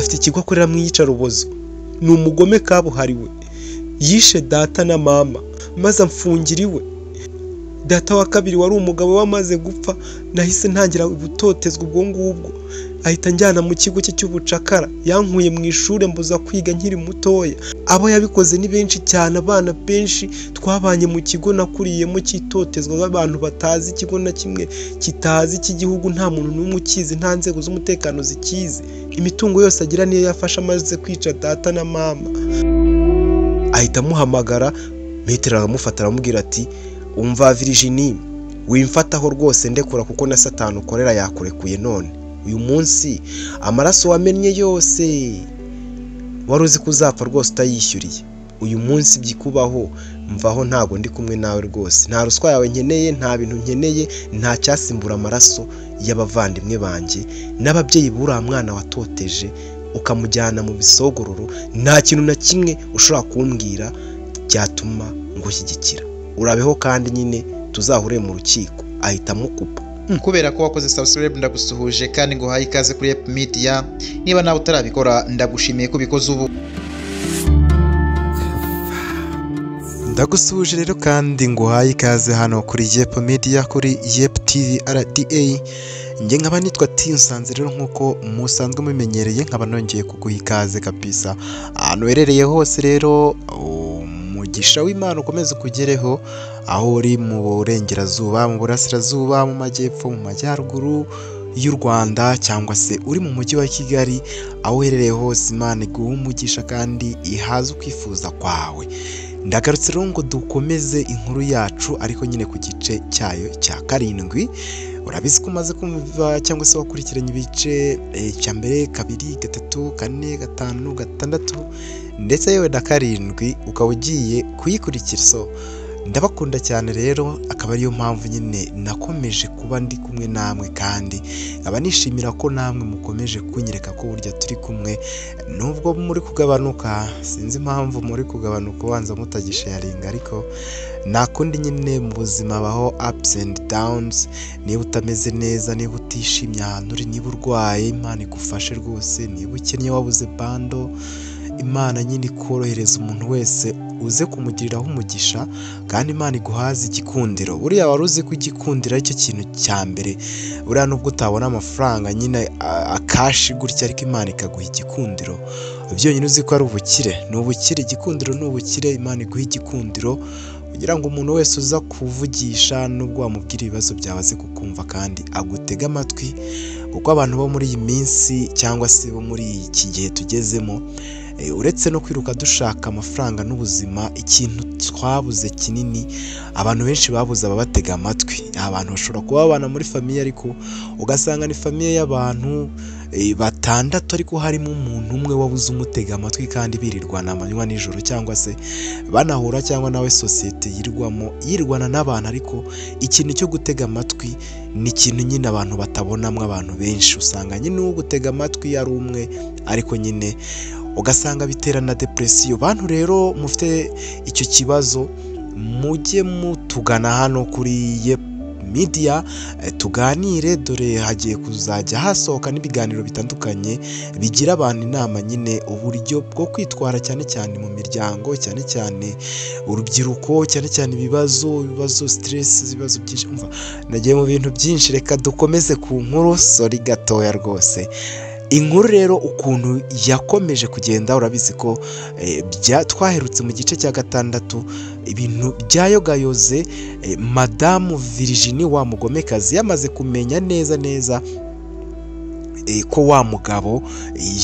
Afite ikigo akoreramo iyicarubozo, ni umugome kabuhariwe. Yishe data na mama maze amfungira iwe. Data wa kabiri wari umugabo wamaze gupfa, nahise ntangira gutotezwa ubwo ngubwo, ahita anjyana mu kigo cye cy'ubucakara. Yankuye mu ishuri mbuza kwiga nkiri mutoya. Abo yabikoze ni benshi cyane, abana benshi twabanye mu kigo nakuriyemo cy'itotezwa abantu batazi ikigo na kimwe kitazi cy'igihugu, nta muntu n'umwe ukizi, nta nzego z'umutekano zikizi. Imitungo yose agira niyo yafashe amaze kwica data na mama. Ahita amuhamagara, Metero aramufata aramubwira ati umva Virginie, wimfataho rwose ndekura, kuko na Satani ukorera yakurekuye none. Uyu munsi amaraso wamennye yose wari uzi ko uzapfa rwose utayishyuriye, uyu munsi byikubaho, mvaho, ntabwo ndi kumwe nawe rwose. Nta ruswa yawe nkeneye, nta bintu nkeneye, nta cyasimbura amaraso y'abavandimwe banjye n'ababyeyi b'uriya mwana watoteje ukamujyana mu bisogororo. Nta kintu na kimwe ushobora kumbwira cyatuma ngushyigikira. Urabeho kandi nyine tuzahure mu rukiko. Ahita amukupa. Kubera ko wakoze subscribe, ndagusuhuje kandi nguhaye ikaze kuri Yep Media. Niba nawe utarabikora, ndagushimiye ko ubikoze ubu. Ndagusuhuje rero kandi nguhaye ikaze hano kuri Yep Media, kuri Yep TV RDA. Njye nkaba nitwa Tinsanze rero, nk'uko musanzwe mubimenyereye, nkaba nongeye kuguha ikaze kabisa ahantu uherereye hose. Rero umugisha w'Imana ukomeze ukugereho aho uri, mu burengerazuba, mu burasirazuba, mu majyepfo, mu majyaruguru y'u Rwanda, cyangwa se uri mu mujyi wa Kigali. Aho uherereye hose, Imana iguhe umugisha kandi ihaze ukwifuza kwawe. Ndagarutse rero ngo dukomeze inkuru yacu, ariko nyine ku gice cyayo cya 7. Urabizi ko umaze kumva cyangwa se wakurikiranye ibice cya mbere, 2, 3, 4, 5, 6 ndetse yewe na 7, ukaba ugiye kuyikurikira. So ndabakunda cyane rero, akaba ariyo mpamvu nyine nakomeje kuba ndi kumwe namwe, kandi nkaba nishimira ko namwe mukomeje kunyereka ko burya turi kumwe, nubwo muri kugabanuka. Sinzi impamvu muri kugabanuka, ubanza mutagisharinga, ariko nta kundi nyine, mu buzima habaho ups and downs. Niba utameze neza, niba utishimye ahantu uri, niba urwaye, Imana igufashe rwose. Niba ukennye, wabuze bando, Imana nyine ikorohereza. Umuntu wese uze kumugiriraho umugisha, kandi Imana iguhaze igikundiro. Buriya wari uzi ko igikundiro aricyo kintu cya mbere? Buriya nubwo utabona amafaranga nyine akashi gutya, ariko Imana ikaguha igikundiro, byonyine uzi ko ari ubukire, ni ubukire. Igikundiro ni ubukire. Imana iguha igikundiro kugira ngo umuntu wese uza kuvugisha, nubwo wamubwira ibibazo byawe, aze kukumva kandi agutege amatwi, kuko abantu bo muri iyi minsi cyangwa se bo muri iki gihe tugezemo, uretse no kwiruka dushaka amafaranga n'ubuzima, ikintu twabuze kinini, abantu benshi babuze ababatega amatwi. Abantu bashobora kuba babana muri famille, ariko ugasanga ni famille y'abantu 6, ariko harimo umuntu umwe wabuze umutega amatwi, kandi birirwana amanywa nijoro, cyangwa se banahura, cyangwa nawe sosiyete yirwamo yirwana n'abantu, ariko ikintu cyo gutega amatwi ni ikintu nyine abantu batabonamo. Abantu benshi usanga nyine uwo gutega amatwi ari umwe, ariko nyine ugasanga bitera na depression. Bantu rero mufite icyo kibazo, mujye mutugana hano kuri Yep Media tuganire. Dore hagiye kuzajya hasohoka n'ibiganiro bitandukanye bigira abantu inama nyine uburyo bwo kwitwara, cyane cyane mu miryango, cyane cyane urubyiruko, cyane cyane ibibazo, stress, ibibazo byinshi. Umva, nagiye mu bintu byinshi, reka dukomeze ku nkuru. Sorry gatoya rwose. Inkuru rero ukuntu yakomeje kugenda, urabizi ko twaherutse mu gice cya 6, ibintu byayogayoze. Madamu Virginie wa mugomekazi yamaze kumenya neza neza ko wa mugabo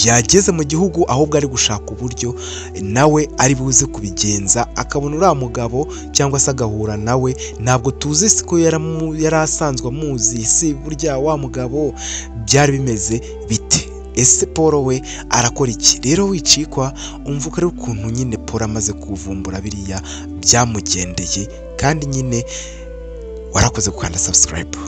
yageze mu gihugu, ahubwo ari gushaka uburyo nawe ari buze kubigenza akabona uriya mugabo cyangwa se agahura nawe. Ntabwo tuzi ko yari asanzwe amuzi, si burya wa mugabo byari bimeze bite? Ese Paul we arakora iki? Rero wicikwa, umva uko ari ukuntu nyine Paul amaze kuvumbura biriya byamugendeye, kandi nyine warakoze gukanda subscribe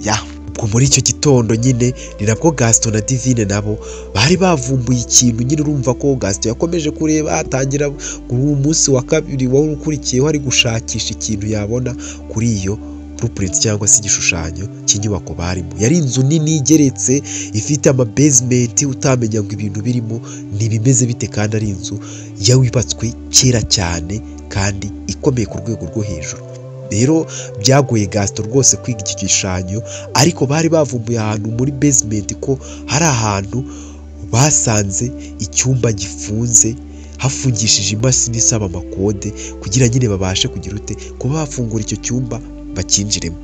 ya. Ubwo muri icyo gitondo nyine ni nabwo Gaston na Divine nabo bari bavumbuye ikintu nyine. Urumva ko Gaston yakomeje kureba, atangira kuri uwo munsi wa kabiri wari ukurikiyeho ari gushakisha ikintu yabona kuri iyo Blueprint cyangwa se igishushanyo cy'inyubako barimo. Yari inzu nini igeretse ifite ama basement, utamenya ngo ibintu birimo ntibimeze bite, kandi ari inzu yubatswe kera cyane kandi ikomeye ku rwego rwo hejuru. Rero byagoye Gaston rwose kwiga iki gishushanyo, ariko bari bavumbuye ahantu muri basement ko hari ahantu basanze icyumba gifunze, hafungishije imashini isaba amakode kugira nyine babashe kugira ute kuba bafungura icyo cyumba bakinjiremo.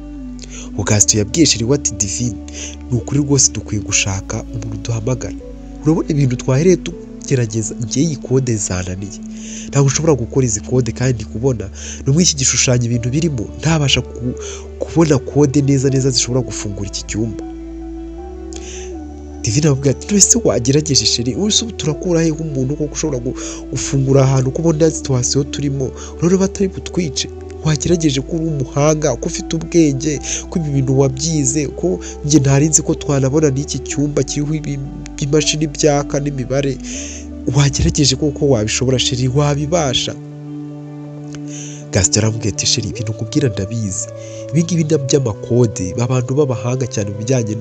Gaston yabwiye chéri we ati Divine, ni ukuri rwose dukwiye gushaka umuntu duhamagara, urabona ibintu twahereye tugerageza, ngewe iyi kode zananiye, ntabwo ushobora gukora izi kode kandi ndi kubona no muri iki gishushanyo ibintu birimo ntabasha kubona kode neza neza zishobora gufungura iki cyumba. Divine aramubwira ati ese wagerageje chéri, ubu turakura he umuntu koko ushobora gufungura ahantu ko ubona situation turimo, urabona batari butwice, wagerageje ko uri umuhanga, ko ufite ubwenge, ko ibi bintu wabyize, ko njye ntari nzi ko twanabona n'iki cyumba kiriho imashini byaka n'imibare, wagerageje koko wabishobora chéri, wabibasha. Gaston aramubwira ati chéri, ibintu nkubwira ndabizi, ibi ngibi ni by'amakode, abantu b'abahanga cyane mu bijyanye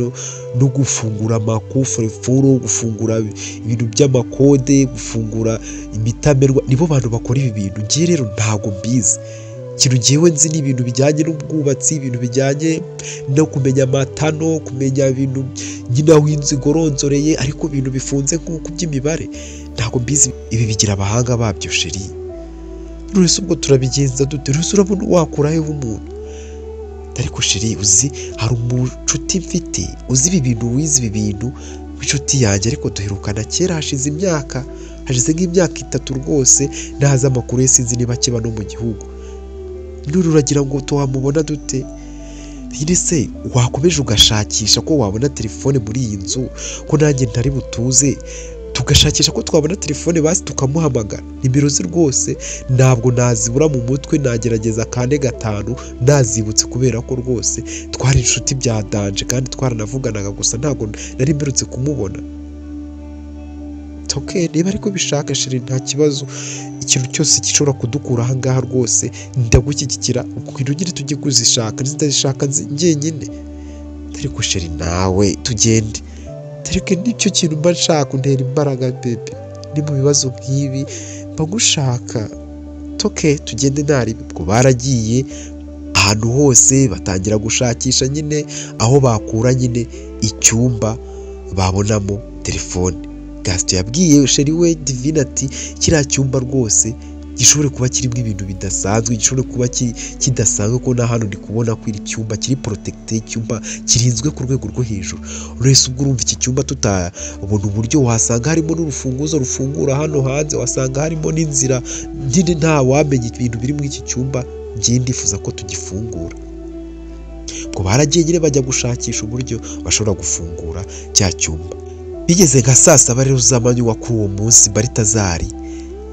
no gufungura amakufurefuru, gufungura ibintu by'amakode, gufungura imitamerwa, nibo bantu bakora ibi bintu. Ngewe rero ntabwo mbizi, ikintu ngewe nzi ni ibintu bijyanye n'ubwubatsi, ibintu bijyanye no kumenya amatano, kumenya ibintu nyine aho inzu igoronzoreye, ariko ibintu bifunze nk'uko by'imibare ntabwo mbizi, ibi bigira abahanga babyo chéri. None ubwo turabigenza dute? None urabona wakura he umuntu? Ariko chéri, uzi hari umucuti mfite uzi ibi bintu, wize ibi bintu w'inshuti yanjye, ariko duherukana kera, hashize imyaka, hashize nk'imyaka 3 rwose, ntazi amakuru ye, sinzi niba akiba no mu gihugu. None uragira ngo twamubona dute? Nyine se wakomeje ugashakisha ko wabona telefone muri iyi nzu, ko nanjye ntari butuze, tugashakisha ko twabona telefone basi tukamuhamagara. Nimero ze rwose ntabwo nazibura mu mutwe, nagerageza 4 5 nazibutse, kubera ko rwose twari inshuti bya danger kandi twaranavuganaga, gusa ntabwo nari mperutse kumubona. Okay, niba ariko bishaka chéri nta kibazo, ikintu cyose gishobora kudukura aha ngaha rwose ndagushyigikira, kugira ugire tujye kuzishaka, nzitazishaka njyenyine. Ariko chéri nawe tugende, ariko nicyo kintu mba nshaka, untera imbaraga bébé, ni mu bibazo nk'ibi mba ngushaka. Okay, tugende ntari. Ubwo baragiye ahantu hose batangira gushakisha nyine aho bakura nyine icyumba babonamo telefone. Gaston yabwiye chéri we Divine ati kiriya cyumba rwose gishobore kuba kirimo ibintu bidasanzwe, gishobore kuba kidasanzwe, ko na hano ndi kubona ko iri cyumba kiri protected, icyumba kirinzwe ku rwego rwo hejuru. Urese ubwo urumva iki cyumba tutabona uburyo, wasanga harimo n'urufunguzo rufungura hano hanze, wasanga harimo n'inzira nyine, nta wamenya ibintu biri muri iki cyumba, ngiye ndifuza ko tugifungura. Ubwo baragiye nyine bajya gushakisha uburyo bashobora gufungura cya cyumba. Bigeze nka saa 7 rero z'amanywa kuri uwo munsi, Baritazari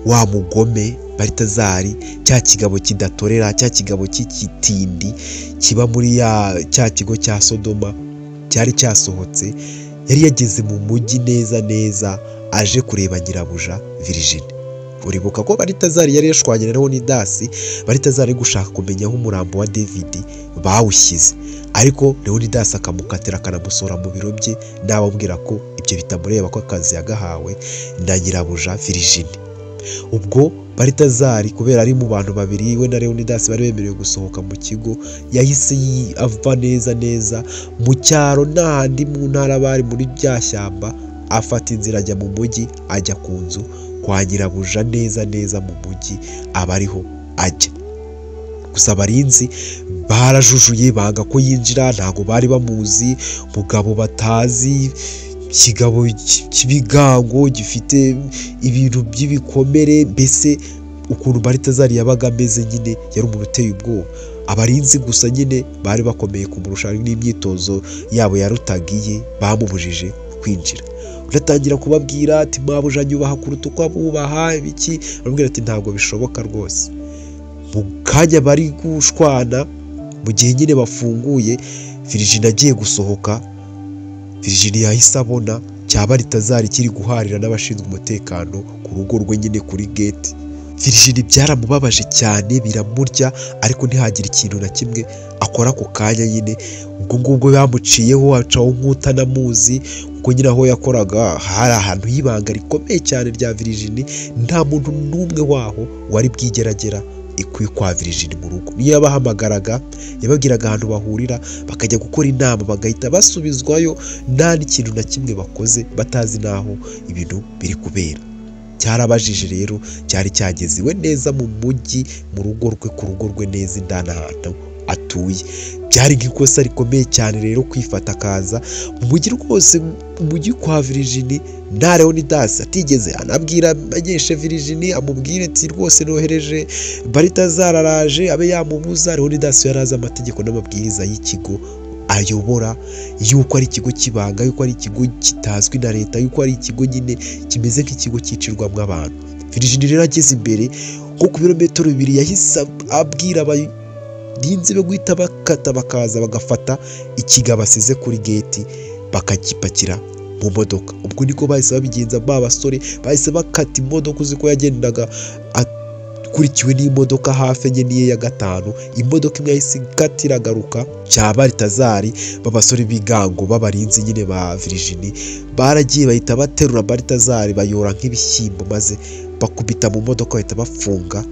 wa mugome, Baritazari cya kigabo kidatorera, cya kigabo cy'ikitindi kiba muri cya kigo cya Sodoma cyari cyasohotse, yari yageze mu mujyi neza neza aje kureba nyirabuja Virginie. Uribuka ko Baritazari yari yashwanye na Leonidas, Baritazari gushaka kumenya aho umurambo wa David bawushyize, ariko Leonidas akamukatira akanamusora mu biro bye, nababwira ko ibyo bitamureba, ko akazi yagahawe na nyirabuja Virginie. Ubwo Baritazari kubera ari mu bantu babiri we na Leonidas bari bemerewe gusohoka mu kigo, yahise ava neza neza mu cyaro n'ahandi mu ntara bari muri bya shyamba, afata inzira ajya mu mujyi, ajya ku nzu kwa nyirabuja neza neza mu mujyi aba ariho ajya. Gusa abarinzi barajujuye banga ko yinjira, ntago bari bamuzi, mugabo batazi, ikigabo cy'ibigango gifite ibintu by'ibikomere, mbese ukuntu Baritazari yabaga ameze nyine yari umuntu uteye ubwoba. Abarinzi gusa nyine bari bakomeye kumurusha n'imyitozo yabo yarutagiye, bamubujije kwinjira. Unatangira kubabwira ati mabuja nyubaha kuruta uko abubaha ibiki, baramubwira ati ntabwo bishoboka rwose. Mu kanya bari gushwana, mu gihe nyine bafunguye, Virginie agiye gusohoka, Virginie yahise abona cya Baritazari kiri guharira n'abashinzwe umutekano ku rugo rwe nyine kuri gate. Virginie byaramubabaje cyane biramurya, ariko ntihagira ikintu na kimwe akora ako kanya nyine. Ubwo ngubwo bamuciyeho acaho nk'utanamuzi, kuko nyine aho yakoraga hari ahantu h'ibanga rikomeye cyane rya Virginie, nta muntu n'umwe waho wari bwigeragera kwa Virginie mu rugo. Niyo yabahamagaraga yababwiraga ahantu bahurira bakajya gukora inama, bagahita basubizwayo nta n'ikintu na kimwe bakoze, batazi n'aho ibintu biri kubera. Cyarabajije rero, cyari cyageze iwe neza mu mujyi, mu rugo rwe, ku rugo rwe neza indani ahantu atuye. Byari nk'ikosa rikomeye cyane rero kwifata akaza mu mujyi rwose, mu mujyi kwa Virginie nta Leonidas atigeze anabwira amenyeshe Virginie, amubwire ati rwose nohereje Baltazar araje, abe yamubuza. Leonidas yari azi amategeko n'amabwiriza y'ikigo ayobora, yuko ari ikigo kibanga, yuko ari ikigo kitazwi na leta, yuko ari ikigo nyine kimeze nk'ikigo cyicirwamo abantu. Virginie rero ageze imbere nko ku birometero 2 yahise abwira abarinzi be guhita bakata bakaza bagafata ikigabo asize kuri geti bakagipakira mu modoka. Ubwo niko bahise babigenza, ba basore bahise bakata imodoka, uzi ko yagendaga akurikiwe n'imodoka hafi enye n'iye ya 5. Imodoka imwe yahise ikata iragaruka cya Baltazar, b'abasore b'igango b'abarinzi nyine ba Virginie baragiye bahita baterura Baltazar bayora nk'ibishyimbo, maze bakubita mu modoka bahita bafunga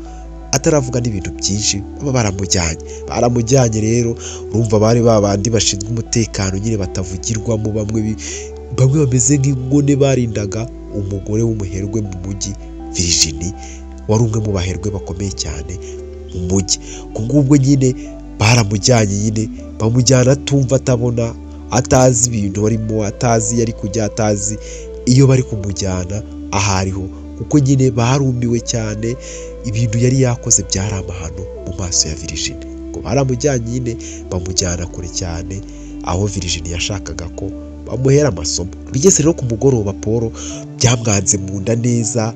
ataravuga n'ibintu byinshi, baba baramujyanye. Baramujyanye rero urumva bari babandi bashinzwe umutekano nyine batavugirwamo, bamwe bameze nk'ingone barindaga umugore w'umuherwe mu mujyi Virginie, wari umwe mu baherwe bakomeye cyane mu mujyi. Ku ngubwo nyine baramujyanye nyine, bamujyana atumva, atabona, atazi ibintu barimo, atazi iyo ari kujya, atazi iyo bari kumujyana aho ariho, kuko nyine barumiwe cyane. Ibintu yari yakoze byari amahano mu maso ya Virginie. Ngo baramujyanye nyine, bamujyana kure cyane aho Virginie yashakaga ko bamuhera amasomo. Bigeze rero ku mugoroba, Paul byamwanze mu nda neza,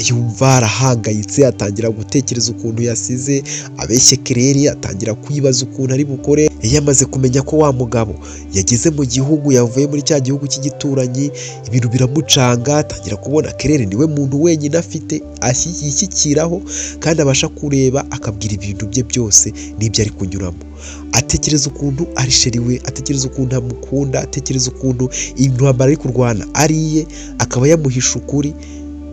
yumva arahangayitse, atangira gutekereza ukuntu yasize abeshye Claire, atangira kwibaza ukuntu ari bukore. Yamaze kumenya ko wa mugabo yageze mu gihugu, yavuye muri cya gihugu cy'igituranyi, ibintu biramucanga, atangira kubona Claire niwe muntu wenyine afite yishyikiraho kandi abasha kureba akabwira ibintu bye byose n'ibyo ari kunyuramo. Atekereza ukuntu ari sheri we, atekereza ukuntu amukunda, atekereza ukuntu intambara ari kurwana ariye, akaba yamuhisha ukuri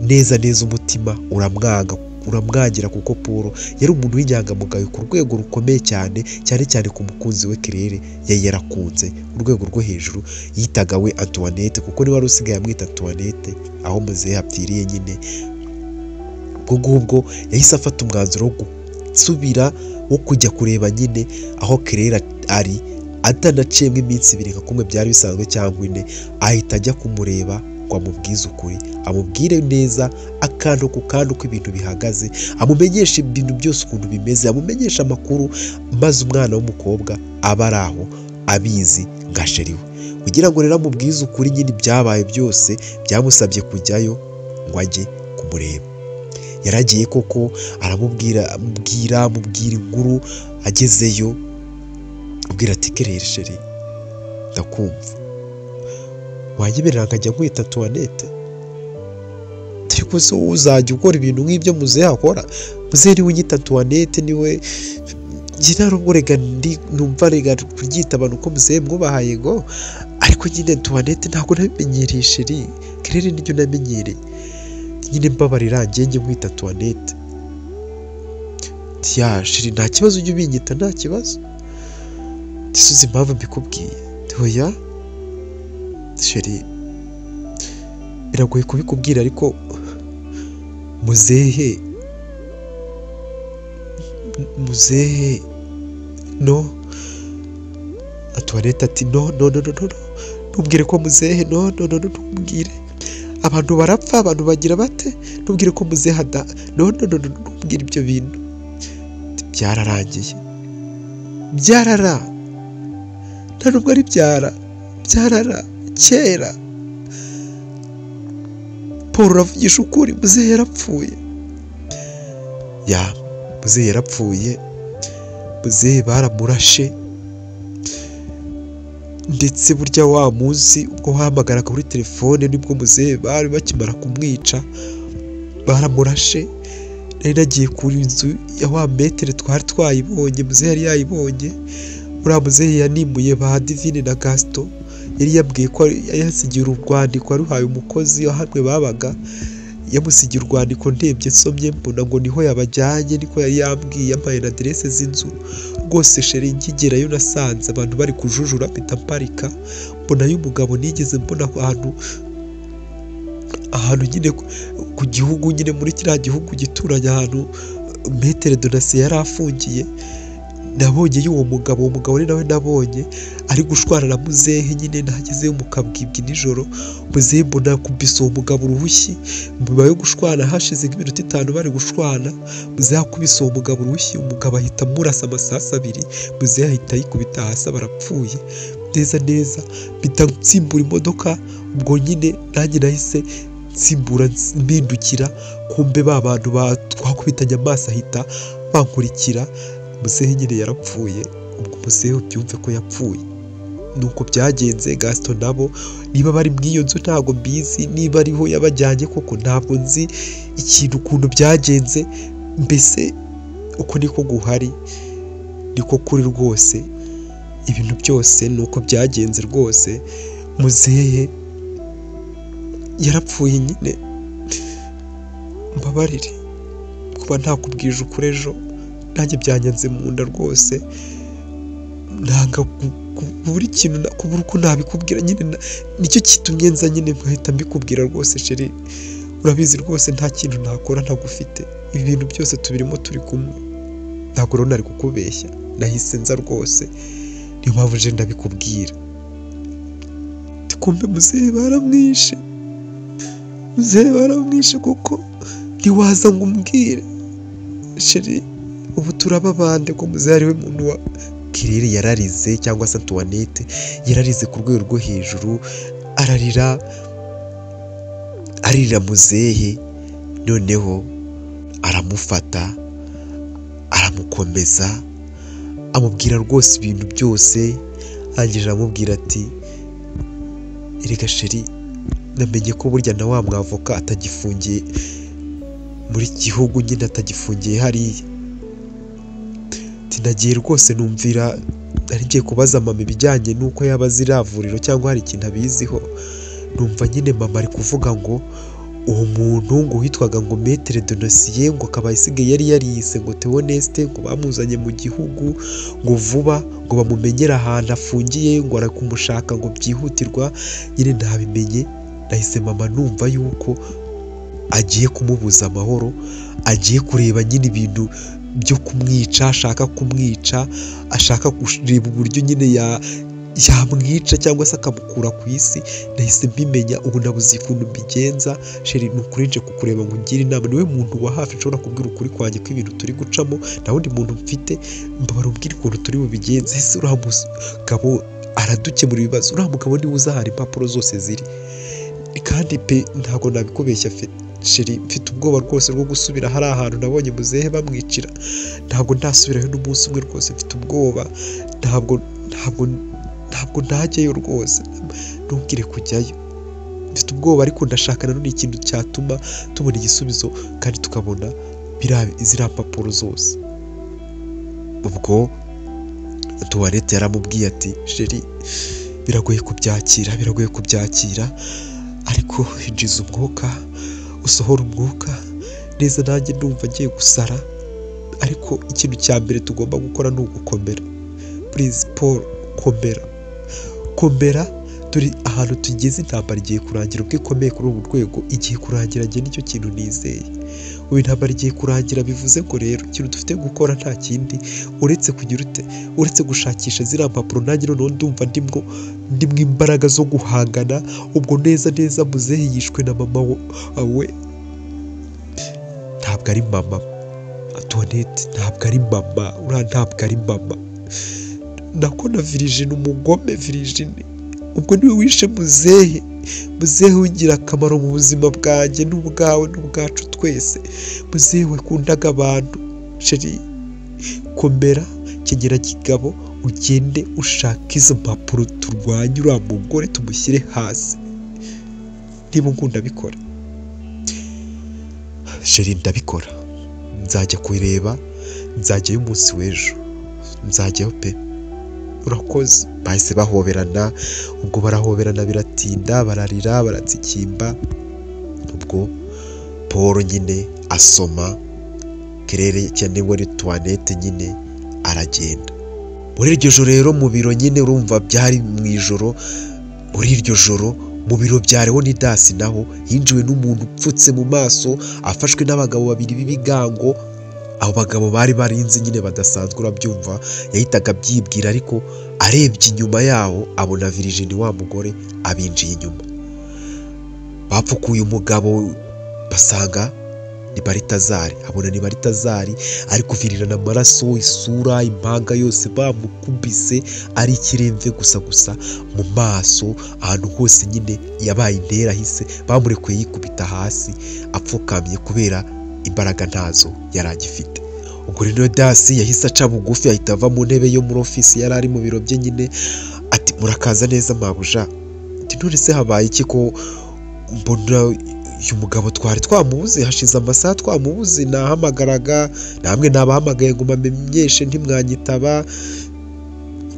neza neza. Umutima uramwanga, uramwangira, kuko Paul yari umuntu w'inyangamugayo ku rwego rukomeye cyane, cyane cyane ku mukunzi we Claire yari yarakunze ku rwego rwo hejuru, yitaga we Antoinette, kuko niwe wari usigaye amwita Antoinette aho muzehe apfiriye nyine. Ubwo ngubwo yahise afata umwanzuro wo gusubira, wo kujya kureba nyine aho Claire ari, atanaciyemo iminsi 2 nka kumwe byari bisanzwe cyangwa 4, ahita ajya kumureba ngo amubwize ukuri, amubwire neza akantu ku kandi uko ibintu bihagaze, amumenyeshe ibintu byose ukuntu bimeze, amumenyeshe amakuru, maze umwana w'umukobwa aba ari aho abizi nka sheri we. Kugira ngo rero amubwize ukuri nyine ibyabaye byose, byamusabye kujyayo ngo ajye kumureba. Yaragiye koko aramubwira, amubwira inkuru. Agezeyo abwira ati Claire sheri ndakumva, wanyemerera nkajya nkwita Antoinette? Ariko se uzajya ukora ibintu nk'ibyo muzehe akora? Muzehe niwe unyita Antoinette, niwe njye ntabwo rega numva rega kuryita abantu uko muzehe mwubahaye ngo, ariko nyine Antoinette ntabwo nabimenyereye sheri, Claire niryo namenyereye nyine, mbabarira njye nkwita Antoinette. Ya sheri nta kibazo, ujye ubinyita nta kibazo. Tisuze impamvu mbikubwiye? Oya sheri biragoye kubikubwira, ariko muzehe no. Antoinette ati no no no no no, ntubwire ko muzehe, no no no, ntubwire, abantu barapfa, abantu bagira bate, ntubwire ko muzehe ada, no no no, ntubwire ibyo bintu. Byararangiye, byarara, nta nubwo ari byara, byarara kera. Paul uravugisha ukuri, muzehe yarapfuye. Ya muzehe yarapfuye, muzehe baramurashe, ndetse burya wa munsi ubwo wahamagaraga kuri telefone nibwo muzehe bari bakimara kumwica, baramurashe. Nari nagiye ku nzu ya wa metere twari twayibonye, muzehe yari yayibonye. Uriya muzehe yanimuye ba Divine na Gaston, yari yabwiye ko yasigiye urwandiko yaruhaye umukozi hamwe babaga, yamusigiye urwandiko ndebye nsomye mbona ngo niho yabajyanye, niko yari yambwiye, yampaye na aderese z'inzu. Rwose sheri nkigerayo nasanze abantu bari kujujura, mpita mparika, mbonayo umugabo nigeze mbona ahantu nyine ku gihugu nyine muri kiriya gihugu gituranye, ahantu Maître Donatien yari afungiye. Nabonye y'uwo mugabo, uwo mugabo ni nawe nabonye ari gushwana na muzehe nyine. Nagezeyo mu kabwibwi nijoro, muzehe mbona kubisa uwo mugabo uruhushyi. Nyuma yo gushwana hashize nk'iminota 5 bari gushwana, muzehe akubise uwo mugabo uruhushyi, umugabo ahita amurasa amasasu 2, muzehe ahita yikubita hasi barapfuye. Neza neza mpita nsimbura imodoka, ubwo nyine nanjye nahise nsimbura mpindukira, kumbe ba bantu twakubitanye amaso ahita bankurikira. Muzehe nyine yarapfuye, ubwo muzehe ubyumve ko yapfuye. Nuko byagenze. Gaston nabo niba bari mu iyo nzu ntabwo mbizi, niba ariho yabajyanye koko ntabwo nzi ikintu ukuntu byagenze. Mbese uko niko guhari, niko kuri rwose, ibintu byose nuko byagenze rwose. Muzehe yarapfuye nyine. Mbabarire kuba ntakubwije ukuri ejo, nanjye byanyanze mu nda rwose, nanga kubura ikintu, kubura uko nabikubwira nyine, nicyo kitumye nza nyine nkahita mbikubwira rwose. Sheri urabizi rwose nta kintu nakora ntagufite, ibi bintu byose tubirimo turi kumwe, ntabwo rero nari kukubeshya, nahise nza rwose, niyo mpamvu nje ndabikubwira. Kumbe muzehe baramwishe, muzehe baramwishe kuko ntiwaza ngo umbwire. Sheri ubu turababande ko muzehe ari we muntu wa Kirere yararize, cyangwa se Antoinette yararize ku rwego rwo hejuru, ararira aririra muzehe, noneho aramufata aramukomeza, amubwira rwose ibintu byose. Arangije aramubwira ati erega sheri namenye ko burya na wa mwavoka atagifungiye muri gihugu nyine, atagifungiye hariya. Nagiye rwose numvira nari ngiye kubaza mama ibijyanye n'uko yaba azi iriya vuriro cyangwa hari ikintu abiziho, numva nyine mama ari kuvuga ngo uwo muntu ngo witwaga ngo Maître Donatien ngo akaba asigaye yari yariyise ngo Theoneste, ngo bamuzanye mu gihugu ngo vuba, ngo bamumenyere ahantu afungiye, ngo arakumushaka ngo byihutirwa. Nyine ntabimenye, nahise mama numva yuko agiye kumubuza amahoro, agiye kureba nyine ibintu byo kumwica, ashaka kumwica, ashaka kureba uburyo nyine yamwica cyangwa se akamukura ku isi. Nahise mbimenya, ubu nabuze ukuntu mbigenza. Sheri ni ukuri nje kukureba ngo ungire inama, niwe muntu wa hafi nshobora kubwira ukuri kwanjye kw'ibintu turi gucamo, nta wundi muntu mfite, mbabara umbwire ukuntu turi bubigenze. Ese uriya mugabo aradukemura ibibazo, uriya mugabo niwe uzi ahantu impapuro zose ziri, kandi pe ntabwo nabikubeshya Sheri mfite ubwoba rwose rwo gusubira hari ahantu nabonye muzehe bamwicira, ntabwo ndasubirayo n'umunsi umwe rwose, mfite ubwoba, ntabwo ntabwo ntabwo ntajyayo rwose, ntumbwire kujyayo, mfite ubwoba, ariko ndashaka nanone ikintu cyatuma tubona igisubizo kandi tukabona ziriya mpapuro zose. Ubwo Antoinette yaramubwiye ati sheri biragoye kubyakira, biragoye kubyakira, ariko injiza umwuka usohora umwuka neza, nanjye ndumva ngiye gusara, ariko ikintu cya mbere tugomba gukora ni ugukomera. Please Paul, komera, komera, turi ahantu tugeze, intambara igiye kurangira, ubwo ikomeye kuri ubu rwego igiye kurangira, njye nicyo kintu nizeye. Ubu intambara igiye kurangira, bivuze ngo rero ikintu dufite gukora nta kindi uretse kugira ute, uretse gushakisha ziriya mpapuro. Nanjye noneho ndumva ndimwo imbaraga zo guhangana. Ubwo neza neza muzehe yishwe na mama we, ntabwo ari mama Antoinette, ntabwo ari mama uriya, ntabwo ari mama, nako na Virginie umugome Virginie, ubwo niwe wishe muzehe. Muzehe ugira akamaro mu buzima bwanjye n'ubwawe n'ubwacu twese, muzehe wakundaga abantu. Sheri komera, kenyera kigabo, ugende ushake izo mpapuro, turwanye uriya mugore tumushyire hasi, niba unkunda bikora. Sheri ndabikora, Nzajya kuyireba, nzajyayo umunsi w'ejo, nzajyayo pe, urakoze. Bahise bahoberana, ubwo barahoberana biratinda, bararira, baratsikimba. Ubwo Paul nyine asoma Claire cyane muri toilette nyine aragenda. Muri iryo joro rero mu biro nyine urumva byari mu ijoro, muri iryo joro mu biro bya Leonidas naho hinjiwe n'umuntu upfutse mu maso afashwe n'abagabo babiri b'ibigango. Abo bagabo bari barinze nyine badasanzwe, urabyumva, yahitaga abyibwira, ariko arebye inyuma yaho abona Virginie wa mugore abinjiye inyuma. Bapfukuye umugabo basanga ni Baritazari, abona ni Baritazari ari kuvirirana amaraso, isura, impanga yose bamukubise ari ikiremve gusa gusa mu maso, ahantu hose nyine yabaye intera, ahise bamurekuye yikubita hasi apfukamye kubera imbaraga ntazo yari agifite. Ubwo rero Dasi yahise aca bugufi, ahita ava mu ntebe yo muri ofisi yari ari mu biro bye nyine, ati murakaza neza mabuja. Ati none se habaye iki ko mbona uyu mugabo twari twamubuze, hashize amasaha twamubuze, nahamagaraga namwe nabahamagaye ngo mbamenyeshe ntimwanyitaba,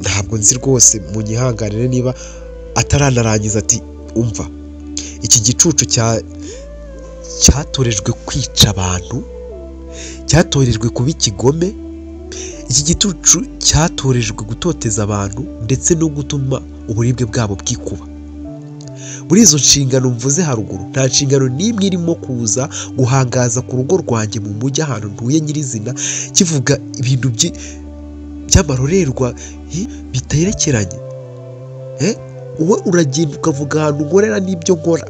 ntabwo nzi rwose, munyihanganire. Niba ataranarangiza ati umva, iki gicucu cyatorejwe kwica abantu, cyatorejwe kuba ikigome, iki gicucu cyatorejwe gutoteza abantu ndetse no gutuma uburibwe bwabo bwikuba. Muri izo nshingano mvuze haruguru nta nshingano n'imwe irimo kuza guhangaza ku rugo rwanjye mu mujyi ahantu ntuye nyirizina, kivuga ibintu by'amarorerwa biterekeranye. Wowe uragenda ukavuga ahantu nkorera n'ibyo nkora.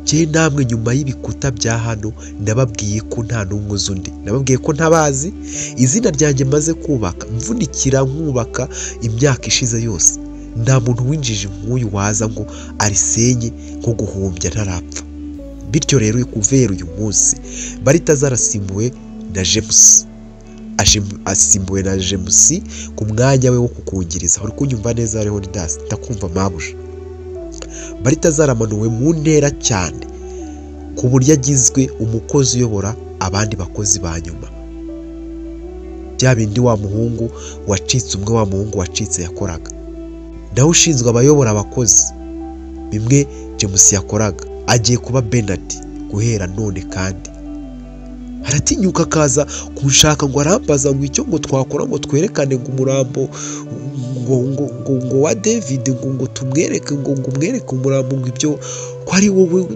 Njye namwe nyuma y'ibikuta bya hano nababwiye ko nta n'umwe uzi undi, nababwiye ko ntabazi, izina ryanjye maze kubaka mvunikira nkubaka imyaka ishize yose, nta muntu winjije nk'uyu waza ngo arisenye nko guhumbya ntarapfa. Bityo rero kuvera uyu munsi Baritazari asimbuwe na James, asimbuwe na James ku mwanya we wo kukungiriza. Uri kunyumva neza Leonidas? Ndakumva mabuja. Baritazari amanuwe mu ntera cyane ku buryo agizwe umukozi uyobora abandi bakozi ba nyuma, bya bindi wa muhungu wacitse, umwe wa muhungu wacitse yakoraga, nawe ushinzwe abayobora abakozi bimwe James yakoraga, agiye kuba Bernard guhera none. Kandi aratinyuka akaza kunshaka ngo arambaza ngo icyo ngo twakora ngo twerekane ngo umurambo ngo ngo ngo ngo wa David ngo ngo tumwereke ngo ngo umwereke umurambo, ngo ibyo ko ari wowe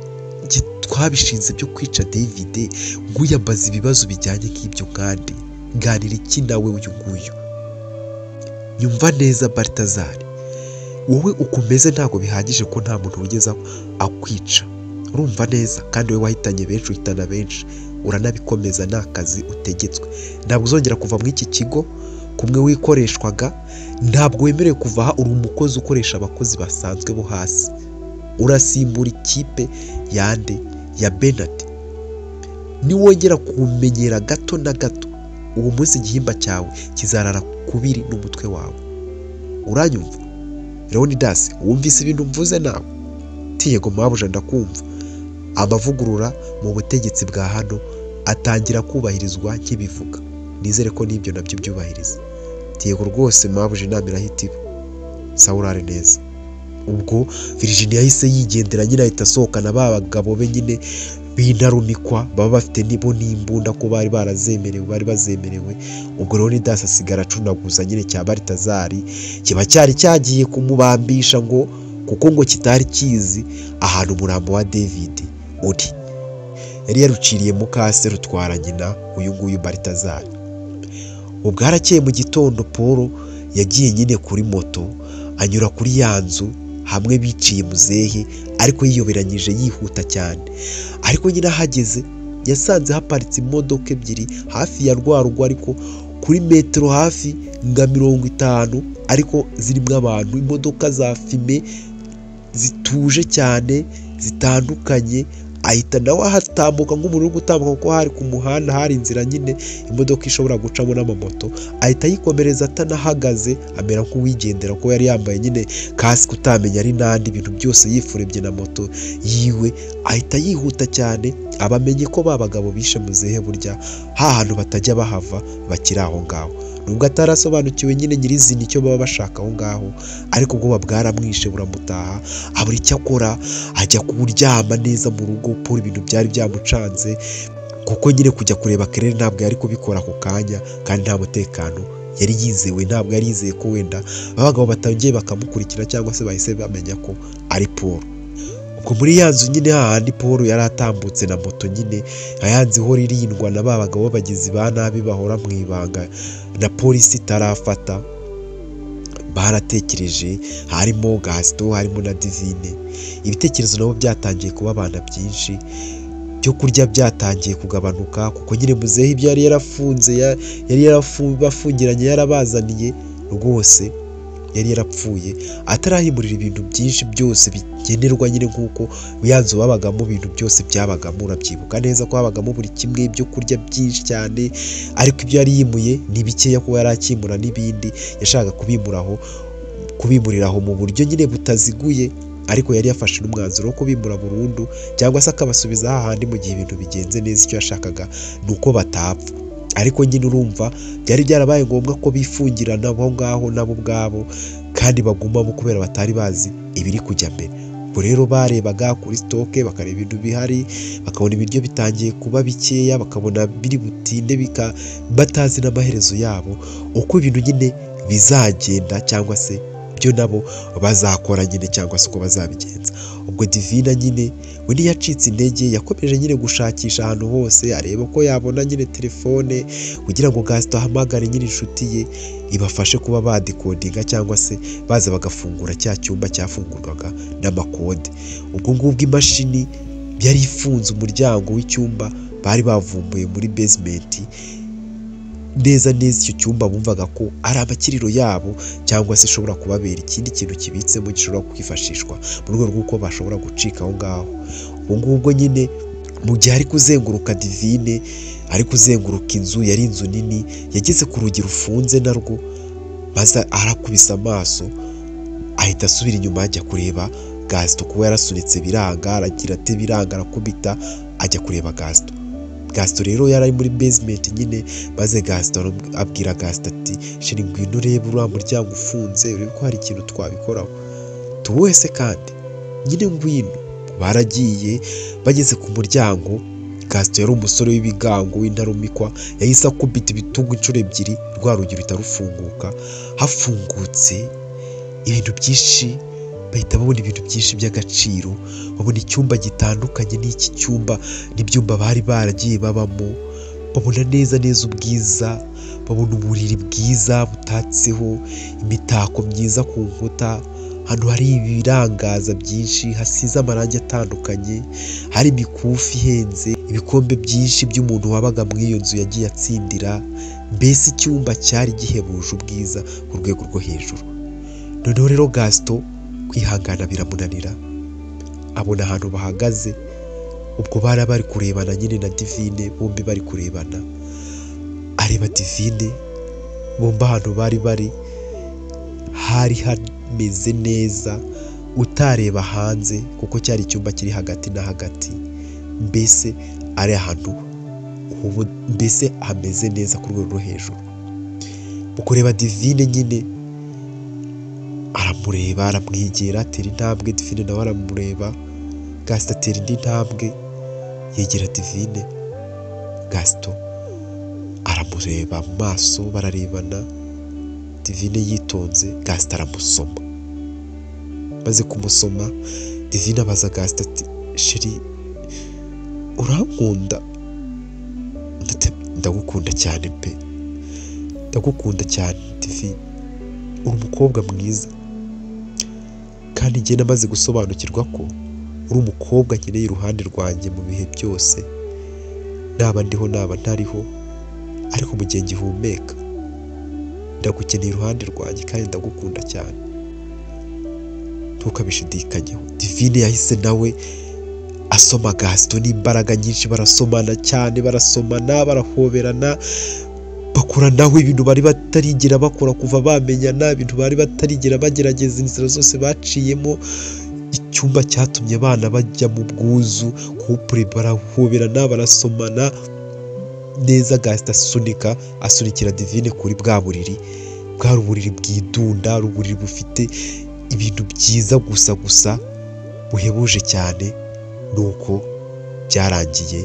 twabishinze byo kwica David, ngo uyambaze ibibazo bijyanye nk'ibyo, kandi nganira iki nawe uyu nguyu. Nyumva neza Baritazari, wowe ukomeze, ntabwo bihagije ko nta muntu wigeze akwica, urumva neza, kandi wowe wahitanye benshi, uhitana benshi, uranabikomeza, ni akazi utegetswe. Ntabwo uzongera kuva muri iki kigo kumwe wikoreshwaga, ntabwo wemerewe kuva aha, uri umukozi ukoresha abakozi basanzwe bo hasi. Urasimbura ikipe yande ya Bernard. Niwongera kumenyera gato na gato, uwo munsi igihimba cyawe kizarara kubiri n'umutwe wawe. Uranyumva Leonidas? Wumvise ibintu mvuze nawe? Yego mabuja ndakumva. Amavugurura mu butegetsi bwa hano atangira kubahirizwa nkibivuga, nizere ko n'ibyo nabyo byubahiriza. Yego rwose mabuja, inama irahita iba. Sawa, urare neza. Ubwo Virginie yahise yigendera nyine, ahita asohokana ba bagabo be nyine b'intarumikwa baba bafite nibo n'imbunda ko bari barazemerewe, bari bazemerewe. Ubwo Leonidas asigara acunaguza nyine cya Baritazari kiba cyari cyagiye kumubambisha ngo kuko ngo kitari kizi ahantu umurambo wa David uri. Yari yaruciriye mukase rutwara nyina uyu nguyu Baritazari. Ubwarakeye mu gitondo Paul yagiye nyine kuri moto anyura kuri ya nzu hamwe biciye muzehe, ariko yiyoberanyije yihuta cyane. Ariko nyine ahageze yasanze haparitse imodoka ebyiri hafi ya rwa rugo, ariko kuri metero hafi nka 50, ariko zirimo abantu, imodoka za fime zituje cyane zitandukanye, Ahita nawe ahatambuka nk'umuntu uri gutambuka, kuko hari ku muhanda, hari inzira nyine imodoka ishobora gucamo n'amamoto. Ahita yikomereza atanahagaze, amera nk'uwigendera, kuko yari yambaye nyine kasike utamenya ari n'andi, ibintu byose yifurebye na moto yiwe. Ahita yihuta cyane, abamenye ko ba bagabo bishe muzehe burya ha hantu batajya bahava, bakiri aho ngaho. Nubwo atarasobanukiwe nyine nyirizina icyo baba bashaka aho ngaho, ariko ubwoba bwaramwishe buramutaha, abura icyo akora, ajya kuryama neza mu rugo. Paul ibintu byari byamucanze, kuko nyine kujya kureba Claire ntabwo yari kubikora ako kanya, kandi nta mutekano yari yizewe, ntabwo yari yizeye ko wenda abagabo batangiye bakamukurikira cyangwa se bahise bamenya ko ari Paul. Ubwo muri ya nzu nyine hahandi Paul yari atambutse na moto nyine, ya nzu ihora irindwa na ba bagabo b'abagizi ba nabi bahora mu ibanga na polisi itarafata, baratekereje, harimo Gaston, harimo na Divine. Ibitekerezo nabo byatangiye kubabana byinshi, byo kurya byatangiye kugabanuka, kuko nyine muzehe ibyo yari yarafunze, yari yarabafungiranye, yarabazaniye rwose, yari yarapfuye atarahimurira ibintu byinshi byose bigenerwa nyine, nk'uko ya nzu babagamo ibintu byose byabagamo. Urabyibuka neza ko habagamo buri kimwe, ibyo kurya byinshi cyane, ariko ibyo yari yimuye ni bikeya, kuko yari akimura n'ibindi yashakaga kubimurira aho mu buryo nyine butaziguye, ariko yari yafashe n'umwanzuro wo kubimura burundu, cyangwa se akabasubiza hahandi mu gihe ibintu bigenze neza. Icyo yashakaga ni uko batapfa, ariko nyine urumva byari byarabaye ngombwa ko bifungirana aho ngaho nabo ubwabo, kandi bagumamo kubera batari bazi ibiri kujya mbere. Ubwo rero barebaga kuri sitoke, bakareba ibintu bihari, bakabona ibiryo bitangiye kuba bikeya, bakabona biri butinde, batazi n'amaherezo yabo uko ibintu nyine bizagenda, cyangwa se ibyo nabo bazakora nyine, cyangwa se uko bazabigenza. Ubwo Divina nyine we ntiyacitse intege, yakomeje nyine gushakisha ahantu hose, areba ko yabona nyine telefone kugira ngo Gaston ahamagare nyine inshuti ye ibafashe kuba badikodinga, cyangwa se baza bagafungura cya cyumba cyafungurwaga n'amakode. Ubwo ngubwo imashini yari ifunze umuryango w'icyumba bari bavumbuye muri basement, neza neza icyo cyumba bumvaga ko ari amakiriro yabo, cyangwa se ishobora kubabera ikindi kintu kibitsemo gishobora kwifashishwa mu rwego rw'uko bashobora gucika aho ngaho. Ubwo ngubwo nyine mu gihe ari kuzenguruka Divine, ari kuzenguruka inzu, yari inzu nini, yageze ku rugi rufunze narwo, maze arakubise amaso, ahita asubira inyuma ajya kureba Gaston, kuba yarasunitse biranga, aragira ate biranga, arakubita, ajya kureba Gaston. Gaston rero yari ari muri basement nyine, maze Gaston abwira Gaston ati sheri ngwino urebe uriya muryango ufunze, urebe ko hari ikintu twabikoraho. Tuwese kandi nyine ngwino. Baragiye bageze ku muryango, Gaston yari umusore w'ibigango w'intarumikwa, yahise akubita ibitugu inshuro ebyiri, rwa rugi ruhita rufunguka. Hafungutse ibintu byinshi, bahita babona ibintu byinshi by'agaciro, babona icyumba gitandukanye n'iki cyumba n'ibyumba bari baragiye babamo, babona neza neza ubwiza, babona uburiri bwiza butatseho imitako myiza ku nkuta, hano hari ibirangaza byinshi, hasize amarangi atandukanye, hari imikufi ihenze, ibikombe byinshi by'umuntu wabaga muri iyo nzu yagiye atsindira, mbese icyumba cyari gihebuje ubwiza ku rwego rwo hejuru. Noneho rero Gaston kwihangana biramunanira, abona ahantu bahagaze, ubwo bari bari kurebana nyine na Divine, bombi bari kurebana, areba Divine, bombi ahantu bari bari hari hameze neza, utareba hanze kuko cyari icyumba kiri hagati na hagati, mbese ari ahantu mbese hameze neza ku rwego rwo hejuru. Mu kureba Divine nyine aramureba, aramwegera, atera intambwe, Divine nawe aramureba, Gaston atera indi ntambwe yegera Divine, Gaston aramureba mu maso, bararebana, Divine yitonze, Gaston aramusoma. Maze kumusoma, Divine abaza Gaston ati sheri urankunda? Ndagukunda cyane pe, ndagukunda cyane Divine, uri umukobwa mwiza, kandi njye namaze gusobanukirwa ko uri umukobwa nkeneye iruhande rwanjye mu bihe byose, naba ndiho naba ntariho, ariko mu gihe ngihumeka ndagukeneye iruhande rwanjye kandi ndagukunda cyane, ntukabishidikanyeho. Divine yahise nawe Asoma Gaston n'imbaraga nyinshi, barasomana cyane, barasomana, barahoberana, bakoranaho ibintu bari batarigera bakora kuva bamenyana, ibintu bari batarigera bagerageza, inzira zose baciyemo. Icyumba cyatumye abana bajya mu bwuzu, couple barahoberana, barasomana neza. Gaston asunika, asunikira Divine kuri bwa buriri, bwari uburiri bwidunda, ari uburiri bufite ibintu byiza gusa gusa buhebuje cyane. Nuko byarangiye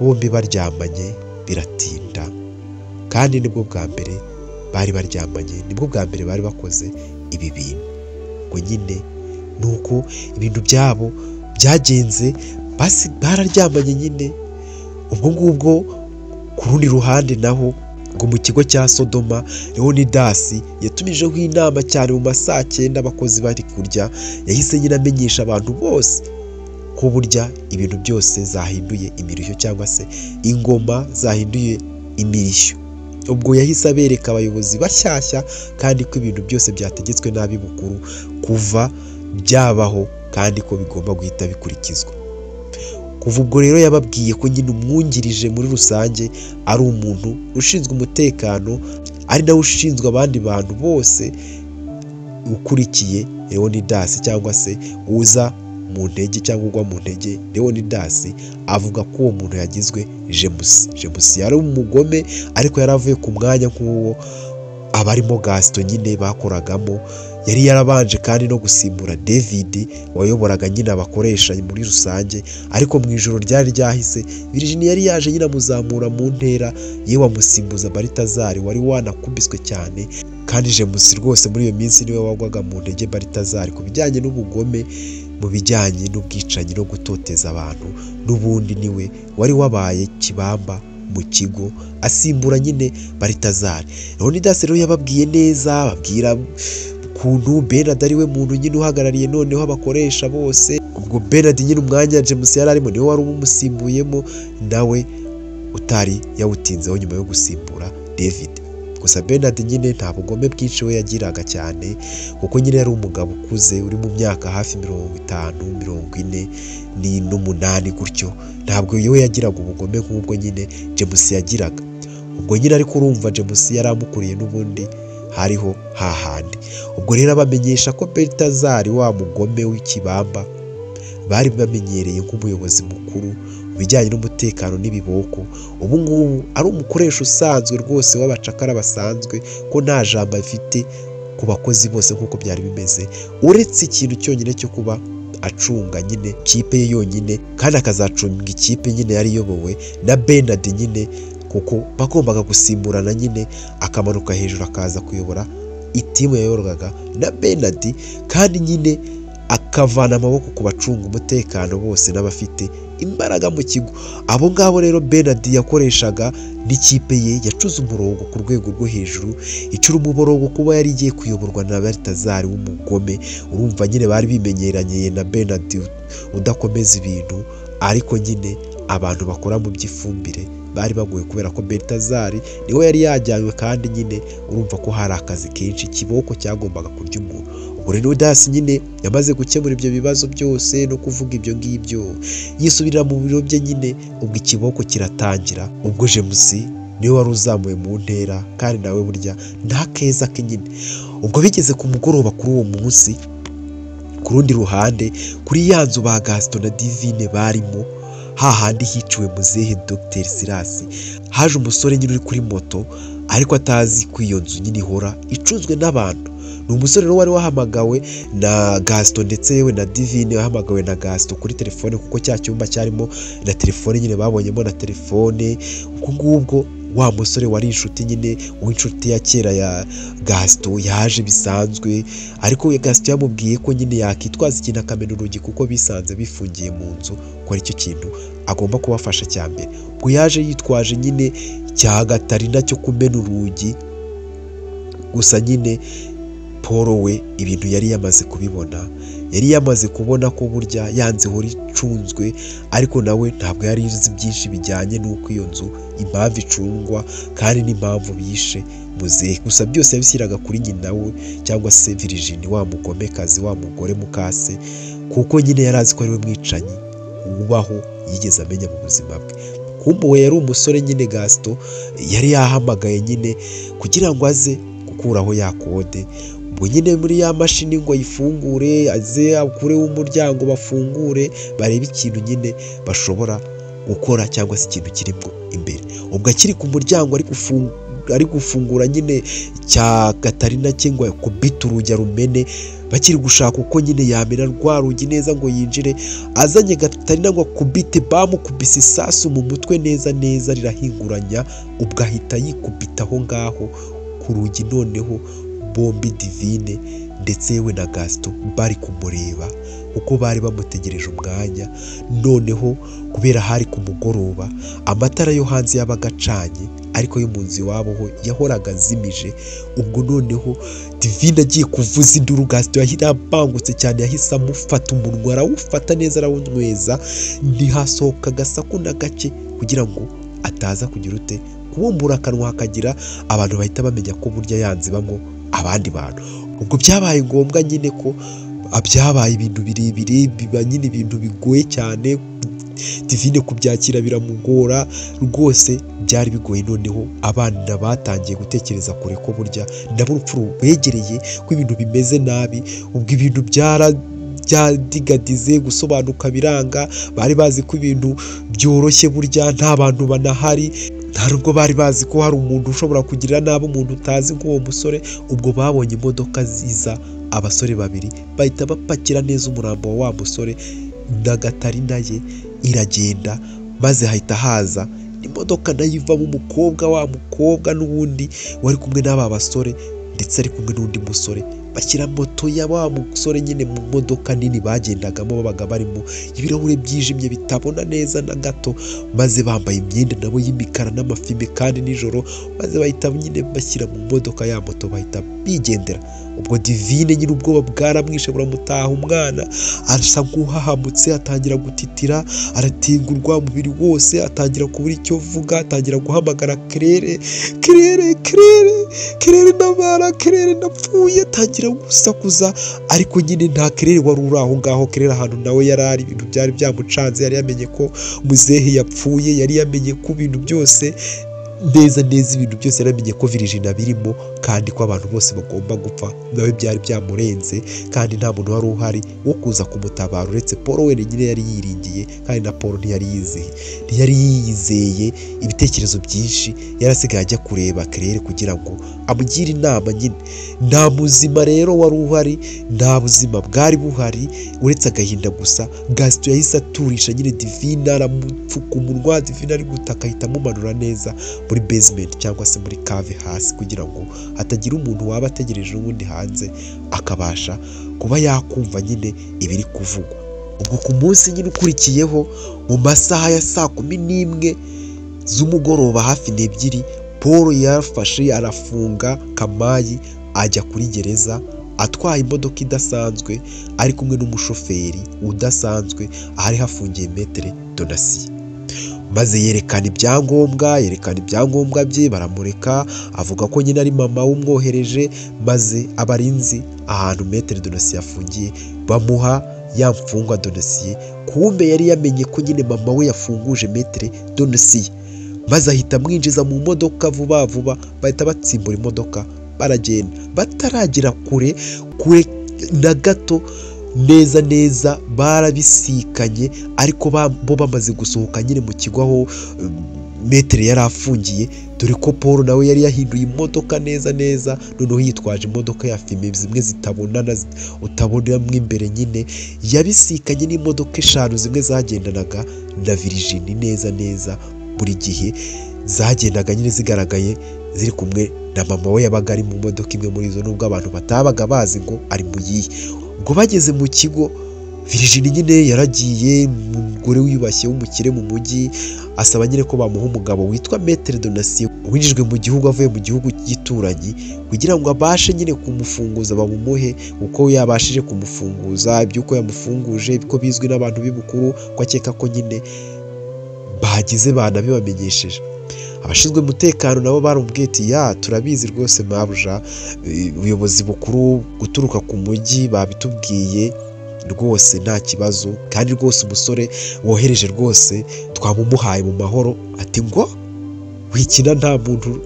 bombi baryamanye biratinda, kandi nibwo bwa mbere bari baryamanye, nibwo bwa mbere bari bakoze ibi bintu. Ngo nyine nuko ibintu byabo byagenze, basi bararyamanye nyine. Ubwo ngubwo ku rundi ruhande naho ngo mu kigo cya Sodoma, Leonidas yatumijeho inama cyane mu ma saa 9 abakozi bari kurya. Yahise nyine amenyesha abantu bose ko burya ibintu byose zahinduye imirishyo, cyangwa se ingoma zahinduye imirishyo. Ubwo yahise abereka abayobozi bashyashya, kandi ko ibintu byose byategetswe nabi bukuru kuva byabaho, kandi ko bigomba guhita bikurikizwa. Kuva ubwo rero yababwiye ko nyine umwungirije muri rusange ari umuntu ushinzwe umutekano, ari nawe ushinzwe abandi bantu bose ukurikiye Leonidas, cyangwa se uza mu ntege cyangwa ugwa mu ntege Leonidas. Avuga ko uwo muntu yagizwe James. James yari umugome, ariko yari avuye ku mwanya nk'uwo abarimo Gaston nyine bakoragamo. Yari yarabanje kandi no gusimbura David wayoboraga nyine abakoresha muri rusange, ariko mu ijoro ryari ryahise Virginie yari yaje nyine amuzamura mu ntera, yewe amusimbuza Baltazar wari wanakubiswe cyane. Kandi James rwose muri iyo minsi niwe wagwaga mu ntege Baltazar ku bijyanye n'ubugome, mu bijyanye n'ubwicanyi no gutoteza abantu. N'ubundi niwe wari wabaye kibamba mu kigo, asimbura nyine Baltazar. Leonidas rero yababwiye neza, ababwira ukuntu Bernard ari we muntu nyine uhagarariye noneho abakoresha bose. Ubwo Bernard nyine umwanya James yari arimo niwe wari umusimbuyemo, nawe utari yawutinzeho nyuma yo gusimbura David. Gusa Bernard nyine nta bugome bwinshi we yagiraga cyane, kuko nyine yari umugabo ukuze uri mu myaka hafi 50, 48 gutyo. Ntabwo we yagiraga ubugome nk'ubwo nyine James yagiraga. Ubwo nyine ariko urumva James yari amukuriye n'ubundi hariho hahandi. Ubwo rero abamenyesha ko Baltazar wa mugome w'ikibamba bari bamenyereye nk'umuyobozi mukuru mu bijyanye n'umutekano n'ibiboko, ubu ngubu ari umukoresha usanzwe rwose w'abacakara basanzwe, ko nta jambo afite ku bakozi bose nk'uko byari bimeze, uretse ikintu cyonyine cyo kuba acunga nyine ikipe ye yonyine, kandi akazacunga ikipe nyine yari iyobowe na Bernard nyine, kuko bagombaga gusimburana nyine, akamanuka hejuru akaza kuyobora itimu yayoborwaga na Bernard, kandi nyine akavana amaboko ku bacunga umutekano bose n'abafite imbaraga mu kigo. Abo ngabo rero Bernard yakoreshaga n'ikipe ye yacuze umurongo ku rwego rwo hejuru, icura umuborogo kuba yari igiye kuyoborwa na Baltazar w'umugome. Urumva nyine bari bimenyeranye na Bernard udakomeza ibintu, ariko nyine abantu bakora mu by'ifumbire bari bagoye kubera ko Baltazar niwe yari yajyanywe, kandi nyine urumva ko hari akazi kenshi, ikiboko cyagombaga kurya umuntu. Ubwo rero Leonidas nyine yamaze gukemura ibyo bibazo byose no kuvuga ibyo ngibyo, yisubirira mu biro bye nyine. Ubwo ikiboko kiratangira. Ubwo James niwe wari uzamuye mu ntera, kandi nawe burya nta keza ke nyine. Ubwo bigeze ku mugoroba kuri uwo munsi, ku rundi ruhande kuri ya nzu ba Gaston na Divine barimo, hahandi hiciwe muzehe Dr Silas, haje umusore nyine uri kuri moto, ariko atazi ko iyo nzu nyine ihora icunzwe n'abantu. Ni umusore rero wari wahamagawe na Gaston ndetse yewe na Divine wahamagawe na Gaston kuri telefone, kuko cya cyumba cyarimo na telefone nyine babonyemo na telefone. Ubwo ngubwo wa musore wari inshuti nyine w'inshuti ya kera ya Gaston yaje bisanzwe, ariko Gaston yamubwiye ko nyine yakitwaza ikintu akamena urugi, kuko bisanze bifungiye mu nzu, ko aricyo kintu agomba kubafasha cya mbere. Ubwo yaje yitwaje nyine cya Gatarina cyo kumena urugi, gusa nyine Paul we ibintu yari yamaze kubibona, yari yamaze kubona ko burya yanze ihora icunzwe, ariko nawe ntabwo yari azi byinshi bijyanye n'uko iyo nzu impamvu icungwa kandi n'impamvu bishe muzehe. Gusa byose yabishyiraga kuri nyina we cyangwa se Virginie wa mugomekazi, wa mugore mukase, kuko nyine yari azi ko ari we mwicanyi ubaho yigeze amenya mu buzima bwe. Kumbuwe yari umusore nyine Gaston yari yahamagaye nyine kugira ngo aze gukuraho ya kode, ubwo nyine muri ya mashini ngo ayifungure, aze akureho umuryango bafungure barebe ikintu nyine bashobora gukora cyangwa se ikintu kirimo imbere. Ubwo akiri ku muryango ari gufungura nyine cya Gatarina cye ngo akubite urugi arumene, bakiri gushaka uko nyine yamena rwa rugi neza ngo yinjire, azanye Gatarina ngo akubite, bamukubise isasu mu mutwe neza neza rirahinguranya, ubwo ahita yikubita aho ngaho ku rugi. Noneho bombi Divine ndetse yewe na Gaston bari kumureba kuko bari bamutegereje umwanya. Noneho kubera hari ku mugoroba, amatara yo hanze yabaga acanye ariko yo mu nzu iwabo ho yahoraga azimije. Ubwo noneho Divine agiye kuvuza induru, Gaston yahise abangutse cyane, yahise amufata umunwa arawufata neza arawunyweza, ntihasohoka agasaku na gake kugira ngo ataza kugira ute kubumbura akanwa hakagira abantu bahita bamenya ko burya yanze ibamo abandi bantu. Ubwo byabaye ngombwa nyine ko byabaye ibintu birebire, biba nyine ibintu bigoye cyane, Divine kubyakira biramugora rwose, byari bigoye. Noneho abana batangiye gutekereza kure ko burya nabo urupfu rubegereye, ko ibintu bimeze nabi. Ubwo ibintu byadigadize gusobanuka biranga, bari bazi ko ibintu byoroshye burya nta bantu banahari, nta nubwo bari bazi ko hari umuntu ushobora kugirira nabi umuntu utazi nk'uwo musore. Ubwo babonye imodoka ziza, abasore babiri bahita bapakira neza umurambo wa musore na Gatarina ye iragenda, maze hahita haza imodoka nayo ivamo umukobwa, wa mukobwa n'ubundi wari kumwe n'aba basore ndetse ari kumwe n'undi musore, bashyira moto ya wa musore nyine mu modoka nini bagendagamo, babaga barimo ibirahure byijimye bitabona neza na gato, maze bambaye imyenda nabo y'imikara n'amafime kandi nijoro, maze bahita nyine bashyira mu modoka ya moto bahita bigendera. Ubwo Divine nyine ubwoba bwaramwishe buramutaha, umwana asa nk'uhahamutse, atangira gutitira, aratingurwa umubiri wose, atangira kubura icyo avuga, atangira guhamagara Claire, Claire, Claire, Claire ntabara, Claire ndapfuye, atangira gusakuza, ariko nyine nta Claire wari uri aho ngaho. Claire ahantu nawe yari ari, ibintu byari byamucanze, yari yamenye ko muzehe yapfuye, yari yamenye ko ibintu byose neza neza, ibintu byose yaramenye ko Virginia birimo kandi ko abantu bose bagomba gupfa, nawe byari byamurenze kandi nta muntu wari uhari wo kuza kumutabara uretse Paul wenyine yari yiringiye, kandi na Paul ntiyari yizeye, ntiyari yizeye ibitekerezo byinshi, yarasigaye ajya kureba Claire kugira ngo amugire inama nyine. Nta muzima rero wari uhari, nta buzima bwari buhari uretse agahinda gusa. Gaston yahise aturisha nyine Divine, aramupfuka umunwa, Divine ari gutaka ahita amumanura neza muri basement cyangwa se muri cave hasi, kugira ngo hatagira umuntu waba ategereje ubundi hanze akabasha kuba yakumva nyine ibiri kuvugwa. Ubwo ku munsi nyine ukurikiyeho mu masaha ya 11:00 z'umugoroba hafi 2, Paul yafashe arafunga Kamayi ajya kuri gereza atwaye imodoka idasanzwe, ari kumwe n'umushoferi udasanzwe, ahari hafungiye Maître Donatien. Maze yerekana ibyangombwa, bye, baramureka, avuga ko nyine ari mama wumwohereje, maze abarinzi ahantu Maître Donatien afungiye bamuha ya mfungwa Donatien. Kumbe yari yamenye ko nyine mama we yafunguje Maître Donatien, maze ahita amwinjiza mu modoka vuba vuba, bahita batsimbura imodoka baragenda. Bataragera kure kure na gato neza neza barabisikanye, ariko bo bamaze gusohoka nyine mu kigo aho Maître yari afungiye, dore ko Paul nawe yari yahinduye imodoka neza neza, noneho yitwaje imodoka ya fime zimwe zitabonana utabonamo imbere nyine, yabisikanye n'imodoka 5 zimwe zagendanaga na Virginie neza neza, buri gihe zagendaga nyine zigaragaye ziri kumwe na mama we, yabaga ari mu modoka imwe muri izo, nubwo abantu batabaga bazi ngo ari mu yihe. Ubwo bageze mu kigo, Virginie nyine yaragiye, umugore wiyubashye w'umukire mu mujyi, asaba nyine ko bamuha umugabo witwa Maître Donatien winjijwe mu gihugu avuye mu gihugu gituranyi, kugira ngo abashe nyine kumufunguza bamumuhe, uko yabashije kumufunguza, iby'uko yamufunguje ko bizwi n'abantu b'ibukuru, ko akeka ko nyine bagize banabibamenyesheje. Abashinzwe umutekano nabo baramubwiye ati ya turabizi rwose mabuja, ubuyobozi bukuru guturuka ku mujyi babitubwiye, Rwose nta kibazo, kandi rwose umusore wohereje rwose twamumuhaye mu mahoro. Ati ngo wikina, nta muntu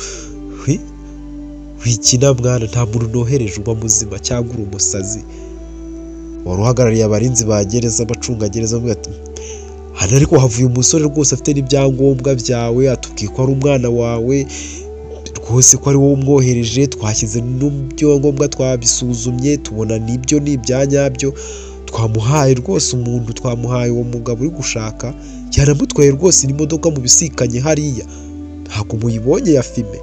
wikina mwana, nta muntu nohereje uba muzima cyangwa uri umusazi. Wari uhagarariye abarinzi ba gereza, abacungagereza, avuga ati hano ariko havuye umusore rwose afite n'ibyangombwa byawe, atubwiye ko ari umwana wawe rwose, ko ari wowe umwohereje, twashyize n'ibyangombwa twabisuzumye tubona nibyo ni ibyanyabyo, twamuhaye rwose umuntu, twamuhaye uwo mugabo uri gushaka, yaramutwaye rwose n'imodoka mubisikanye hariya, ntabwo muyibonye ya fime.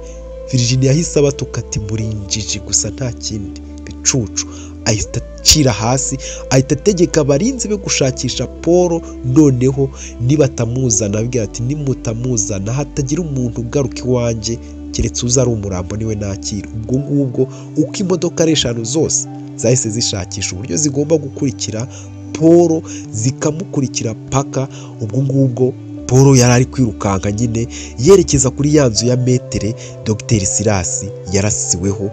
Virginia yahise abatuka ati muri injiji gusa nta kindi bicucu. Ahita acira hasi, ahita ategeka abarinzi be gushakisha Paul, noneho nibatamuzana ababwira ati nimutamuzana hatagira umuntu ugaruka iwanjye keretse uza ari umurambo niwe nakira. Ubwo ngubwo uko imodoka ari 5 zose zahise zishakisha uburyo zigomba gukurikira Paul, zikamukurikira paka. Ubwo ngubwo Paul yari ari kwirukanka nyine yerekeza kuri ya nzu ya metere Dr Silas yarasiweho,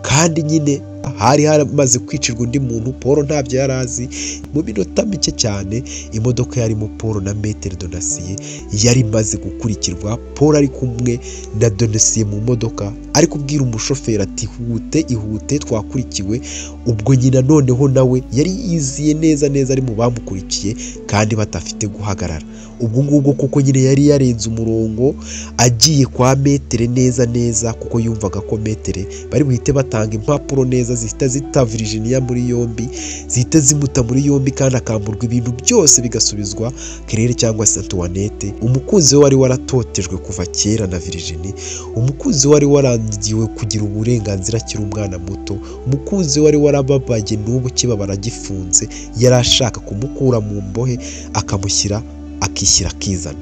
kandi nyine hari haramaze kwicirwa undi muntu, Paul ntabyo yari azi. Mu minota mike cyane imodoka yarimo Paul na metere Donasiye yari imaze gukurikirwa. Paul ari kumwe na Donasiye mu modoka, ari kubwira umushoferi ati ihute ihute twakurikiwe. Ubwo nyina noneho nawe yari yiziye neza neza ari mu bamukurikiye kandi badafite guhagarara. Ubwo ngubwo kuko nyine yari yarenze umurongo agiye kwa metere neza neza, kuko yumvaga ko metere bari buhite batanga impapuro neza zihita zita Virginia muri yombi, zihita zimuta muri yombi, kandi akamburwa ibintu byose bigasubizwa Claire cyangwa se Antoinette, umukunzi we wari waratotejwe kuva kera na Virginie, umukunzi we wari warangiwe kugira uburenganzira akiri umwana muto, umukunzi we wari warababaye n'ubu kibabara gifunze, yari ashaka kumukura mu mbohe akamushyira akishyira akizana.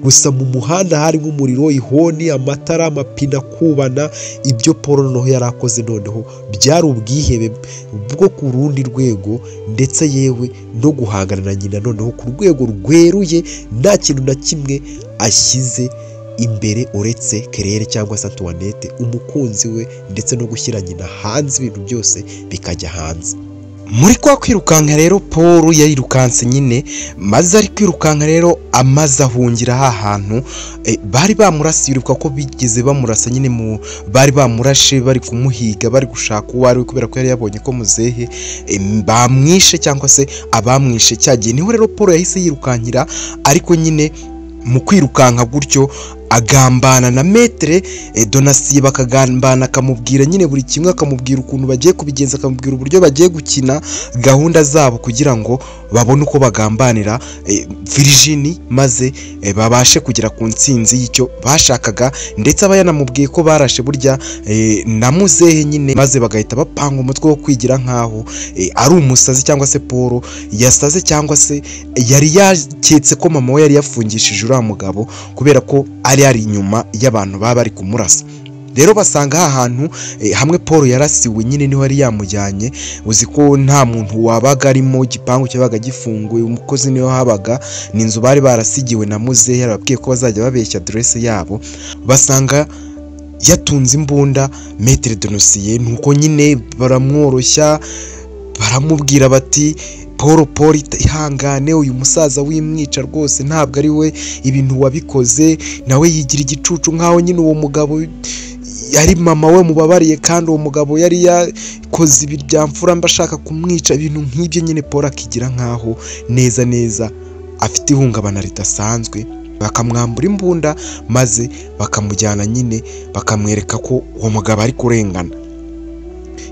Gusa mu muhanda harimo umuriro, ihoni, amatara, amapine akubana. Ibyo Paul noneho yari akoze noneho byari ubwihebe bwo ku rundi rwego, ndetse yewe no guhangana na nyina noneho ku rwego rweruye, nta kintu na kimwe ashyize imbere uretse Claire cyangwa se Antoinette umukunzi we, ndetse no gushyira nyina hanze, ibintu byose bikajya hanze. Muri kwa kwirukanka rero Paul yarirukanse nyine, maze ari kwirukanka rero amaze ahungira ha hantu bari bamurasiye. Uribuka ko bigeze bamurasa nyine, mu bari bamurashe bari kumuhiga, bari gushaka uwo ari we, kubera ko yari yabonye ko muzehe bamwishe cyangwa se abamwishe cyagiye. Niho rero Paul yahise yirukankira, ariko nyine mu kwirukanka gutyo agambana na metere Donasiye, bakagambana akamubwira nyine buri kimwe, akamubwira ukuntu bagiye kubigenza, akamubwira uburyo bagiye gukina gahunda zabo kugira ngo babone uko bagambanira Virginie, maze babashe kugera ku ntsinzi y'icyo bashakaga. Ndetse aba yanamubwiye ko barashe burya na muzehe nyine, maze bagahita bapanga umutwe wo kwigira nkaho ari umusazi cyangwa se Paul yasaze, cyangwa se yari yaketse ko mama we yari yafungishije uriya mugabo kubera ko ari ari inyuma y'abantu baba bari kumurasa. Rero basanga ha hantu hamwe Paul yarasiwe nyine niho yari yamujyanye. Uzi ko nta muntu wabaga arimo, igipangu cyabaga gifunguye, umukozi niho habaga, ni inzu bari barasigiwe na muzehe, yarababwiye ko bazajya babeshya adresse yabo. Basanga yatunze imbunda metere Donosiye, nuko nyine baramworoshya, baramubwira bati Paul Paul ihangane, uyu musaza w'imwica rwose ntabwo ari we ibintu wabikoze, nawe yigira igicucu nkaho nyine uwo mugabo yari mama we mubabariye, kandi uwo mugabo yari yakoze ibi bya mfura mba ashaka kumwica, ibintu nk'ibyo nyine. Paul akigira nkaho neza neza afite ihungabana ridasanzwe, bakamwambura imbunda maze bakamujyana nyine, bakamwereka ko uwo mugabo ari kurengana.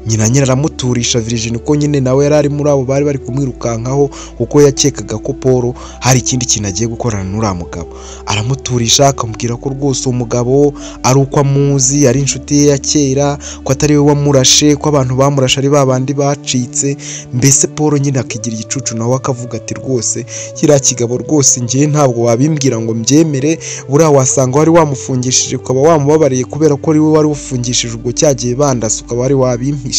Nyina nyine aramuturisha Virginie, ko nyine nawe yari ari muri abo bari bari kumwirukankaho, kuko yakekaga ko Paul hari ikindi kintu agiye gukorana n'uriya mugabo. Aramuturisha akamubwira ko rwose uwo mugabo ari uko amuzi, ari inshuti ye ya kera, ko atari we wamurashe, ko abantu bamurashe ari babandi bacitse. Mbese Paul nyine akigira igicucu, nawe akavuga ati rwose kiriya kigabo rwose ngiye ntabwo wabimbwira ngo mbyemere, buriya wasanga wari wamufungishije ukaba wamubabariye kubera ko ari we wari ufungishije ubwo cyagiye bandasa ukaba wari wabimpishe.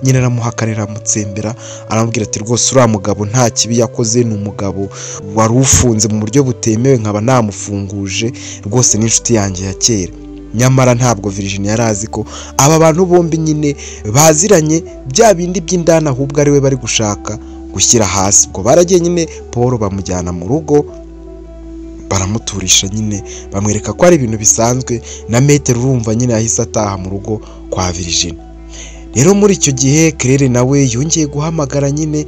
Nyine aramuhakanira, aramutsembera, aramubwira ati rwose uriya mugabo nta kibi yakoze, ni umugabo wari ufunze mu buryo butemewe, nkaba namufunguje rwose n'inshuti yanjye ya kera. Nyamara ntabwo Virginie yari azi ko aba bantu bombi nyine baziranye bya bindi by'indani, ahubwo ari we bari gushaka gushyira hasi. Ubwo baragiye nyine Paul bamujyana mu rugo baramuturisha nyine, bamwereka ko ari ibintu bisanzwe. Na Metero urumva nyine yahise ataha mu rugo kwa Virginie. Rero muri icyo gihe Claire nawe yongeye guhamagara nyine,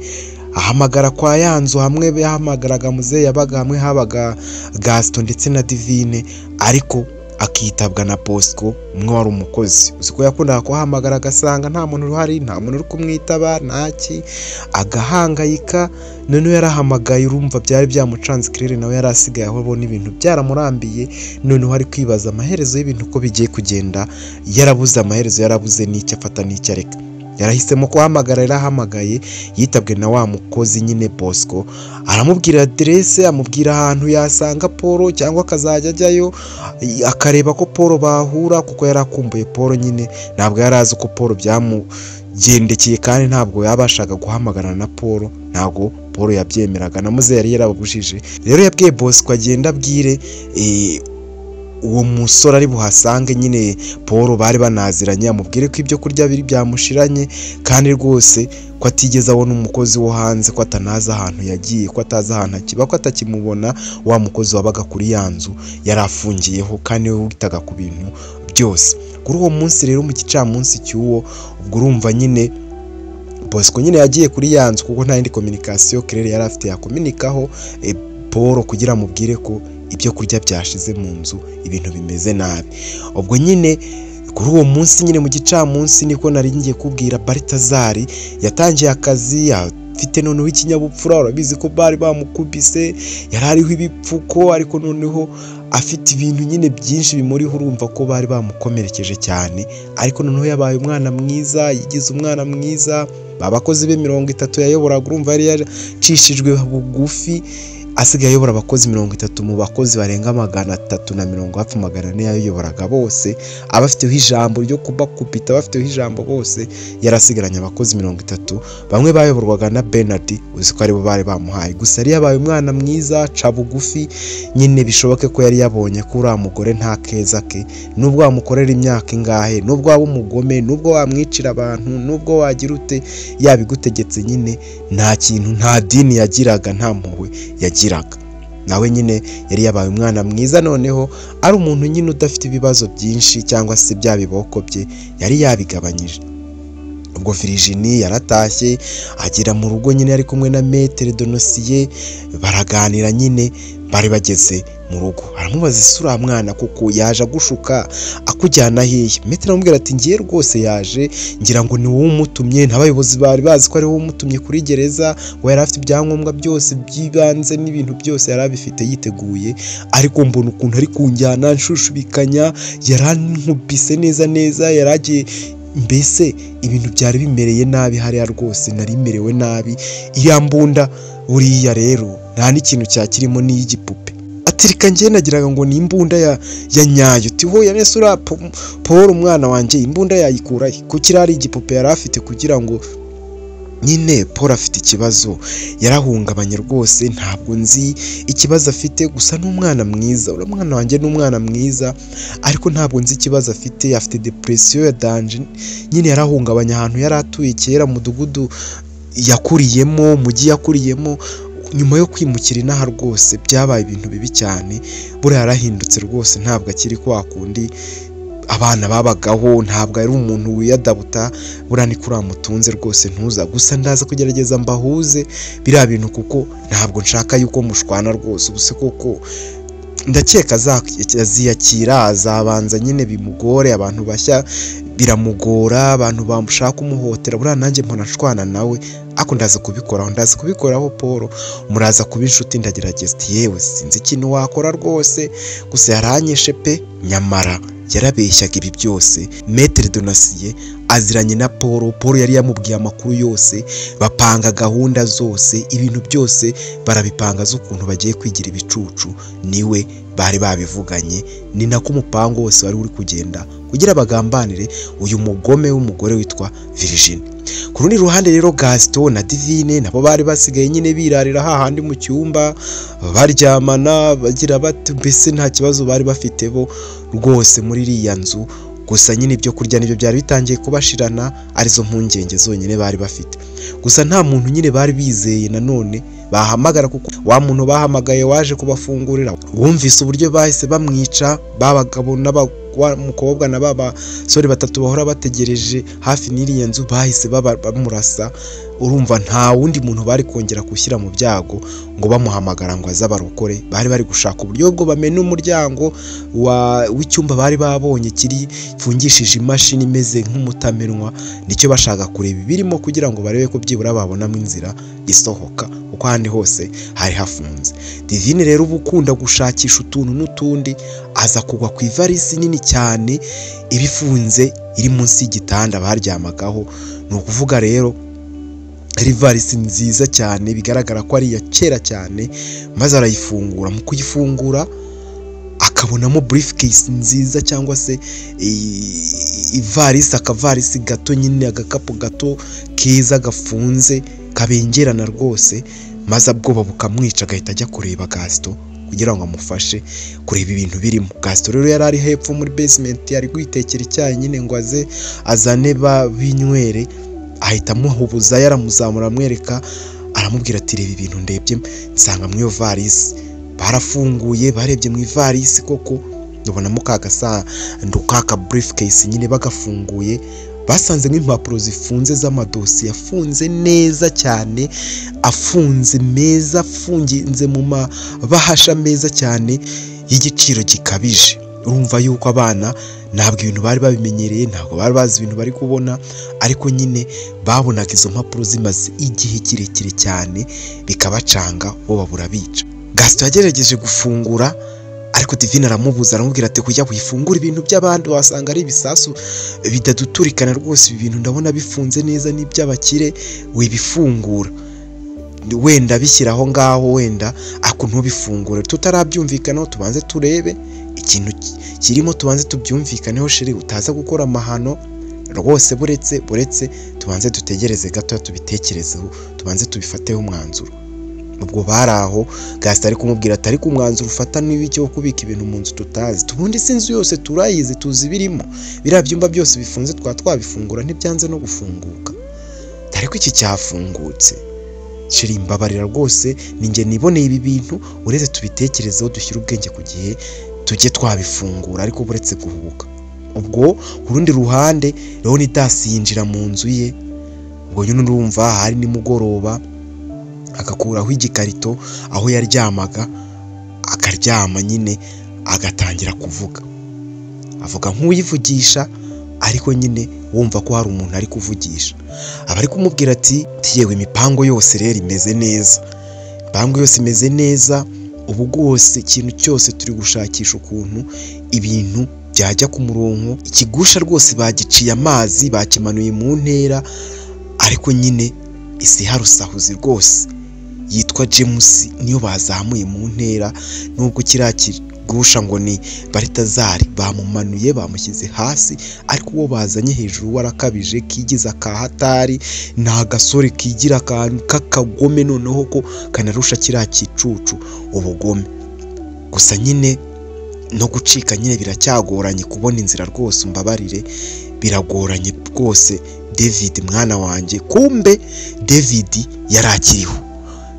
ahamagara kwa ya nzu hamwe yahamagaraga muzehe yabaga, hamwe habaga Gaston ndetse na Divine, ariko akitabwa na Bosco umwe wari umukozi. Uzi ko yakundaga kuhamagara agasanga nta muntu uhari, nta muntu uri kumwitaba, ntaki, agahangayika. Noneho yarahamagaye, urumva byari byamucanze. Claire nawe yari asigaye aho abona ibintu byaramurambiye, noneho ari kwibaza amaherezo y'ibintu uko bigiye kugenda. Yarabuze amaherezo, yarabuze n'icyo afata n'icyo areka. Yarahisemo kuhamagara, yarahamagaye, yitabwe na wa mukozi nyine Bosco, aramubwira aderese, amubwira ahantu yasanga Paul cyangwa akazajya ajyayo akareba ko Paul bahura, kuko yari akumbuye Paul nyine. Ntabwo yari azi uko Paul byamugendekeye, kandi ntabwo yabashaga guhamagarana na Paul, ntabwo Paul yabyemeraga, na muzehe yari yarababujije. Rero yabwiye Bosco agenda abwire uwo musore ari buhasange nyine Paul bari banaziranye, amubwire ko ibyo kurya biri byamushiranye, kandi rwose ko atigeze abona umukozi wo hanze, ko atanazi ahantu yagiye, ko atazi ahantu akiba, ko atakimubona wa mukozi wabaga kuri ya nzu yari afungiyeho, kandi we witaga ku bintu byose. Kuri uwo munsi rero mu gicamunsi cy'uwo, ubwo urumva nyine Bosco nyine yagiye kuri ya nzu, kuko nta yindi communication Claire yari afite yakomunikaho Paul kugira amubwire ko ibyo kurya byashize mu nzu, ibintu bimeze nabi. Ubwo nyine kuri uwo munsi nyine mu gicamunsi niko nari ngiye kubwira Baltazari yatangiye akazi afite noneho ikinyabupfura. Urabizi ko bari bamukubise, yari ariho ibipfuko, ariko noneho afite ibintu nyine byinshi bimuriho, urumva ko bari bamukomerekeje cyane, ariko noneho yabaye umwana mwiza, yigize umwana mwiza. Abakozi be 30 yayoboraga, urumva yari yaracishijwe bugufi, asigaye ayobora abakozi 30 mu bakozi barenga 350, hafi 400 yayoboraga bose, abafiteho ijambo ryo kubakubita, abafiteho ijambo bose. Yarasigaranye abakozi 30, bamwe bayoborwaga na Bernard, uzi ko aribo bari bamuhaye. Gusa yari yabaye umwana mwiza, aca bugufi nyine, bishoboke ko yari yabonye ko uriya mugore nta keza ke, nubwo wamukorera imyaka ingahe, nubwo waba umugome, nubwo wamwicira abantu, nubwo wagira ute, yabigutegetse nyine, nta kintu, nta dini yagiraga, nta mpuhwe yagiraga. Nawe nyine yari yabaye umwana mwiza, noneho ari umuntu nyine udafite ibibazo byinshi, cyangwa se bya biboko bye yari yabigabanyije. Ubwo Virginie yaratashye agera mu rugo nyine, yari kumwe na Maître Donosier, baraganira nyine, bari bageze mu rugo. Aramubaza isura mwana kuko yaje agushuka akujyana hehe? Maître aramubwira ati ngiye rwose yaje ngira ngo ni wowe umutumye, n'abayobozi bari bazi ko ari wowe umutumye kuri gereza, we yari afite ibyangombwa byose by'ibanze n'ibintu byose yari abifite yiteguye, ariko mbona ukuntu ari kunjyana nshushubikanya, yarankubise neza neza, yaragiye mbese ibintu byari bimereye nabi hariya rwose, nari merewe nabi. Iya mbunda buriya rero nta n'ikintu cyakirimo n'iyigipupe. Atirika ngiye nagiraga ngo ni imbunda ya nyayo. Tiho ya nesura Paul umwana wanjye imbunda yayikura kuko ari igipupe yari afite, kugira ngo nyine Paul afite ikibazo, yarahungabanye rwose, ntabwo nzi ikibazo afite, gusa ni umwana mwiza, uriya mwana wanjye ni umwana mwiza, ariko ntabwo nzi ikibazo afite, afite depression ya danger nyine, yarahungabanye ahantu yari atuye kera, mudugudu yakuriyemo, mujyi yakuriyemo, nyuma yo kwimukira inaha rwose byabaye ibintu bibi cyane. Buriya yarahindutse rwose, ntabwo akiri kwa kundi abana babagaho, ntabwo ari umuntu wiyadabuta, buriya ni kuri mutunze rwose ntuza. Gusa ndaza kugerageza mbahuze biriya bintu, kuko ntabwo nshaka yuko mushwana rwose. Ubuse koko ndakeka aziyakira, azabanza nyine bimugore, abantu bashya biramugora, abantu bamushaka kumuhotera, buriya nanjye mpora nshwana nawe, ariko ndaza kubikoraho, ndaza kubikoraho Paul, muraza kuba inshuti, ndagerageza. Yewe sinzi ikintu wakora rwose, gusa yaranyishe pe. Nyamara yarabeshyaga ibi byose. Maître Donasier aziranye na Paul, Paul yari yamubwiye amakuru yose, bapanga gahunda zose, ibintu byose barabipanga z'ukuntu bagiye kwigira ibicucu, niwe bari babivuganye. Ni nako umupango wose wari uri kugenda kugira bagambanire uyu mugome w'umugore witwa Virginie. Ku rundi ruhande rero Gaston na Divine nabo bari basigaye nyine birarira hahandi mu cyumba, baryamana bagira bati mbese nta kibazo bari bafite bo rwose muri iriya nzu. Gusa nyine ibyo kurya nibyo byari bitangiye kubashirana, arizo mpungenge zonyine bari bafite. Gusa nta muntu nyine bari bizeye nanone bahamagara, kuko wa muntu bahamagaye waje kubafungurira wumvise uburyo bahise bamwica, babagabo n'abakobwa na babasore batatu bahora bategereje hafi n'iriya nzu bahise bamurasa. Urumva nta wundi muntu bari kongera gushyira mu byago ngo bamuhamagara ngo aze abarokore. Bari bari gushaka uburyo bwo bamena umuryango w'icyumba bari babonye kiri mfungishije imashini imeze nk'umutamenwa, nicyo bashaka kureba ibirimo kugira ngo barebe ko byibura babonamo inzira isohoka, kuko ahandi hose hari hafunze. Divine rero uba ukunda gushakisha utuntu n'utundi, aza kugwa ku ivarisi nini cyane ibifunze iri munsi y'igitanda baryamagaho. Ni ukuvuga rero ivarisi nziza cyane bigaragara ko ari iya kera cyane, maze arayifungura. Mu kuyifungura akabonamo briefcase nziza cyangwa se ivarisi, akavarisi gato nyine, agakapu gato keza gafunze kabengerana rwose, maze ubwoba bukamwica agahita ajya kureba Gaston kugira ngo amufashe kureba ibintu birimo. Gaston rero yari ari hepfo muri basement ari kwitekera icyayi nyine ngo aze azane babinywere, ahita amuhubuza yaramuzamura amwereka, aramubwira ati reba ibintu ndebye nsanga mu iyo varisi. Barafunguye barebye mu ivarisi koko ubonamo ka gasanduku ka briefcase nyine, bagafunguye basanzemo impapuro zifunze z'amadosiye afunze neza cyane, afunze meza, afunze mu mabahasha meza cyane y'igiciro gikabije. Urumva yuko abana ntabwo ibintu bari babimenyereye, ntabwo bari bazi ibintu bari kubona, ariko nyine babonaga izo mpapuro zimaze igihe kirekire cyane bikabacanga, bo babura bica. Gaston yagerageje gufungura ariko Divine aramubuza, aramubwira ati kujya kuyifungura ibintu by'abandi wasanga ari ibisasu bidaduturikana rwose, ibi bintu ndabona bifunze neza n'iby'abakire, wibifungura wenda bishyira aho ngaho wenda ako ntubifungure tutarabyumvikanaho, tubanze turebe ikintu kirimo, tubanze tubyumvikaneho sheri, utaza gukora amahano rwose, buretse tubanze dutegereze gato tubitekerezeho, tubanze tubifateho umwanzuro. Ubwo bari aho Gaston ari kumubwira ati ariko umwanzuro ufata n'ibiki wo kubika ibintu mu nzu tutazi, tubundi si inzu yose turayizi, tuzi ibirimo, biriya byumba byose bifunze twabifungura ntibyanze no gufunguka, ariko iki cyafungutse sheri mbabarira rwose, ninjye niboneye ibi bintu, uretse tubitekerezeho dushyire ubwenge ku gihe tujye twabifungura, ariko buretse guhubuka. Ubwo ku rundi ruhande Leonidas yinjira mu nzu ye, ubwo nyine urumva hari nimugoroba, agakuraho igikarito aho yaryamaga, akaryama nyine agatangira kuvuga, avuga nk'uyivugisha ariko nyine wumva ko hari umuntu ari kuvugisha. Aba ari kumubwira ati yewe imipango yose rero imeze neza, imipango yose imeze neza, ubu rwose ikintu cyose turi gushakisha ukuntu ibintu byajya ku murongo, ikigusha rwose bagiciye amazi bakimanuye mu ntera, ariko nyine isi harusahuzi rwose yitwa James niyo bazamuye mu ntera, nubwo kiriya kigusha ngo ni Baritazari bamumanuye bamushyize hasi, ariko uwo bazanye hejuru warakabije kigiza akahatari, ni agasore kigira akantu k'akagome noneho ko kanarusha kiriya kicucu ubugome. Gusa nyine no gucika nyine biracyagoranye kubona inzira rwose, umbabarire biragoranye rwose David mwana wanjye. Kumbe David yarakiriho.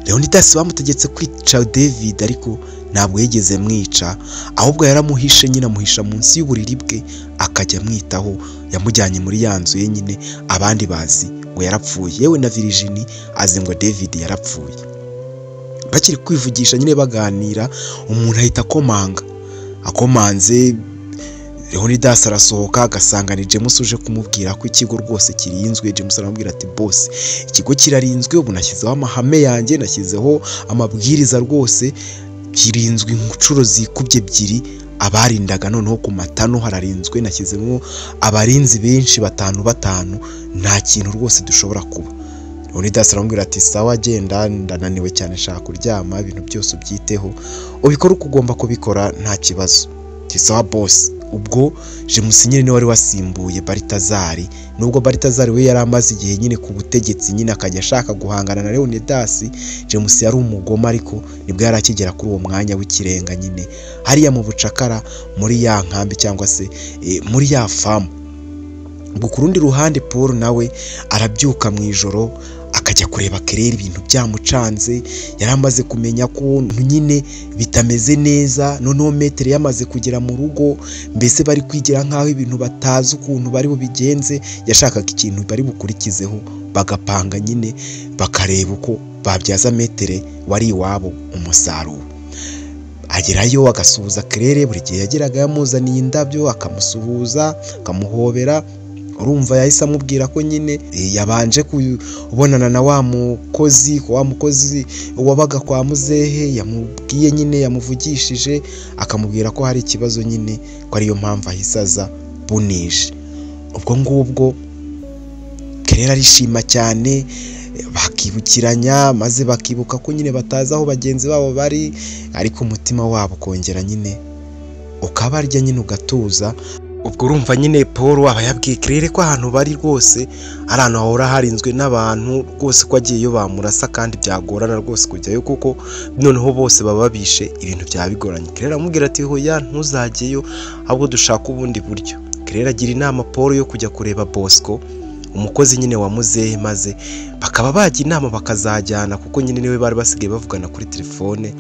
Leonidas bamutegetse kwica David ariko ntabwo yigeze mwica, ahubwo yaramuhishe nyine, amuhisha munsi y'uburiri bwe akajya amwitaho, yamujyanye muri ya nzu ye nyine, abandi bazi ngo yarapfuye, yewe na Virginie azi ngo David yarapfuye. Bakiri kwivugisha nyine baganira, umuntu ahita akomanga, akomanze Leonidas arasohoka agasanga ni James uje kumubwira ko ikigo rwose kirinzwe. James aramubwira ati boss ikigo kirarinzwe, ubu nashyizeho amahame yanjye, nashyizeho amabwiriza rwose, kirinzwe inshuro zikubye ebyiri abarindaga, noneho ku matano hararinzwe, nashyizemo abarinzi benshi batanu batanu, nta kintu rwose dushobora kuba. Leonidas aramubwira ati sawa genda, ndananiwe cyane nshaka kuryama, ibintu byose ubyiteho ubikore uko ugomba kubikora nta kibazo. Ati sawa boss. Ubwo James nyine niwe wari wasimbuye Baritazari, nubwo Baritazari we yari amaze igihe nyine ku butegetsi nyine akajya ashaka guhangana na Leonidas. James yari umugoma ariko nibwo yari akigera kuri uwo mwanya w'ikirenga nyine hariya mu bucakara muri ya nkambi cyangwa se muri ya famu. Ubwo ku rundi ruhande Paul nawe arabyuka mu ijoro akajya kureba Claire, ibintu byamucanze, yari amaze kumenya ko nyine bitameze neza. Noneho Maître yamaze kugera mu rugo, mbese bari kwigira nk'aho ibintu batazi ukuntu bari bubigenze. Yashakaga ikintu bari bukurikizeho, bagapanga nyine bakareba uko babyaza Maître wari iwabo umusaruro. Agerayo agasuhuza Claire, buri gihe yageraga yamuzaniye indabyo, akamusuhuza, akamuhobera. Urumva yahise amubwira ko nyine yabanje kubonana na wa mukozi, wa mukozi wabaga kwa muzehe, yamubwiye nyine, yamuvugishije akamubwira ko hari ikibazo nyine, ko ariyo mpamvu ahise aza bunije. Ubwo ngubwo Claire arishima cyane, bakibukiranya maze bakibuka ko nyine batazi aho bagenzi babo bari, ariko umutima wabo ukongera nyine ukabarya nyine ugatuza. Ubwo urumva nyine Paul aba yabwiye Claire ko ahantu bari rwose ari ahantu hahora harinzwe n'abantu rwose, ko agiyeyo bamurasa kandi byagorana rwose kujyayo, kuko noneho bose baba bishe, ibintu byaba bigoranye. Claire aramubwira ati hoya ntuzajyeyo, ahubwo dushaka ubundi buryo. Claire agira inama Paul yo kujya kureba Bosco, umukozi nyine wa muzehe, maze bakaba bajya inama bakazajyana, kuko nyine niwe bari basigaye bavugana kuri telefone,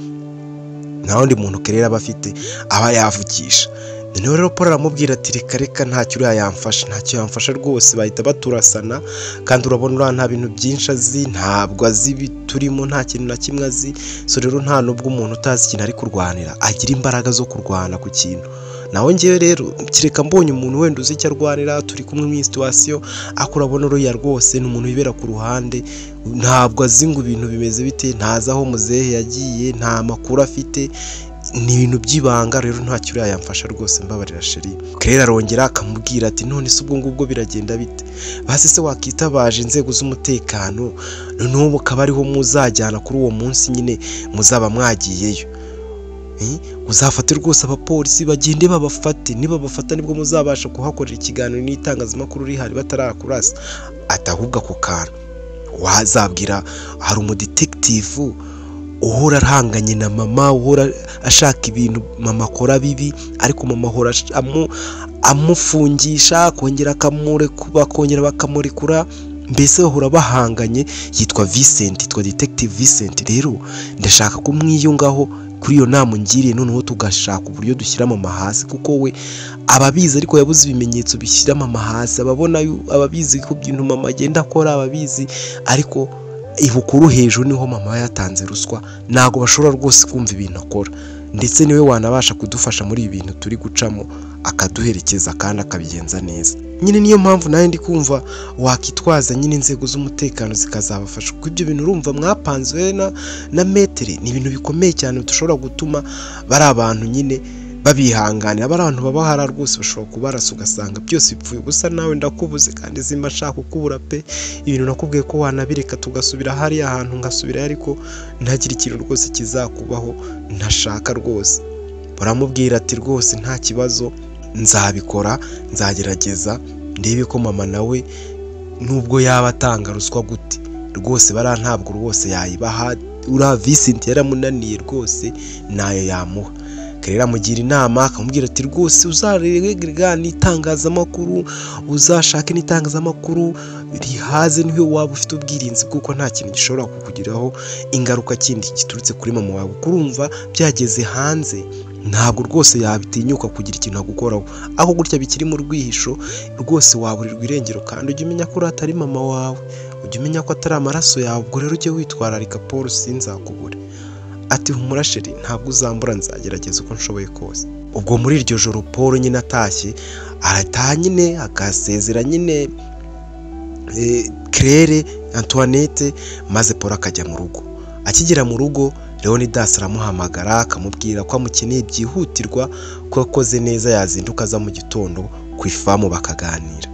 nta wundi muntu Claire aba afite aba yavugisha. Noneho rero Paul aramubwira ati reka reka ntacyo uriya yamfasha, ntacyo yamfasha rwose, bahita baturasana, kandi urabona uriya nta bintu byinshi azi, ntabwo azi ibiturimo, nta kintu na kimwe azi. So rero nta nubwo umuntu utazi ikintu ari kurwanira agira imbaraga zo kurwana ku kintu. Nawe ngewe rero kereka mbonye umuntu wenda uzi icyo arwanira, turi kumwe mu situation, ariko urabona uriya rwose ni umuntu wibera ku ruhande, ntabwo azi ngo ibintu bimeze bite, ntazi aho muzehe yagiye, nta makuru afite, ni ibintu by'ibanga. Rero ntacyo uriya yamfasha rwose, mbabarira chérie. Claire arongera akamubwira ati none se ubwo ngubwo biragenda bite? Basi se wakitabaje inzego z'umutekano, noneho mukaba ariho muzajyana kuri uwo munsi nyine muzaba mwagiyeyo. Uzafate rwose abapolisi bagende babafate, nibabafata nibwo muzabasha kuhakorera ikiganiro n'itangazamakuru rihari batarakurasa. Ati ahubwo ako kantu wazabwira, hari umudetective uhora arahanganye na mama, uhora ashaka ibintu mama akora bibi, ariko mama ahora amufungisha, akongera akamurekura, bakamurekura, mbese bahora bahanganye. Yitwa Vincent, yitwa Detective Vincent. Rero ndashaka kumwiyungaho kuri iyo nama ungiriye, noneho tugashaka uburyo dushyira mama hasi, kuko we ababizi ariko yabuze ibimenyetso bishyira mama hasi, ababona ababizi ko ibintu mama agenda akora ababizi, ariko ibukuru hejuru niho mama yatanze ruswa, ntabwo bashobora rwose kumva ibintu akora, ndetse niwe wanabasha kudufasha muri ibi bintu turi gucamo, akaduherekeza kandi akabigenza neza nyine. Niyo mpamvu nawe ndi kumva wakitwaza nyine inzego z'umutekano zikazabafasha, kuko ibyo bintu urumva mwapanzwe na Maître ni ibintu bikomeye cyane dushobora gutuma bari abantu nyine babihanganira, bari abantu baba hara rwose bashobora kubarasa ugasanga byose bipfuye ubusa. Nawe ndakubuze kandi simba nshaka kukubura pe, ibintu nakubwiye ko wanabireka tugasubira hariya hantu ngasubirayo, ariko ntagire ikintu rwose kizakubaho ntashaka rwose. Baramubwira ati rwose nta kibazo, nzabikora, nzagerageza ndebe ko mama nawe nubwo yaba atanga ruswa gute rwose bara ntabwo rwose yayibaha, uriya Vincent yaramunaniye rwose nayo yamuha. Claire amugira inama akamubwira ati rwose uzarebe n'itangazamakuru, uzashake n'itangazamakuru rihaze, niyo waba ufite ubwirinzi kuko nta kintu gishobora kukugiraho ingaruka kindi giturutse kuri mama wawe, kurumva byageze hanze ntabwo rwose yabitinyuka kugira ikintu agukoraho, aho gutya bikiri mu rwihisho rwose waburirwa irengero. Kandi ujye umenya ko atari mama wawe, ujye umenya ko atari amaraso yawe, ubwo rero ujye witwararika Paul sinzakubure. Ati humura chérie ntabwo uzambura, nzagerageza uko nshoboye kose. Ubwo muri iryo joro Paul nyine atashye, arataha nyine agasezera nyine Claire Antoinette, maze Paul akajya mu rugo. Akigera mu rugo Leonidas aramuhamagara akamubwira ko amukeneye byihutirwa, ko yakoze neza yazinduka aza mu gitondo ku ifamu bakaganira.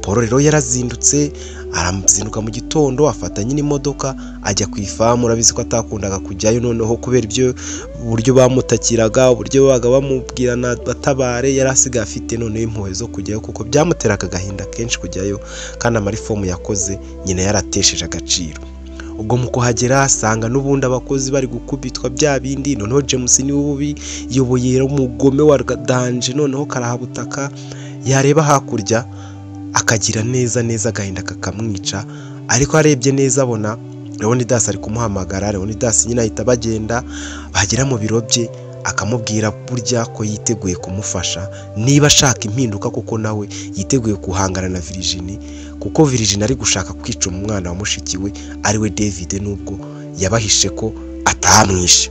Paul rero yarazindutse, arazinduka mu gitondo afata nyine imodoka ajya ku ifamu. Urabizi ko atakundaga kujyayo noneho kubera ibyo uburyo bamutakiraga, uburyo babaga bamubwirana batabare, yari asigaye afite noneho impuhwe zo kujyayo kuko byamuteraga agahinda kenshi kujyayo, kandi amarifomu yakoze nyina yaratesheje agaciro. Ubwo mu kuhagera asanga n'ubundi abakozi bari gukubitwa bya bindi, noneho James niwe ubiyoboye umugome wa danje, noneho karahabutaka. Yareba hakurya akagira neza neza agahinda kakamwica, ariko arebye neza abona Leonidas ari kumuhamagara. Leonidas nyine ahita bagenda, bagera mu biro bye akamubwira burya ko yiteguye kumufasha niba ashaka impinduka, kuko nawe yiteguye guhangana na Virginie, kuko Virginie ari gushaka kwica umwana wa mushiki we ariwe David, nubwo yabahishe ko atamwishe.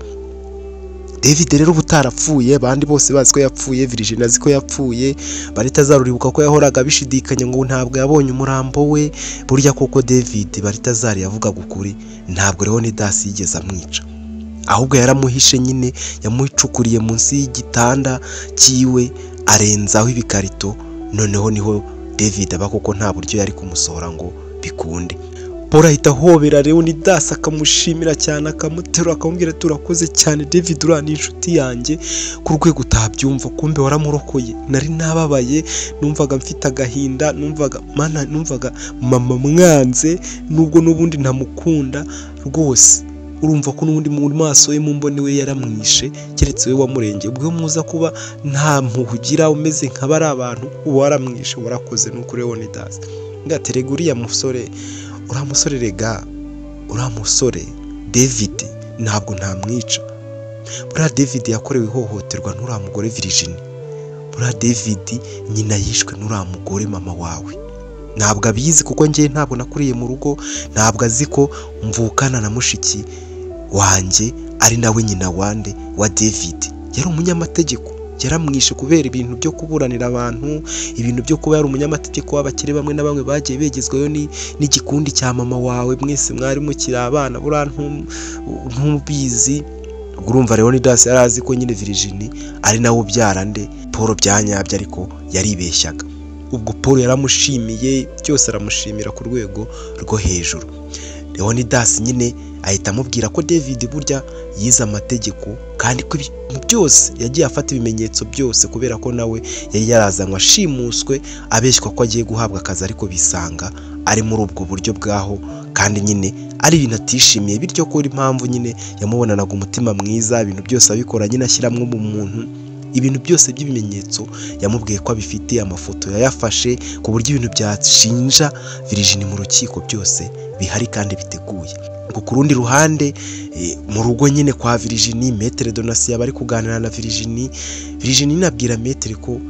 David rero uba utarapfuye, abandi bose bazi ko yapfuye, Virginie azi ko yapfuye, Baltazar uribuka ko yahoraga abishidikanya ngo ntabwo yabonye umurambo we. Burya koko David Baltazar yavugaga ukuri, ntabwo Leonidas yigeze amwica, ahubwo yaramuhishe nyine, yamucukuriye munsi y'igitanda cyiwe arenzaho ibikarito, noneho niho David aba, kuko nta buryo yari kumusohora ngo bikunde. Paul ahita ahobera Leonidas akamushimira cyane, akamuterura akamubwira ati urakoze cyane David, uriya ni inshuti yanjye ku rwego utabyumva, kumbe waramurokoye, nari nababaye, numvaga mfite agahinda, numvaga mana, numvaga mama mwanze, nubwo n'ubundi ntamukunda rwose. Urumva ko n'ubundi mu maso ye, mu mboni we yaramwishe, keretse we wamurengeye. Ubwo muza kuba nta mpuhwe ugira umeze nka bari abantu, uba waramwishe, warakoze nuko Leonidas. Ngaterega uriya musore, uriya musore rega, uriya musore David ntabwo ntamwica. Buriya David yakorewe ihohoterwa n'uriya mugore Virginie. Buriya David nyina yishwe n'uriya mugore mama wawe. Ntabwo abizi kuko njye ntabwo nakuriye mu rugo, ntabwo azi ko mvukana na mushiki wanjye ari nawe nyina wande wa David. Yari umunyamategeko, yaramwishe kubera ibintu byo kuburanira abantu, ibintu byo kuba yari umunyamategeko w'abakire bamwe na bamwe bagiye begezwayo n'igikundi cya mama wawe, mwese mwari mukiri abana, buriya ntubizi. Urumva Leonidas yari azi ko nyine Virginie ari nawe ubyara nde Paul byanyabyo, ariko yaribeshyaga. Ubwo Paul yaramushimiye byose, aramushimira ku rwego rwo hejuru. Leonidas nyine ahita amubwira ko David burya yize amategeko, kandi ko byose yagiye afata ibimenyetso byose, kubera ko nawe yari yarazanywe ashimuswe abeshywa ko agiye guhabwa akazi, ariko bisanga ari muri ubwo buryo bwaho, kandi nyine ari ibintu atishimiye, bityo ko impamvu nyine yamubonanaga umutima mwiza, ibintu byose abikora nyine ashyiramo ubumuntu, ibintu byose by'ibimenyetso yamubwiye ko abifite, amafoto yayafashe, ku buryo ibintu byashinja Virginie mu rukiko byose bihari kandi biteguye. Ngo ku rundi ruhande mu rugo nyine kwa Virginie, Maître Donatien bari kuganira na Virginie. Virginie inabwira Maître ko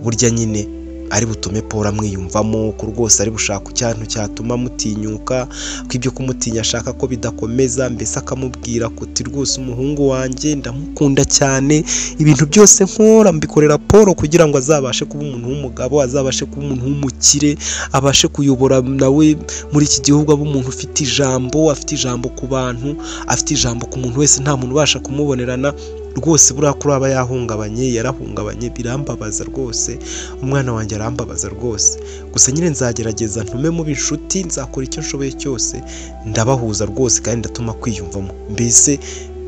burya nyine ari butume Paul amwiyumvamo, ko rwose ari bushaka icyantu cyatuma amutinyuka, ko ibyo kumutinya ashaka ko bidakomeza, mbese akamubwira kuti rwose umuhungu wanjye ndamukunda cyane, ibintu byose nkora mbikorera Paul kugira ngo azabashe kuba umuntu w'umugabo, azabashe kuba umuntu w'umukire, abashe kuyobora nawe muri iki gihugu, abe umuntu ufite ijambo, afite ijambo ku bantu, afite ijambo ku muntu wese, nta muntu ubasha kumubonerana. Rwose buriya kuri aba yahungabanye, yarahungabanye, birambabaza rwose, umwana wanjye arambabaza rwose. Gusa nyine nzagerageza ntume muba inshuti, nzakora icyo nshoboye cyose, ndabahuza rwose kandi ndatuma kwiyumvamo, mbese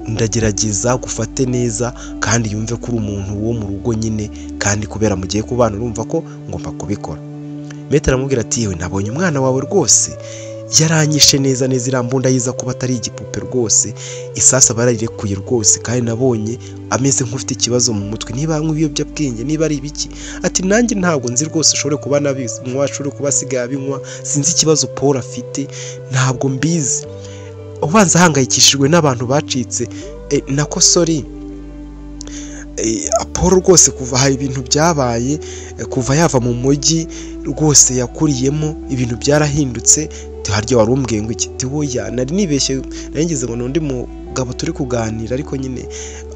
ndagerageza gufate neza kandi yumve ko uri umuntu wo mu rugo nyine, kandi kubera mugiye kubana urumva ko ngomba kubikora. Maître aramubwira ati yewe nabonye umwana wawe rwose yaranyishe neza neza, iriya mbunda yiza kuba atari igipupe rwose, isasu aba yarayirekuye rwose, kandi nabonye ameze nk'ufite ikibazo mu mutwe, niba anywa ibiyobyabwenge, niba ari ibiki. Ati nanjye ntabwo nzi rwose, ushobore kuba nabinywa, ashobore kuba asigaye abinywa, sinzi ikibazo Paul afite, ntabwo mbizi. Ubanza ahangayikishijwe n'abantu bacitse nako sorry Paul rwose kuva hari ibintu byabaye, kuva yava mu mujyi rwose yakuriyemo ibintu byarahindutse. Harya wari umbwiye ngo iki? Oya nari nibeshye, nari ngize ngo n'undi mugabo turi kuganira, ariko nyine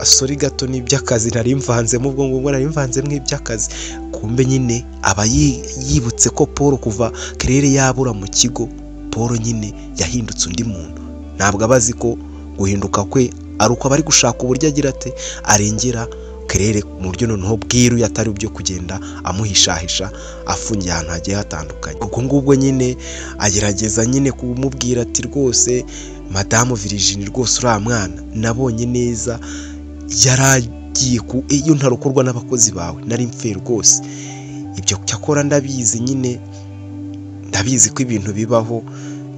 sorry gato n'iby'akazi nari mvanzemo, ubwo ngubwo nari mvanzemo iby'akazi. Kumbe nyine aba yibutse ko Paul kuva Claire yabura mu kigo, Paul nyine yahindutse undi muntu. Ntabwo aba azi ko guhinduka kwe ari uko aba ari gushaka uburyo agira ate arengera Claire mu buryo noneho bwiruye atari byo kugenda amuhishahisha afungiye ahantu hagiye hatandukanye. Ubwo ngubwo nyine agerageza nyine kumubwira ati rwose Madamu Virginie rwose uriya mwana nabonye neza yaragiye ku iyo ntarokorwa n'abakozi bawe nari mfe rwose, ibyo cyakora ndabizi nyine, ndabizi ko ibintu bibaho,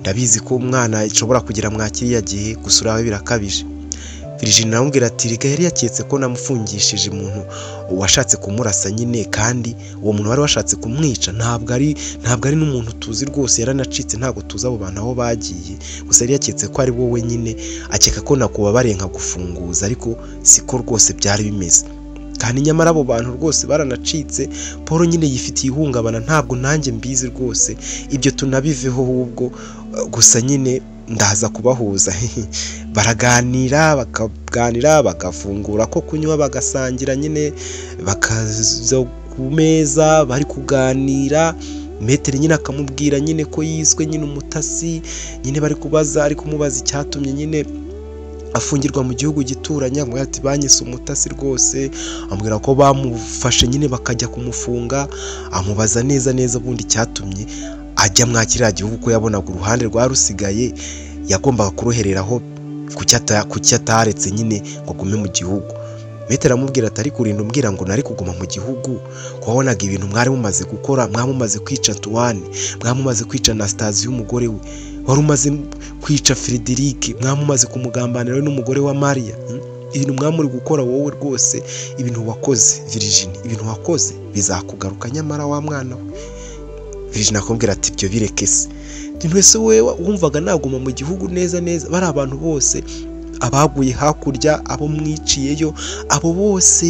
ndabizi ko umwana ashobora kugira mwa kiriya gihe, gusa uriya we birakabije. Virginie aramubwira ati rega yari yaketse ko namufungishije umuntu washatse kumurasa nyine, kandi uwo muntu wari washatse kumwica ntabwo ari n'umuntu tuzi rwose, yaranacitse ntabwo tuzi abo bantu aho bagiye, gusa yari yaketse ko ari wowe nyine, akeka ko nakubabariye nkagufunguza, ariko siko rwose byari bimeze. Kandi nyamara abo bantu rwose baranacitse. Paul nyine yifitiye ihungabana, ntabwo nanjye mbizi rwose, ibyo tunabiveho ahubwo gusa nyine ndaza kubahuza. Baraganira bakaganira bagafungura ko kunywa bagasangira nyine, bakaza ku meza bari kuganira. Metero nyine akamubwira nyine ko yiswe nyine umutasi nyine, bari kubaza ari kumubaza icyatumye nyine afungirwa mu gihugu gituranye, amubwira ati banyise umutasi rwose, amubwira ko bamufashe nyine bakajya kumufunga, amubaza neza neza ubundi icyatumye ajya mwa kiriya gihugu, ko yabonaga uruhande rwa rusigaye yagombaga kuruhereraho, kuki ataretse nyine ngo agume mu gihugu. Metero aramubwira ati ariko urinda umbwira ngo nari kuguma mu gihugu, ko wabonaga ibintu mwari mumaze gukora, mwamumaze kwica Antoine, mwamumaze kwica Anastasie umugore we, wari umaze kwica Frederic, mwamumaze kumugambanira we n'umugore wa Maria, ibintu mwamuri gukora wowe rwose, ibintu wakoze Virginie, ibintu wakoze bizakugaruka nyamara wa mwana we. Virginie akamubwira ati ibyo bireke se, ntwese we wumvaga naguma mu gihugu neza neza, bari abantu bose abaguye hakurya, abo mwiciyeyo, abo bose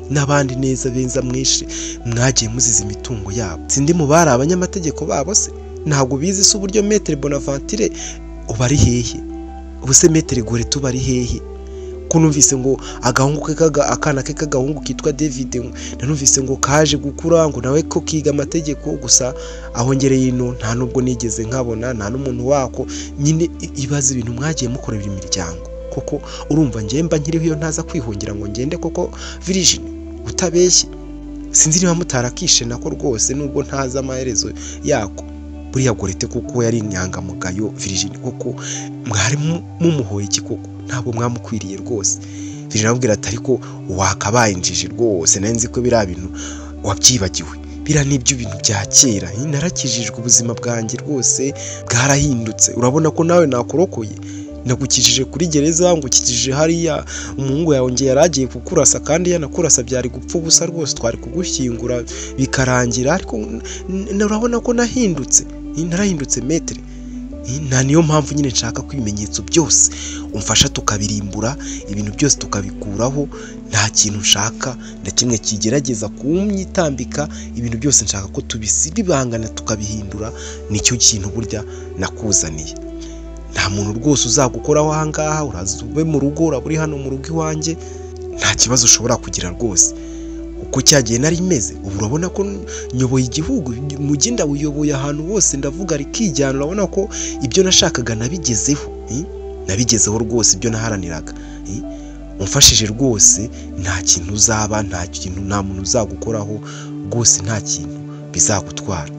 n'abandi neza benza mwishe, mwagiye muziza imitungo yabo, sindi mu bari abanyamategeko babo se, ntabwo bizi se uburyo Maître Bonaventure uba ari hehe, ubu se Maître Goretti uba ari hehe, ko numvise ngo agahungu ke akana ke k'agahungu kitwa David, nanumvise ngo kaje gukura ngo nawe ko kiga amategeko, gusa ahongereye ino nta nubwo nigeze nkabona, nta n'umuntu wako nyine. Ibaze ibintu mwagiye mukorera imiryango koko, urumva ngiye mba nkiriho iyo ntaza kwihungira ngo ngende koko Virginie utabeshye, sinzi niba mutarakishe nako rwose, nubwo ntaza amaherezo yako. Buriya Goretti kuko yari inyangamugayo Virginie, koko mwari mumuhoye iki koko, ntabwo mwamukwiriye rwose. Virginie aramubwira ati ariko wakabaye injiji rwose, nari nzi ko biriya bintu wabyibagiwe, biriya nibyo bintu bya kera, narakijijwe ubuzima bwanjye rwose bwarahindutse, urabona ko nawe nakurokoye, nagukijije kuri gereza, ngukijije hariya umuhungu yawe ngiye yaragiye kukurasa, kandi yanakurasa byari gupfa ubusa rwose, twari kugushyingura bikarangira, ariko urabona ko nahindutse, narahindutse Maître. Nta niyo mpamvu nyine nshaka ko ibimenyetso byose umfasha tukabirimbura, ibintu byose tukabikuraho, nta kintu nshaka na kimwe kigerageza kumyitambika, ibintu byose nshaka ko tubisibangana tukabihindura, nicyo kintu burya nakuzaniye. Nta muntu rwose uzagukoraho aha ngaha, uraza ube mu rugo, uraba uri hano mu rugo iwanjye, nta kibazo ushobora kugira rwose. Uko cyagiye nari meze, ubu urabona ko nyoboye igihugu, umujyi ndawuyoboye ahantu hose, ndavuga rikijyana, urabona ko ibyo nashakaga nabigezeho, nabigezeho rwose, ibyo naharaniraga. Umfashije rwose, nta kintu uzaba, nta kintu, nta muntu uzagukoraho rwose, nta kintu bizagutwara.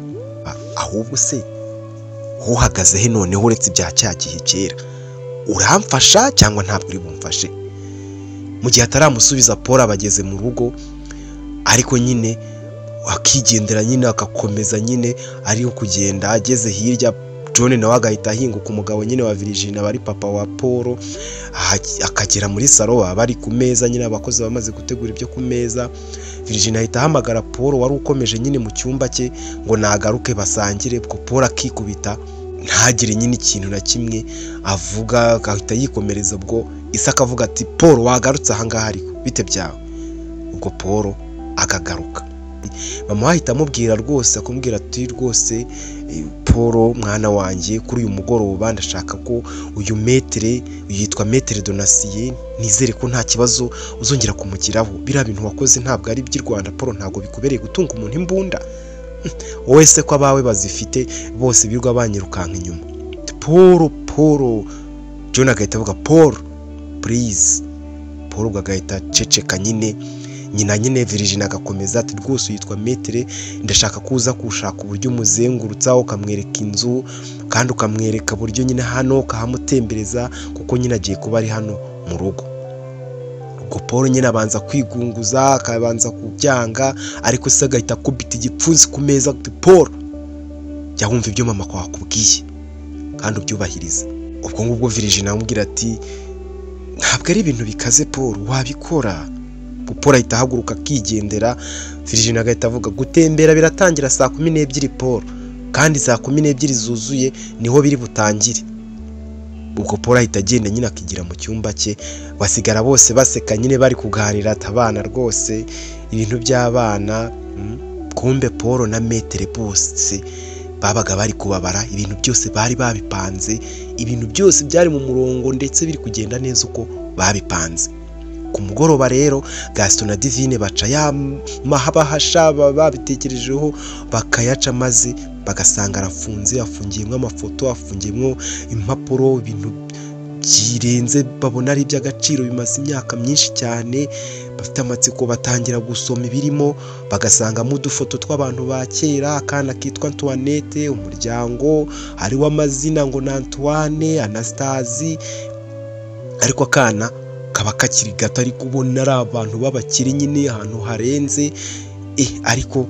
Ahubwo se uhagaze he noneho uretse ibya cya gihe kera, uramfasha cyangwa ntabwo uri bumfashe? Mu gihe ataramusubiza Paul abageze mu rugo, ariko nyine akigendera nyine akakomeza nyine ariho kugenda, ageze hirya John nawe agahita ahinguka, umugabo nyine wa Virginie bari papa wa Paul, akagera muri salo baba bari ku meza nyine, abakozi bamaze gutegura ibyo ku meza. Virginie ahita ahamagara Paul wari ukomeje nyine mu cyumba cye ngo nagaruke basangire, ubwo Paul akikubita ntagire nyine ikintu na kimwe avuga, agahita yikomereza. Ubwo Isa akavuga ati Paul wagarutse aha ngaha ariko bite byawe? Ubwo Paul akagaruka, mama ahita amubwira rwose, akamubwira ati rwose Paul mwana wanjye, kuri uyu mugoroba ndashaka ko uyu Maître yitwa Maître Donatien, nizere ko nta kibazo uzongera kumugiraho, biriya bintu wakoze ntabwo ari iby'i Rwanda Paul, ntabwo bikubereye gutunga umuntu imbunda, wowe se ko abawe bazifite bose birirwa banyirukanka inyuma. Paul Paul John agahita avuga Paul please, Paul agahita aceceka nyine. Nyina nyine Virginie agakomeza ati rwose yitwa Maître, ndashaka kuza kushaka uburyo umuzengurutsa ukamwereka inzu kandi ukamwereka buryo nyine hano ukahamutembereza kuko nyine agiye kuba ari hano mu rugo. Ubwo Paul nyine abanza kwigunguza akabanza kubyanga, ariko se agahita akubita igipfunsi ku meza ati Paul jya wumva ibyo mama kwakubwiye kandi ubyubahirize. Ubwo ngubwo Virginie amubwira ati ntabwo ari ibintu bikaze Paul, wabikora. Paul ahita ahaguruka akigendera. Virginie agahita avuga gutembera biratangira saa 12 Paul, kandi saa 12 zuzuye niho biri butangire. Ubwo Paul ahita agenda nyine akigira mu cyumba cye, basigara bose baseka nyine bari kuganira ati abana rwose ibintu by'abana. Kumbe Paul na Maître bose babaga bari kubabara, ibintu byose bari babipanze, ibintu byose byari mu murongo ndetse biri kugenda neza uko babipanze. Ku mugoroba rero Gaston na Divine baca ya mahabahasha babitekerejeho bakayaca, maze bagasanga arafunze, afungiyemo amafoto, afungiyemo impapuro, ibintu byirenze babona ari iby'agaciro bimaze imyaka myinshi cyane. Bafite amatsiko batangira gusoma ibirimo, bagasangamo udufoto tw'abantu ba kera, akana kitwa Antoinette, umuryango hariho amazina ngo na Antoine, Anastasi, ariko akana kaba kakiri gato ariko ubona ari abantu b'abakire nyine ahantu harenze, ariko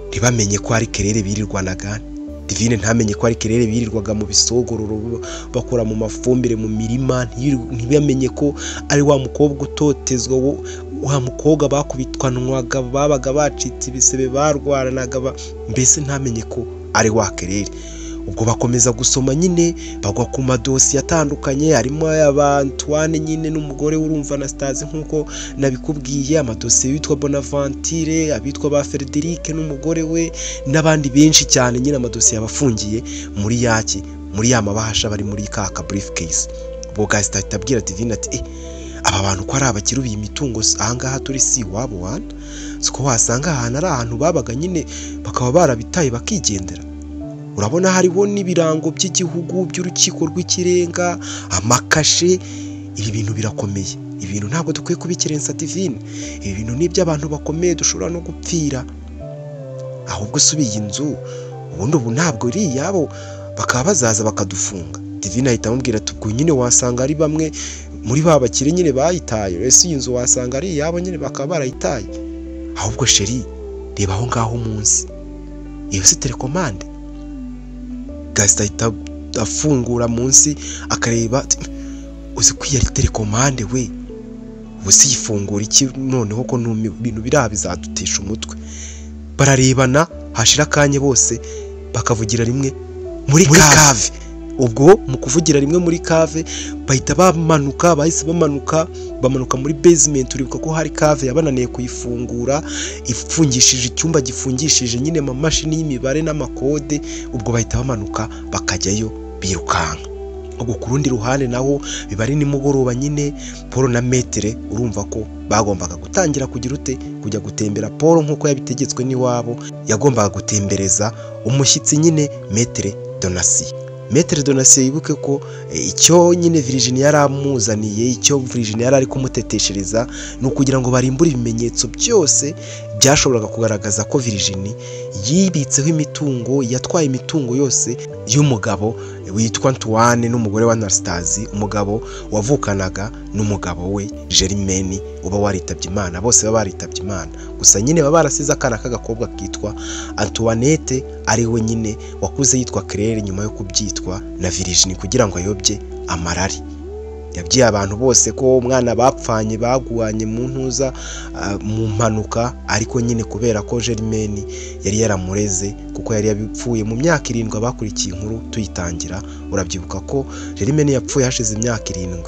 ntibamenye ko ari Kerere birirwanaga. Divine ntamenye ko ari Kerere birirwaga mu bisogororo bakora mu mafumbire mu mirima, ntibamenye ko ari wa mukobwa utotezwa, wa mukobwa bakubitwanwaga babaga bacitse ibisebe barwaranaga, mbese ntamenye ko ari wa Kerere. Ubwo bakomeza gusoma nyine bagwa ku madosiye atandukanye harimo aba Antoine nyine n'umugore urumva Anastase nk'uko nabikubwiye, amadosiye yitwa Bonaventure, abitwa ba Frederic n'umugore we n'abandi benshi cyane nyine, amadosiye abafungiye muri yaki muri ya mabahasha bari muri kaka briefcase. Ubwo Gaston ahita abwira Divine ati aba bantu ko ari abakire ubiye imitungo ahangaha turi si iwabo wana, siko wasanga ahantu ari ahantu babaga nyine bakaba barabitaye bakigendera. Urabona hariho n'ibirango by'igihugu by'urukiko rw'ikirenga, amakashe, ibi bintu birakomeye, ibi bintu ntabwo dukwiye kubikerensa Divine, ibi bintu ni iby'abantu bakomeye dushobora no gupfira. Ahubwo usubiye inzu ubundi ubu ntabwo iri iyabo, bakaba bazaza bakadufunga. Divine ahita amubwira ati ubwo nyine wasanga ari bamwe muri ba bakire nyine bayitaye, ese iyi nzu wasanga ari iyabo nyine bakaba barayitaye. Ahubwo sheri reba aho ngaho munsi, iyo si telekomande. Gaston ahita afungura munsi akareba, uzi ko iyi ari telekomande we, ubu si yifungura iki noneho ko numiwe, ibintu biriya bizadutesha umutwe. Bararebana hashira akanya bose bakavugira rimwe muri kave. Ubwo mu kuvugira rimwe muri kave bahita bamanuka, bahise bamanuka muri basement. Uribuka ko hari kave yabananiye kuyifungura, ifungishije icyumba gifungishije nyine amamashini y'imibare n'amakode. Ubwo bahita bamanuka bakajyayo birukanka. Ubwo ku rundi ruhande naho biba ari nimugoroba nyine, Paul na Maître urumva ko bagombaga gutangira kugira ute kujya gutembera. Paul nk'uko yabitegetswe n'iwabo yagombaga gutembereza umushyitsi nyine Maître Donatien. Maître Donatien yibuke ko icyo nyine Virginie yari amuzaniye, icyo Virginie yari ari kumuteteshereza ni ukugira ngo barimbure ibimenyetso byose byashoboraga kugaragaza ko Virginie yibitseho imitungo, yatwaye imitungo yose y'umugabo witwa Antoine n'umugore wa Anastase, umugabo wavukanaga n'umugabo we Germaine uba waritabye Imana, bose baba baritabye Imana. Gusa nyine baba barasize akana k'agakobwa kitwa Antoinette, ari we nyine wakuze yitwa Claire nyuma yo kubyitwa na Virginie kugira ngo ayobye amarari. Yabwiye abantu bose ko umwana bapfanye baguanye mu ntuza mu mpanuka, ariko nyine kubera ko Germaine yari yaramureze kuko yari yabipfuye mu myaka 7 abakurikiye inkuru tuyitangira, urabyibuka ko Germaine yapfuye hashize imyaka 7,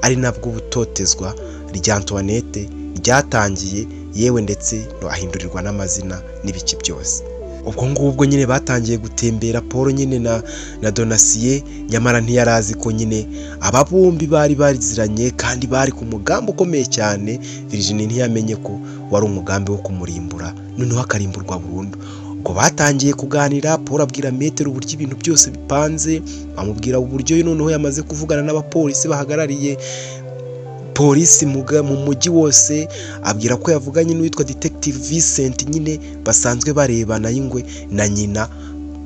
ari nabwo ubutotezwa rya Antoinette ryatangiye, yewe ndetse ahindurirwa n'amazina n'ibiki byose. Ubwo ngubwo nyine batangiye gutembera Paul nyine na Donatien, nyamara ntiyarazi ko nyine aba bombi bari bariziranye kandi bari ku mugambi ukomeye cyane. Virginie ntiyamenye ko wari umugambi wo kumurimbura, noneho akarimburwa burundu. Ubwo batangiye kuganira, Paul abwira Maître uburyo ibintu byose bipanze, amubwira uburyo noneho yamaze kuvugana n'abapolisi bahagarariye Polisi mu mujyi wose abwira ko yavuganye n'uwitwa Detective Vincent nyine basanzwe barebana y'ingwe na nyina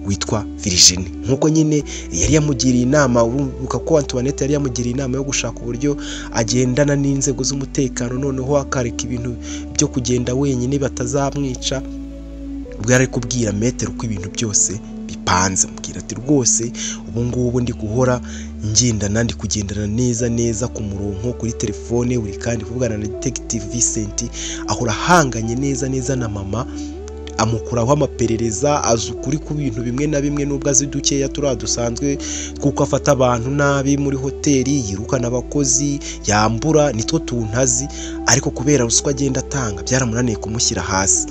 witwa Virginie, nkuko nyine yari yamugiriye inama. Urubuka ko Antoinette yari yamugiriye inama yo gushaka uburyo agendana n'inzego z'umutekano, noneho akareka ibintu byo kugenda wenyine batazamwica. Ubwo yari kubwira Metero uko ibintu byose bipanze, amubwira ati rwose ubu ngubu ndi guhora ngendana, ndi kugendana neza neza ku murongo kuri telefone buri kandi kuvugana na Detective Vincent, ahora ahanganye neza neza na mama, amukuraho amaperereza, azi ukuri ku bintu bimwe na bimwe nubwo azi dukeya turiya dusanzwe kuko afata abantu nabi muri hoteli, yirukana abakozi, yambura, nitwo tuntu azi, ariko kubera ruswa agenda atanga byaramunaniye kumushyira hasi.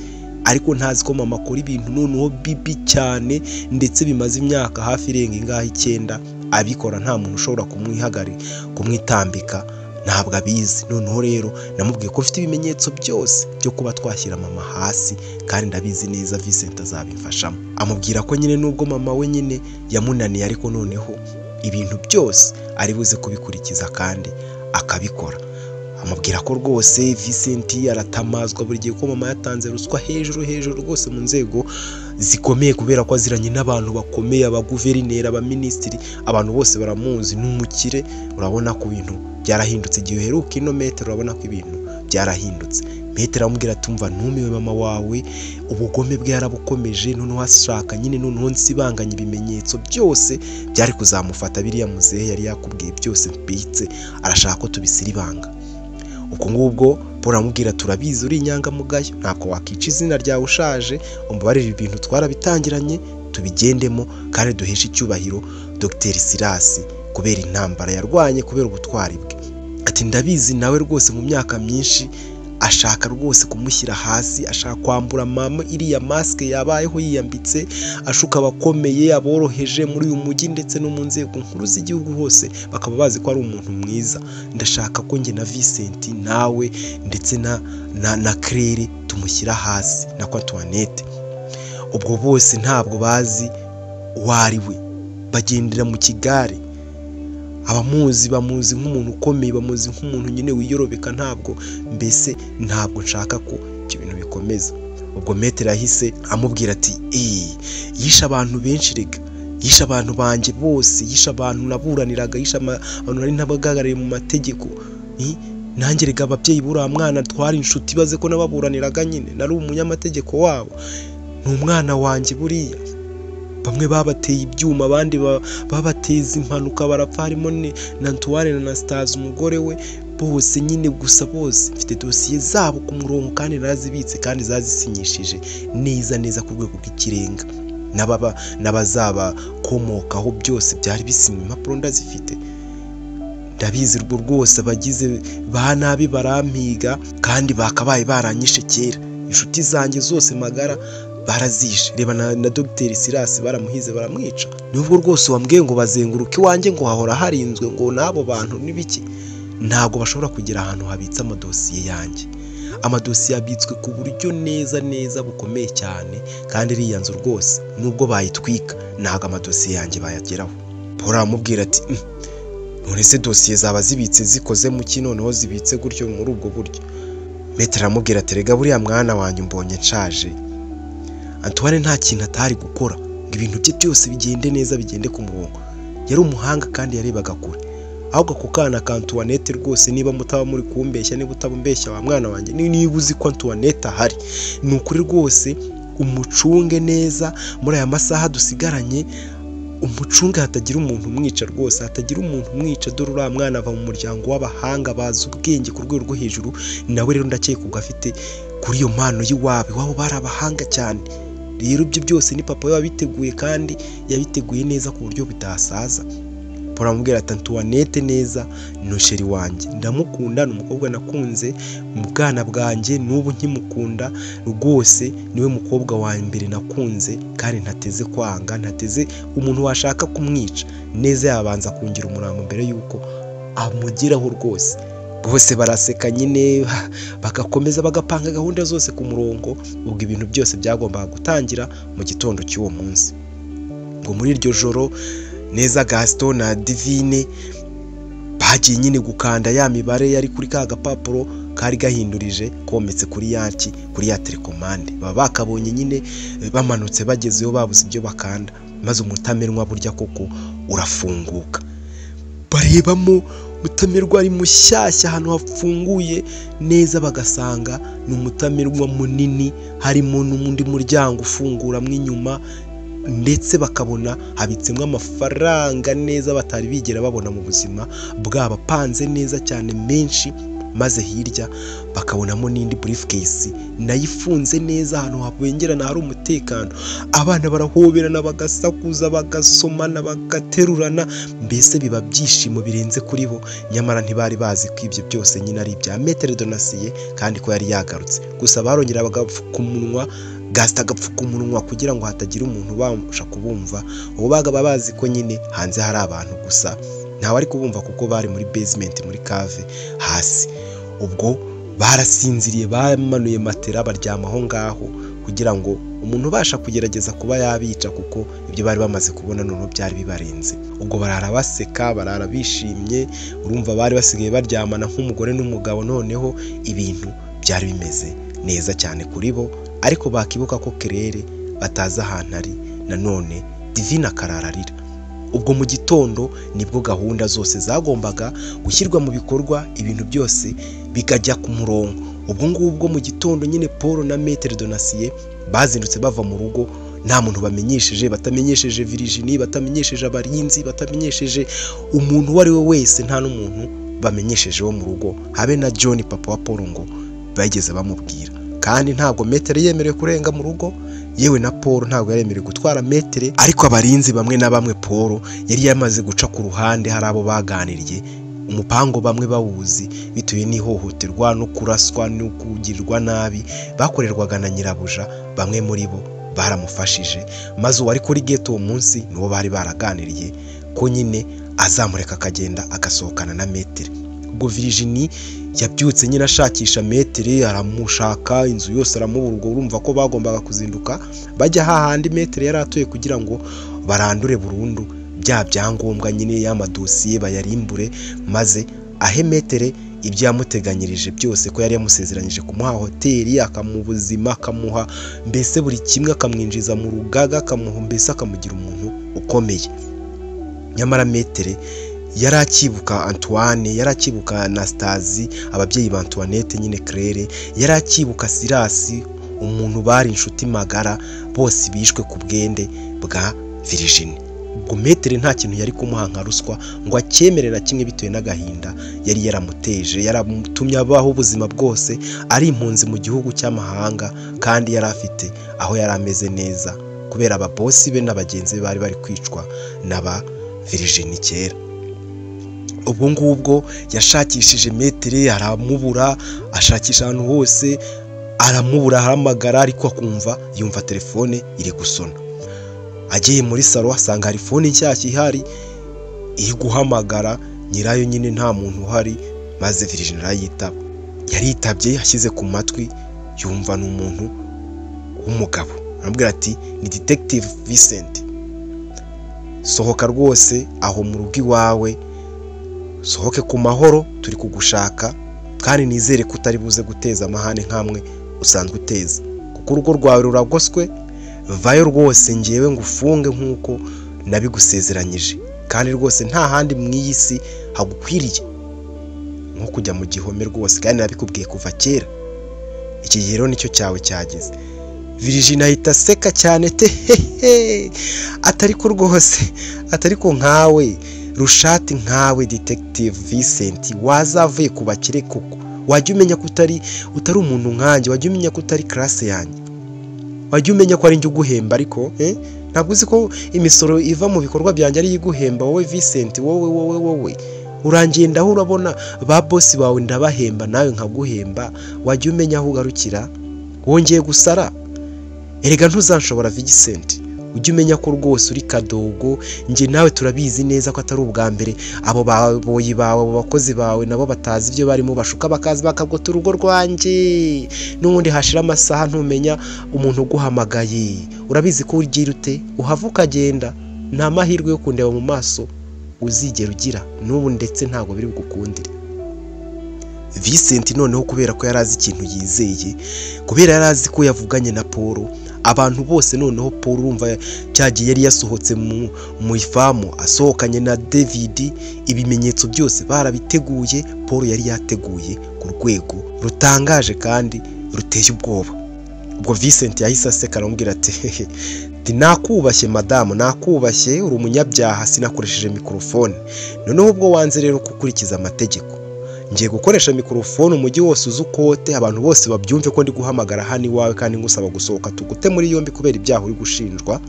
Ariko ntazi ko mama akora ibintu noneho bibi cyane, ndetse bimaze imyaka hafi irenga ingahe 9 abikora, nta muntu ushobora kumwitambika, ntabwo abizi. Noneho rero namubwiye ko mfite ibimenyetso byose byo kuba twashyira mama hasi, kandi ndabizi neza Vincent azabimfashamo. Amubwira ko nyine nubwo mama we nyine yamunaniye, ariko noneho ibintu byose ari buze kubikurikiza kandi akabikora. Amubwira ko rwose Vincent aratamazwa buri gihe ko mama yatanze ruswa hejuru hejuru rwose mu nzego zikomeye, kubera ko aziranye n'abantu bakomeye, abaguverineri, abaminisitiri, abantu bose baramuzi, n'umukire. Urabona ko ibintu byarahindutse igihe uheruka ino metero, urabona ko ibintu byarahindutse. Metero aramubwira ati umva ntumiwe mama wawe, ubugome bwe yarabukomeje, noneho ashaka nyine noneho nsibanganya ibimenyetso byose byari kuzamufata, biriya muzehe yari yakubwiye byose mbitse, arashaka ko tubisiribanga. Ubwo ngubwo Paul aramubwira turabizi uri inyangamugayo, ntabwo wakica izina ryawe ushaje, umbabarire ibintu twarabitangiranye tubigendemo kandi duheshe icyubahiro Dr Silas kubera intambara yarwanye, kubera ubutwari bwe. Ati ndabizi nawe rwose mu myaka myinshi ashaka rwose kumushyira hasi, ashaka kwambura mama iriya maske yabayeho yiyambitse, ashuka abakomeye, aboroheje muri uyu mujyi ndetse no mu nzego nkuru z'igihugu hose bakaba bazi ko ari umuntu mwiza. Ndashaka ko njye na Vincent nawe ndetse na Claire tumushyira hasi na Antoinette. Ubwo bose ntabwo bazi uwo ari we, bagendera mu kigare. Abamuzi bamuzi nk'umuntu ukomeye, bamuzi nk'umuntu nyine wiyorobeka, ntabwo mbese ntabwo nshaka ko ibyo bintu bikomeza. Ubwo Metero yahise amubwira ati yishe abantu benshi rega, yishe abantu banjye bose, yishe abantu naburaniraga, yishe abantu nari ntabagarariye mu mategeko, nanjye rega ababyeyi buriya mwana twari inshuti baze ko nababuraniraga nyine, nari umunyamategeko wabo, ni umwana wanjye buriya. Bamwe babateye ibyuma, abandi babateza impanuka barapfa, harimo na Antoine na Anastase umugore we, bose nyine gusa bose mfite dosiye zabo ku murongo kandi narazibitse kandi zazisinyishije neza neza ku rwego rw'ikirenga, n'abazabakomokaho byose byari bisinywe, impapuro ndazifite, ndabizi urwo rwose. Abagize ba nabi barampiga kandi bakabaye baranyishe kera, inshuti zanjye zose magara barazishe, reba na Dr Silas baramuhize baramwica. Nubwo rwose wambwiye ngo bazenguruke iwanjye ngo hahora harinzwe ngo n'abo bantu n'ibiki, ntabwo bashobora kugera ahantu habitse amadosiye yanjye. Amadosiye abitswe ku buryo neza neza bukomeye cyane, kandi iriya nzu rwose nubwo bayitwika ntabwo amadosiye yanjye bayageraho. Paul aramubwira ati none se dosiye zaba zibitse zikoze mu ki, noneho zibitse gutyo muri ubwo buryo? Metero aramubwira ati rega buriya mwana wanjye umbonye nshaje, Antoine nta kintu atari gukora ngo ibintu bye byose bigende neza, bigende ku murongo. Yari umuhanga kandi yarebaga kure. Ahubwo ako kana ka Antoinette rwose, niba mutaba muri kumbeshya, niba utabumbeshya wa mwana wanjye, niba uzi ko Antoinette ahari, ni ukuri rwose umucunge neza muri aya masaha dusigaranye, umucunge hatagira umuntu umwica rwose, hatagira umuntu umwica. Dore uriya mwana ava mu muryango w'abahanga bazi ubwenge ku rwego rwo hejuru, nawe rero ndakeka ubwo afite kuri iyo mpano y'iwabo, iwabo bari abahanga cyane. Rero ibyo byose ni papa we wabiteguye kandi yabiteguye neza ku buryo bitasaza. Paul aramubwira ati Antoinette neza ni sheri wanjye, ndamukunda, ni umukobwa nakunze mu bwana bwanjye, n'ubu nkimukunda rwose, niwe mukobwa wa mbere nakunze kandi ntateze kwanga, ntateze umuntu washaka kumwica neza yabanza kungira umurambo mbere yuko amugeraho rwose. Bose baraseka nyine, bagakomeza bagapanga gahunda zose ku murongo. Ubwo ibintu byose byagombaga gutangira mu gitondo cy'uwo munsi. Ngo muri iryo joro neza Gaston na Divine Bagiye nyine gukanda ya mibare yari kuri ka gapapuro kari gahindurije kometse kuri yaki kuri ya telekomande, baba bakabonye nyine bamanutse bagezeyo babuze ibyo bakanda, maze umutamenwa burya koko urafunguka. Barebamo umutamerwa ari mushyashya, ahantu hafunguye neza, bagasanga ni umutamerwa munini, harimo n'undi muryango ufunguramo inyuma, ndetse bakabona habitsemo amafaranga neza batari bigera babona mu buzima bwabo, apanze neza cyane menshi. Maze hirya bakabonamo n'indi briefcase nayo ifunze neza, ahantu habengerana hari umutekano. Abana barahoberana, bagasakuza, bagasomana, bagaterurana, mbese biba byishimo birenze kuri bo. Nyamara ntibari bazi ko ibyo byose nyine ari ibya Maître Donatien kandi ko yari yagarutse. Gusa barongera bagapfuka umunwa, Gasita agapfuka umunwa kugira ngo hatagira umuntu ubasha kubumva. Ubu bagaba bazi ko nyine hanze hari abantu, gusa ntawe ari kubumva kuko bari muri basement, muri cave hasi. Ubwo barasinziriye, bamanuye matera baryama aho ngaho kugira ngo umuntu ubasha kugerageza kuba yabica, kuko ibyo bari bamaze kubona noneho byari bibarenze. Ubwo barara baseka, barara bishimye, urumva bari basigaye baryamana nk'umugore n'umugabo. Noneho ibintu byari bimeze neza cyane kuri bo, ariko bakibuka ko Claire batazi ahantu ari, nanone Divine akarararira. Ubwo mu gitondo nibwo gahunda zose zagombaga gushyirwa mu bikorwa, ibintu byose bikajya ku murongo. Ubwo ngubwo mu gitondo nyine Paul na Maître Donatien bazindutse bava mu rugo nta muntu bamenyesheje, batamenyesheje Virginie, batamenyesheje abarinzi, batamenyesheje umuntu uwo ari we wese, nta n'umuntu bamenyesheje wo mu rugo, habe na John papa wa Paul ngo bageze bamubwira. Kandi ntabwo Maître yemerewe kurenga mu rugo, yewe na Paul ntabwo yaremerewe gutwara Maître, ariko abarinzi bamwe na bamwe Paul yari yamaze guca ku ruhande, hari abo baganiriye umupango bamwe bawuzi, bitewe n'ihohoterwa no kuraswa no kugirirwa nabi bakorerwaga na nyirabuja. Bamwe muri bo baramufashije, maze uwari kuri gate uwo munsi niwo bari baraganiriye ko nyine azamureka akagenda agasohokana na Maître. Ubwo Virginie yabyutse nyine ashakisha Maître, aramushaka inzu yose aramubura. Ubwo urumva ko bagombaga kuzinduka bajya hahandi Maître yari atuye kugira ngo barandure burundu bya byangombwa nyine y'amadosiye, bayarimbure, maze ahe Maître ibyo yamuteganyirije byose, ko yari yamusezeranyije kumuha hoteli, akamuha ubuzima, akamuha mbese buri kimwe, akamwinjiza mu rugaga, akamuha mbese akamugira umuntu ukomeye. Nyamara Maître yari akibuka Antoine, yari akibuka Anastasie, ababyeyi ba Antoinette nyine Claire, yari akibuka Sirasi, umuntu bari inshuti magara, bose bishwe ku bwende bwa Virginie. Ubwo Maître nta kintu yari kumuha nka ruswa ngo acyemere na kimwe, bitewe n'agahinda yari yaramuteje, yaramutumye abaho ubuzima bwose ari impunzi mu gihugu cy'amahanga, kandi yari afite aho yari ameze neza kubera ababosi be n'abagenzi be bari bari kwicwa n'aba Virginie kera. Ubwo ngubwo yashakishije Maître aramubura, ashakisha ahantu hose aramubura, ahamagara ariko akumva yumva telefone iri gusona. Agiye muri salo asanga hari fone nshyashya ihari iri guhamagara nyirayo, nyine nta muntu uhari, maze Virginie arayitaba. Yaritabye ashyize ku matwi yumva ni umuntu w'umugabo, aramubwira ati ni Detective Vincent, sohoka rwose aho mu rugo iwawe, sohoke ku mahoro, turi kugushaka, kandi nizere ko utari buze guteza amahane nk'amwe usanzwe uteza, kuko urugo rwawe ruragoswe, vayo rwose ngewe ngufunge nk'uko nabigusezeranyije, kandi rwose nta handi mu iyi si hagukwiriye nko kujya mu gihome rwose, kandi nabikubwiye kuva kera, iki gihe rero nicyo cyawe cyageze. Virginie ahita aseka cyane te hehe, atari ko rwose, atari ko nkawe rushati, nkawe Detective Vincent wazavuye ku bakire koko, wajya umenya ko utari umuntu nkanjye, wajya umenya ko utari classe yanjye, wajya umenya ko ari njye uguhemba, ariko ntabwo uzi ko imisoro iva mu bikorwa byanjye ari iguhemba wowe Vincent, wowe wowe wowe urangenda aho urabona ba boss bawe ndabahemba nawe nkaguhemba, wajya umenya aho ugarukira, wongeye gusara, erega ntuzanshobora Vincent, ujye umenya ko rwose uri kadogo, njye nawe turabizi neza ko atari ubwa mbere abo baboyi bawe, abo bakozi bawe nabo batazi ibyo barimo bashuka bakaza bakagota urugo rwanjye, n'ubundi hashira amasaha ntumenya umuntu uguhamagaye, urabizi ko ugira ute, uhava ukagenda, nta mahirwe yo kundeba mu maso uzigera ugira n'ubu, ndetse ntabwo biri bugukundire. Vincent noneho kubera ko yari azi ikintu yizeye, kubera yari azi ko yavuganye na Paul, abantu bose noneho Paul urumva cyagiye yari yasohotse mu ifamu asohokanye na David, ibimenyetso byose barabiteguye. Paul yari yateguye ku rwego rutangaje kandi ruteye ubwoba. Ubwo Vincent yahise aseka aramubwira ati nakubashye madamu, nakubashye, uri umunyabyaha, sinakoresheje mikorofone. Noneho ubwo wanze rero gukurikiza amategeko, ngiye gukoresha mikorofone umujyi wose uzi ukote, abantu bose babyumve ko ndi guhamagara hano iwawe kandi ngusaba gusohoka tugute muri yombi kubera ibyaha uri gushinjwa,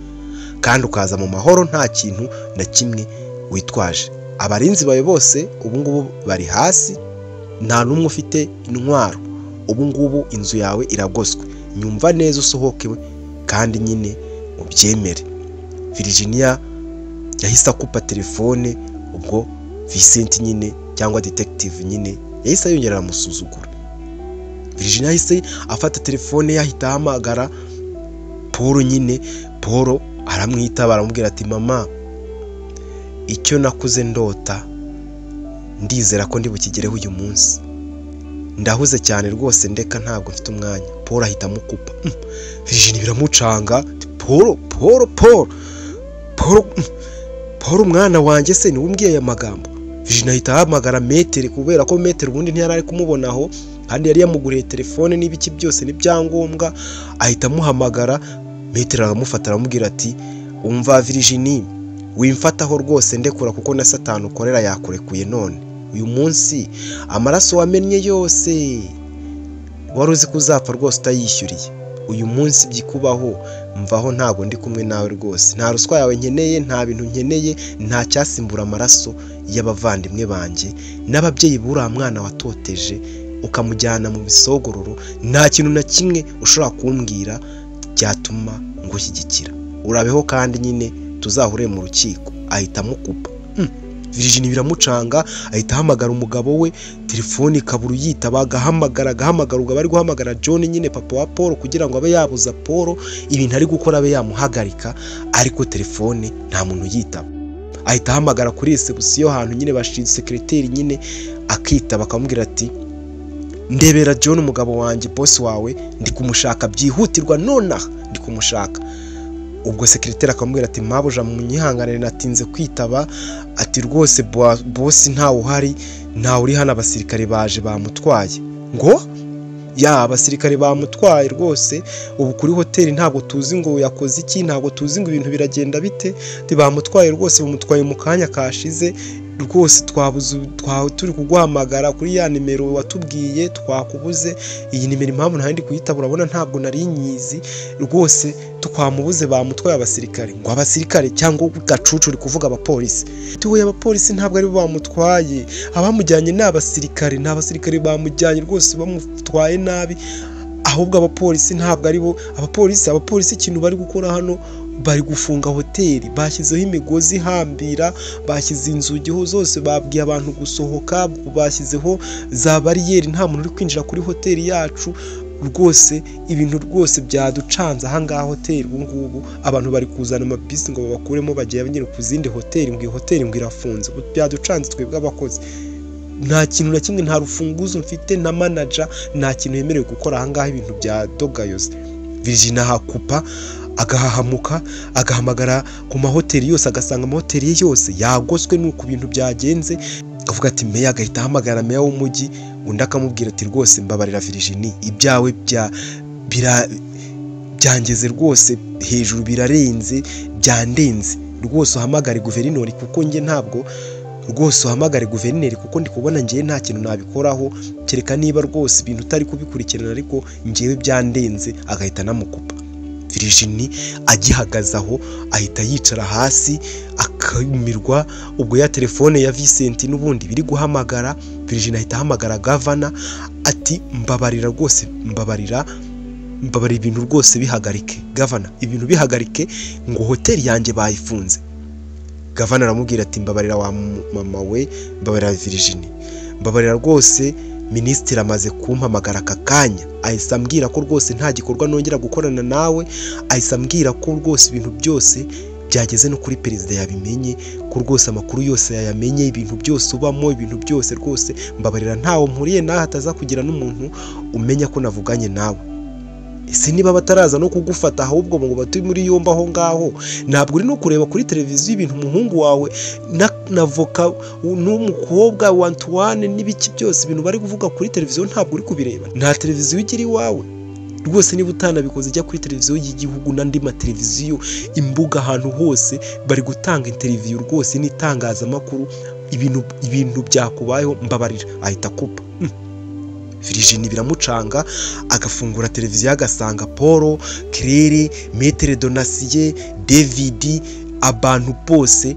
kandi ukaza mu mahoro nta kintu na kimwe witwaje. Abarinzi bawe bose ubu ngubu bari hasi, nta n'umwe ufite intwaro, ubu ngubu inzu yawe iragoswe, nyumva neza usohoke kandi nyine ubyemere. Virginia yahise akupa telefone, ubwo Vincent nyine cyangwa detective nyine yahise yongera aramusuzugura. Virginia yahise afata telefone yahita ahamagara Paul nyine, Paul aramwitaba aramubwira ati mama, icyo nakuze ndota ndizera ko ndi bukigereho uyu munsi, ndahuze cyane rwose, ndeka ntabwo mfite umwanya. Paul ahita amukupa. Virginia biramucanga, Paul Paul Paul Paul Paul umwana wanjye se niwe umbwiye aya magambo? Virginia ahita ahamagara Metere, kubera ko Metere ubundi ntiyari ari kumubonaho kandi yari yamuguriye telefone n'ibiki byose n'ibyangombwa, ahita amuhamagara. Metere aramufata aramubwira ati umva Virginie, wimfataho rwose, ndekura kuko na Satani ukorera yakurekuye none uyu munsi amaraso wamennye yose wari uzi ko uzapfa rwose utayishyuriye, uyu munsi byikubaho, mvaho, ntabwo ndi kumwe nawe rwose, nta ruswa yawe nkeneye, nta bintu nkeneye, nta cyasimbura amaraso y'abavandimwe banjye n'ababyeyi b'uriya mwana watoteje ukamujyana mu bisogororo, nta kintu na kimwe ushobora kumbwira cyatuma ngushyigikira, urabeho kandi nyine tuzahure mu rukiko. Ahita amukupa. Virginie biramucanga, ahita ahamagara umugabo we, telefone ikabura uyitaba, agahamagara agahamagara, ubwo bari guhamagara John nyine papa wa Paul kugira ngo abe yabuza Paul ibintu ari gukora abe yamuhagarika, ariko telefone nta muntu uyitaba. Ahita ahamagara kuri reception hantu nyine bashinze secretary nyine akitaba, akamubwira ati ndebera John umugabo wanjye boss wawe ndi kumushaka byihutirwa nonaha, ndi kumushaka. Ubwo secretary akamubwira ati mabuja munyihanganire natinze kwitaba, ati rwose boss ntawe uhari, ntawe uri hano, abasirikare baje bamutwaye. Ngo ya abasirikare bamutwaye rwose, ubu kuri hoteli ntabwo tuzi ngo yakoze iki, ntabwo tuzi ngo ibintu biragenda bite, bamutwaye rwose, bamutwaye mu kanya kashize rwose, twabuze, turi kuguhamagara kuri ya nimero watubwiye twakubuze, iyi nimero impamvu nta ndi kuyitaba urabona ntabwo nari nyizi rwose, twamubuze, bamutwaye abasirikare. Ngo abasirikare cyangwa gacucu uri kuvuga abapolisi? Tuwe abapolisi ntabwo ari bo bamutwaye, abamujyanye ni abasirikare, ni abasirikare bamujyanye rwose, bamutwaye nabi, ahubwo abapolisi ntabwo ari bo, abapolisi ikintu bari gukora hano bari gufunga hoteli, bashyizeho imigozi ihambira, bashyize inzugi zose, babwiye abantu gusohoka, bashyizeho za bariyeri, nta muntu uri kwinjira kuri hoteli yacu rwose, ibintu rwose byaducanze aha ngaha hoteli ubu ngubu abantu bari kuzana amabisi ngo babakuremo bagiye nyine ku zindi hoteli, ngo iyi hoteli ngo irafunze, byaducanze twebwe abakozi, nta kintu na kimwe, nta rufunguzo mfite na manager, nta kintu yemerewe gukora aha ngaha, ibintu bya dogayoze. Virginia ahakupa agahahamuka, agahamagara ku mahoteli yose, agasanga amahoteli ye yose yagoswe nuko ibintu byagenze, avuga ati meya, agahita ahamagara meya w'umujyi, undi akamubwira ati rwose mbabarira Virginie, ibyawe byangeze rwose hejuru, birarenze, byandenze rwose, uhamagare guverineri kuko njye ntabwo rwose, uhamagare guverineri kuko ndi kubona ngewe nta kintu nabikoraho, kereka niba rwose ibintu utari kubikurikirana, ariko ngewe byandenze. Agahita anamukupa. Virginie agihagaze aho ahita yicara hasi akumirwa, ubwo ya telefone ya Vincent n'ubundi biri guhamagara, Virginie ahita ahamagara gavana ati mbabarira rwose, mbabarira, mbabarira, ibintu rwose bihagarike gavana, ibintu bihagarike, ngo hoteli yanjye bayifunze. Gavana aramubwira ati mbabarira wa mama we, mbabarira Virginie, mbabarira rwose, minisitiri amaze kumpamagara aka kanya, ahise ambwira ko rwose nta gikorwa nongera gukorana nawe, ahise ambwira ko rwose ibintu byose Byageze no kuri perezida yabimenye, ko rwose amakuru yose yayamenye, ibintu byose ubamo, ibintu byose rwose mbabarira, ntawo mpuriye nawe, hataza kugira n'umuntu umenya ko navuganye nawe. Ese niba bataraza no kugufata ahubwo ngo bati muri yombi aho ngaho, ntabwo uri no kureba kuri televiziyo ibintu umuhungu wawe na voka n'umukobwa wa Antoine n'ibiki byose, ibintu bari kuvuga kuri televiziyo ntabwo uri kubireba? Nta televiziyo ugira iwawe rwose. Niba utanabikoze, jya kuri televiziyo y'igihugu n'andi mateleviziyo, imbuga, ahantu hose bari gutanga interview rwose n'itangazamakuru, ibintu byakubayeho, mbabarira. Ahita akupa. Virginie biramucanga, agafungura televiziyo agasanga Paul, Claire, Maître Donatien, David, abantu bose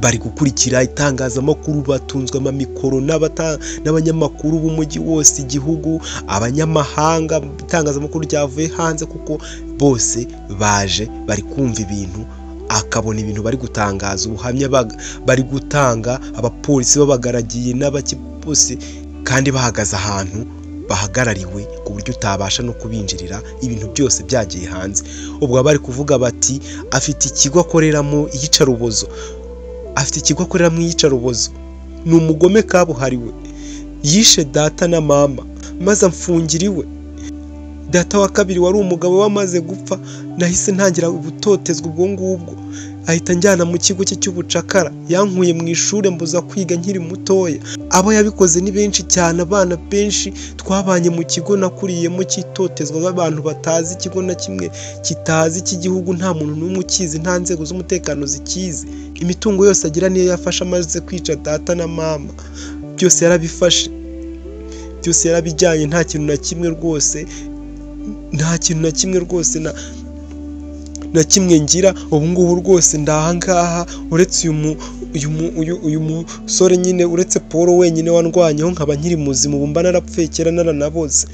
bari gukurikira itangazamakuru, batunzwe amamikoro n'abanyamakuru b'umujyi wose, igihugu, abanyamahanga, itangazamakuru ryavuye hanze, kuko bose baje bari kumva ibintu. Akabona ibintu bari gutangaza, ubuhamya bari gutanga, abapolisi babagaragiye n'abaki bose, kandi bahagaze ahantu bahagarariwe ku buryo utabasha no kubinjirira, ibintu byose byagiye hanze. Ubwo bari kuvuga bati afite ikigo akoreramo iyicarubozo, afite ikigo akoreramo iyicarubozo, ni umugome kabuhariwe, yishe data na mama maze amfungira iwe. Data wa kabiri wari umugabo wamaze gupfa, nahise ntangira ubutotezwa ubwo ngubwo, ahita njyana mu kigo cye cy'ubucakara, yankuye mu ishuri mbuza kwiga nkiri mutoya. Abo yabikoze ni benshi cyane, abana benshi twabanye mu kigo nakuriyemo cyitotezwa n'abantu batazi ikigo na kimwe kitazi cy'igihugu, nta muntu n'umwe ukizi, nta nzego z'umutekano zikizi. Imitungo yose agira niyo yafashe amaze kwica data na mama, byose yarabifashe, byose yarabijyanye, nta kintu na kimwe rwose, nta kintu na kimwe rwose na kimwe ngira ubu ngubu rwose. Ndahangaha uretse uyu musore nyine, uretse Paul wenyine wandwanyeho nkaba nkiri muzima, ubu mba narapfuye kera naranaboze.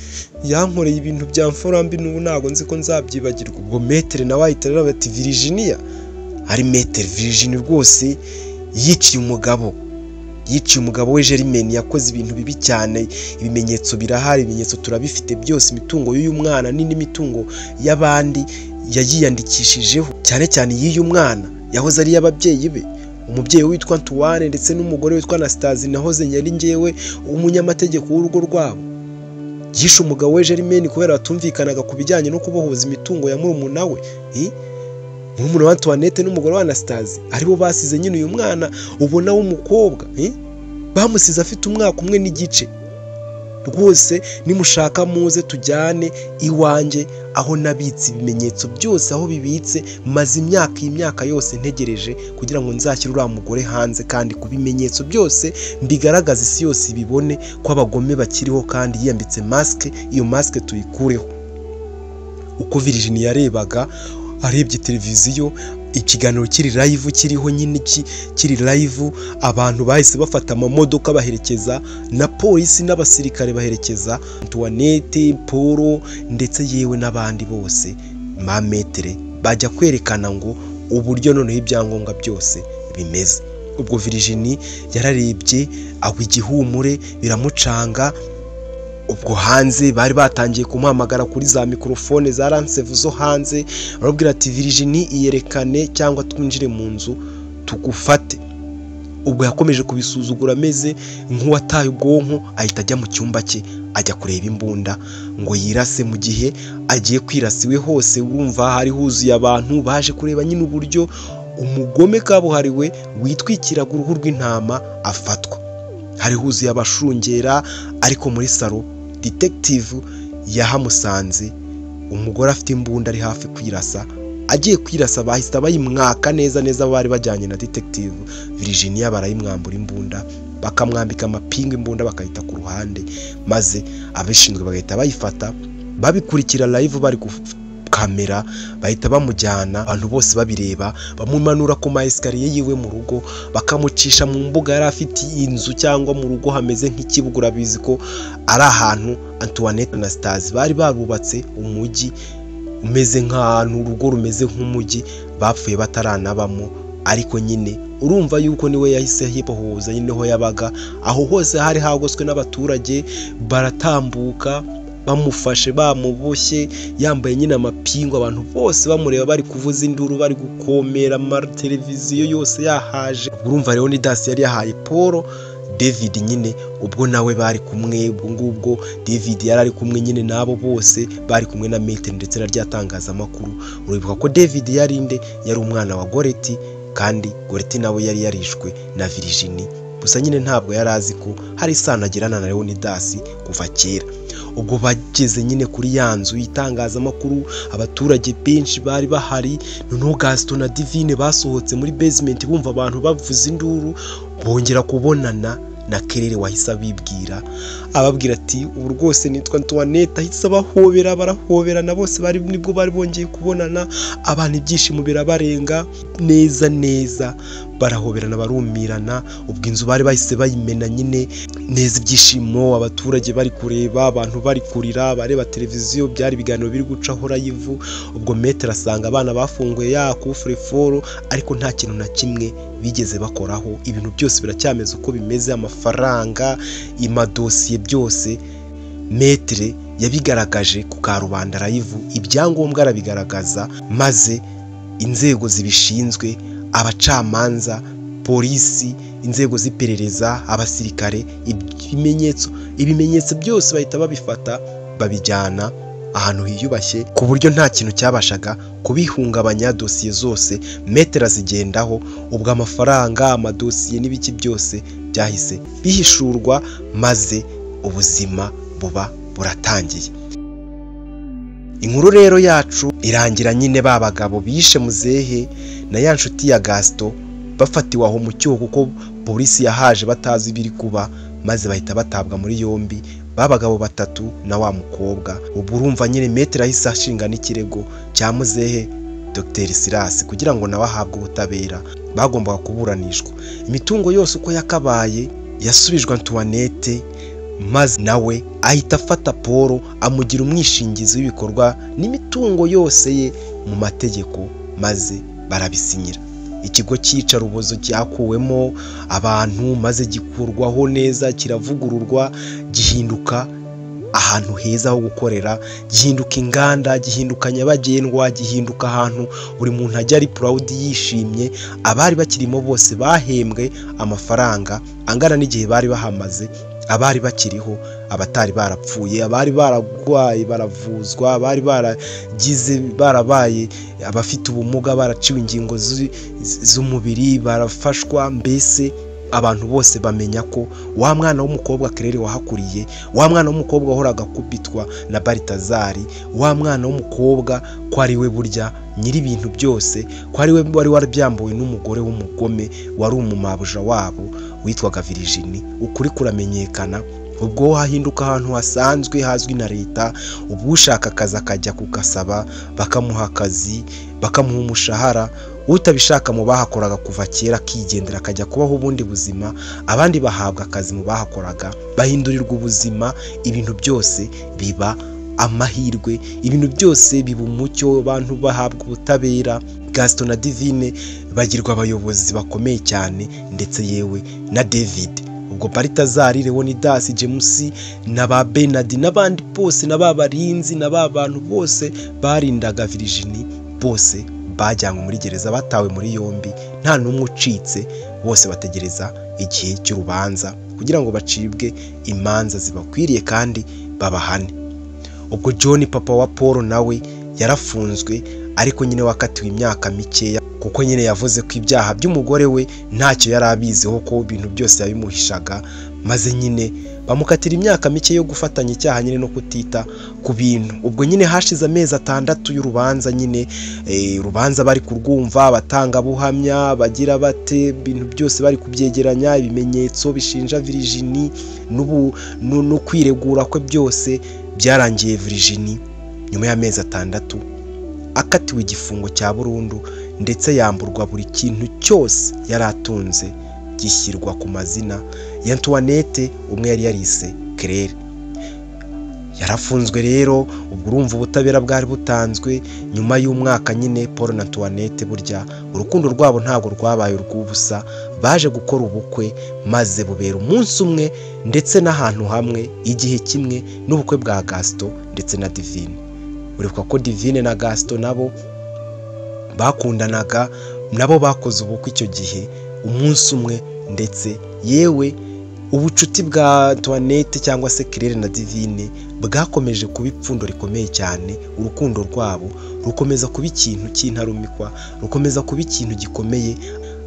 Yankoreye ibintu bya mfurambi, n'ubu ntabwo nzi ko nzabyibagirwa. Ubwo Maître nawe ahita areba ati Virginia, ari Maître Virginie rwose yiciye umugabo, yiciye umugabo we Germaine, yakoze ibintu bibi cyane, ibimenyetso birahari, ibimenyetso turabifite byose, imitungo y'uyu mwana n'indi mitungo y'abandi yayiyandikishijeho, cyane cyane y'uyu mwana yahoze ari iy'ababyeyi be, umubyeyi witwa Antoine ndetse n'umugore witwa Anastasie, nahoze nyari njyewe umunyamategeko w'urugo rwabo. Yishe umugabo we Germaine kubera batumvikanaga ku bijyanye no kubohoza imitungo ya murumuna we, murumuna wa Antoinette n'umugore wa Anastasie, aribo basize nyine uyu mwana ubona w'umukobwa, bamusize afite umwaka umwe n'igice. Rwose nimushaka muze tujyane iwanjye aho nabitse ibimenyetso byose, aho bibitse, maze imyaka iyi myaka yose ntegereje kugira ngo nzashyire uriya mugore hanze, kandi ku bimenyetso byose mbigaragaza, isi yose ibibone ko abagome bakiriho, kandi yiyambitse masike, iyo masike tuyikureho. Uko Virginie yarebaga, arebye televiziyo, ikiganiro kiri live, kiriho nyine kiri live, abantu bahise bafata amamodoka baherekeza na polisi n'abasirikare, baherekeza Antoinette, Paul ndetse yewe n'abandi bose, ma Maître bajya kwerekana ngo uburyo noneho ibyangombwa byose bimeze. Ubwo Virginie yararebye agwa igihumure, biramucanga. Ubwo hanze bari batangiye kumuhamagara kuri za mikorofone za ransevu zo hanze, barabwira ati Virginie iyerekane cyangwa twinjire mu nzu tugufate. Ubwo yakomeje kubisuzugura ameze nk'uwataye ubwonko, ahita ajya mu cyumba cye ajya kureba imbunda ngo yirase. Mu gihe agiye kwirasa iwe hose, urumva hari huzuye abantu baje kureba nyine uburyo umugome kabuhariwe witwikiraga uruhu rw'intama afatwa. Hari huzuye abashungera, ariko muri salo detective yahamusanze umugore afite imbunda ari hafi kwirasa. Agiye kwirasa bahita bayimwaka neza neza, bari bajyanye na detective Virginia, barayimwambura imbunda, bakamwambika amapingu, imbunda bakayita ku ruhande, maze abishinzwe bagahita bayifata, babikurikira live bari kamera, bahita bamujyana abantu bose babireba, bamumanura ku ma esikariye yiwe mu rugo, bakamucisha mu mbuga yari afite inzu cyangwa mu rugo hameze nk'ikibuga. Urabizi ko ari ahantu Antoinette na Anastasie bari barubatse umujyi umeze nk'ahantu urugo rumeze nk'umujyi, bapfuye bataranabamo, ariko nyine urumva yuko niwe yahise yibohoza, nyine ho yabaga. Aho hose hari hagoswe n'abaturage baratambuka, Bamufashe bamuboshye, yambaye nyine amapingu, abantu bose bamureba bari kuvuza induru, bari gukomera, amateleviziyo yose yahaje. Urumva Leonidas yari yahaye Paul David nyine, ubwo nawe bari kumwe, ubwo ngubwo David yari ari kumwe nyine n'abo bose bari kumwe na Maitre ndetse na rya tangazamakuru. Uribuka ko David yari inde? Yari umwana wa Goreti, kandi Goreti nawe yari yarishwe na Virginie. Gusa nyine ntabwo yari azi ko hari isano agirana na Leonidas kuva kera. Ubwo bageze nyine kuri ya nzu y'itangazamakuru, abaturage benshi bari bahari. Noneho Gaston na Divine basohotse muri basement bumva abantu bavuza induru, bongera kubonana na Kerere wahise abibwira, ababwira ati ubu rwose nitwa Antoinette. Ahise abahobera, barahoberana bose, bari nibwo bari bongeye kubonana. Abantu ibyishimo birabarenga neza neza, barahoberana barumirana. Ubwo inzu bari bahise bayimena nyine neza, ibyishimo, abaturage bari kureba, abantu bari kurira, bareba televiziyo, byari ibiganiro biri gucaho live. Ubwo Maître asanga abana bafunguye ya coffre-fort, ariko nta kintu na kimwe bigeze bakoraho, ibintu byose biracyameze uko bimeze, amafaranga, amadosiye, byose Maître yabigaragaje ku karubanda live, ibyangombwa arabigaragaza, maze inzego zibishinzwe, abacamanza, polisi, inzego z'iperereza, abasirikare, ibimenyetso byose bahita babifata babijyana ahantu hiyubashye, ku buryo nta kintu cyabashaga kubihungabanya. Dosiye zose Maître azigendaho, ubwo amafaranga, amadosiye n'ibiki byose byahise bihishurwa, maze ubuzima buba buratangiye. Inkuru rero yacu irangira nyine ba bagabo bishe muzehe na ya nshuti ya Gaston bafatiwe aho mu cyuho, kuko polisi yahaje batazi ibiri kuba, maze bahita batabwa muri yombi, ba bagabo batatu na wa mukobwa. Ubwo urumva nyine Maître ahise ashinga n'ikirego cya muzehe Dr Silas kugira ngo nawe ahabwe ubutabera. Bagombaga kuburanishwa, imitungo yose uko yakabaye yasubijwe Antoinette, maze nawe ahita afata Paul amugira umwishingizi w'ibikorwa n'imitungo yose ye mu mategeko, maze barabisinyira. Ikigo cy'iyicarubozo cyakuwemo abantu, maze gikurwaho neza, kiravugururwa, gihinduka ahantu heza ho gukorera, gihinduka inganda, gihinduka nyabagendwa, gihinduka ahantu buri muntu ajya ari proud, yishimye. Abari bakirimo bose bahembwe amafaranga angana n'igihe bari bahamaze, abari bakiriho, abatari barapfuye, abari bararwaye baravuzwa, abari baragize barabaye abafite ubumuga, baraciwe ingingo z'umubiri barafashwa. Mbese abantu bose bamenya ko wa mwana w'umukobwa Claire wahakuriye, wa mwana w'umukobwa wahoraga akubitwa na Baltazari, wa mwana w'umukobwa ko ari we burya nyiri ibintu byose, ko ari we wari warabyambuwe n'umugore w'umugome wari umumabuja wabo witwaga Virginie. Ukuri kuramenyekana. Ubwo hahinduka ahantu hasanzwe hazwi na leta, ubwo ushaka akazi akajya kugasaba bakamuha akazi, bakamuha umushahara, utabishaka mu bahakoraga kuva kera akigendera akajya kubaho ubundi buzima, abandi bahabwa akazi mu bahakoraga bahindurirwa ubuzima. Ibintu byose biba amahirwe, ibintu byose biba umucyo, abantu bahabwa ubutabera. Gaston na Divine bagirwa abayobozi bakomeye cyane, ndetse yewe na David. Ubwo Baltazari, Leonidas, James na ba Bernard n'abandi bose, na ba barinzi na ba bantu bose barindaga Virginie, bose bajyanywe muri gereza, batawe muri yombi, nta n'umwe ucitse. Bose bategereza igihe cy'urubanza kugira ngo bacibwe imanza zibakwiriye kandi babahane. Ubwo John papa wa Paul nawe yarafunzwe, ariko nyine wakatiwe imyaka mikeya, kuko nyine yavuze ko ibyaha by'umugore we ntacyo yari abiziho, ko ibintu byose yabimuhishaga, maze nyine bamukatira imyaka mike yo gufatanya icyaha nyine no kutita ku bintu. Ubwo nyine hashize amezi 6 y'urubanza nyine, urubanza bari kurwumva, abatangabuhamya bagira bate, ibintu byose bari kubyegeranya, ibimenyetso bishinja Virginie no kwiregura kwe, byose byarangiye Virginie nyuma y'amezi 6 akatiwe igifungo cya burundu, ndetse yamburwa buri kintu cyose yari atunze, gishyirwa ku mazina ya Antoinette umwe yari yarise Claire. Yarafunzwe rero, ubwo urumva ubutabera bwari butanzwe. Nyuma y'umwaka nyine Paul na Antoinette burya urukundo rwabo ntabwo rwabaye urw'ubusa, baje gukora ubukwe maze bubera umunsi umwe ndetse n'ahantu hamwe igihe kimwe n'ubukwe bwa Gaston ndetse na Divine. Uribuka ko Divine na Gaston nabo bakundanaga, nabo bakoze ubukwe icyo gihe umunsi umwe, ndetse yewe ubucuti bwa Antoinette cyangwa se Claire na Divine bwakomeje kuba ipfundo rikomeye cyane. Urukundo rwabo rukomeza kuba ikintu cy'intarumikwa, rukomeza kuba ikintu gikomeye,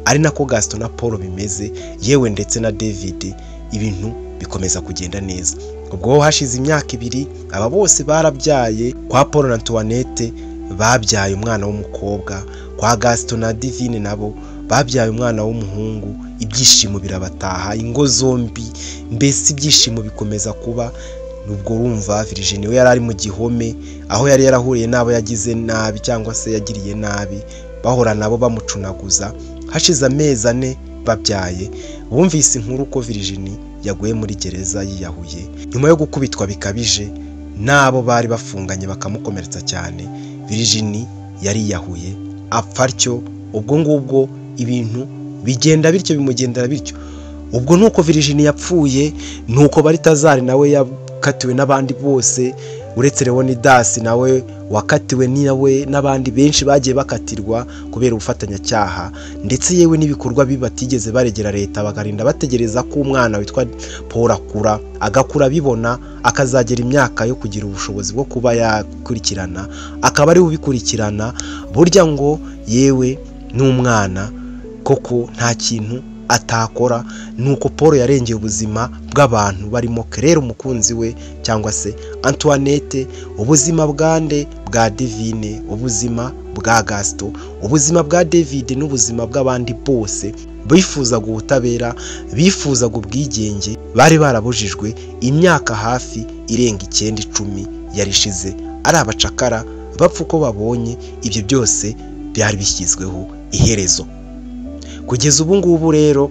ari nako Gaston na Paul bimeze, yewe ndetse na David, ibintu bikomeza kugenda neza. Ubwo hashize imyaka 2 aba bose barabyaye. Kwa Paul na Antoinette babyaye umwana w'umukobwa, kwa Gaston na Divine nabo babyaye umwana w'umuhungu. Ibyishimo birabataha ingo zombi, mbese ibyishimo bikomeza kuba. Nubwo urumva Virginie we yari ari mu gihome, aho yari yarahuriye n'abo yagize nabi cyangwa se yagiriye nabi, bahora nabo bamucunaguza. Hashize amezi 4 babyaye, bumvise inkuru ko Virginie yaguye muri gereza yiyahuye nyuma yo gukubitwa bikabije n'abo bari bafunganye bakamukomeretsa cyane. Virginie yariyahuye apfa atyo. Ubwo ngubwo ibintu bigenda bityo, bimugendera bityo. Ubwo nuko Virginie yapfuye, nuko Baritazari nawe yakatiwe n'abandi bose uretse Leonidas nawe wakatiwe nawe n'abandi benshi bagiye bakatirwa kubera ubufatanyacyaha, ndetse yewe n'ibikorwa bibi batigeze baregera leta, bakarinda bategereza ko umwana witwa Paul akura, agakura bibona, akazagera imyaka yo kugira ubushobozi bwo kuba yakurikirana, akaba ari ubikurikirana. Burya ngo yewe n'umwana koko nta kintu atakora. Nuko Paul yarengeye ubuzima bw'abantu barimo Claire umukunzi we cyangwa se Antoinette, ubuzima bwande bwa Divine, ubuzima bwa Gaston, ubuzima bwa David n'ubuzima bw'abandi bose bifuzaga ubutabera, bifuzaga ubwigenge, bari barabujijwe imyaka hafi irenga 9, 10 yarishize ari abacakara bapfa uko babonye. Ibyo byose byari bishyizweho iherezo. Kugeza ubu ngubu rero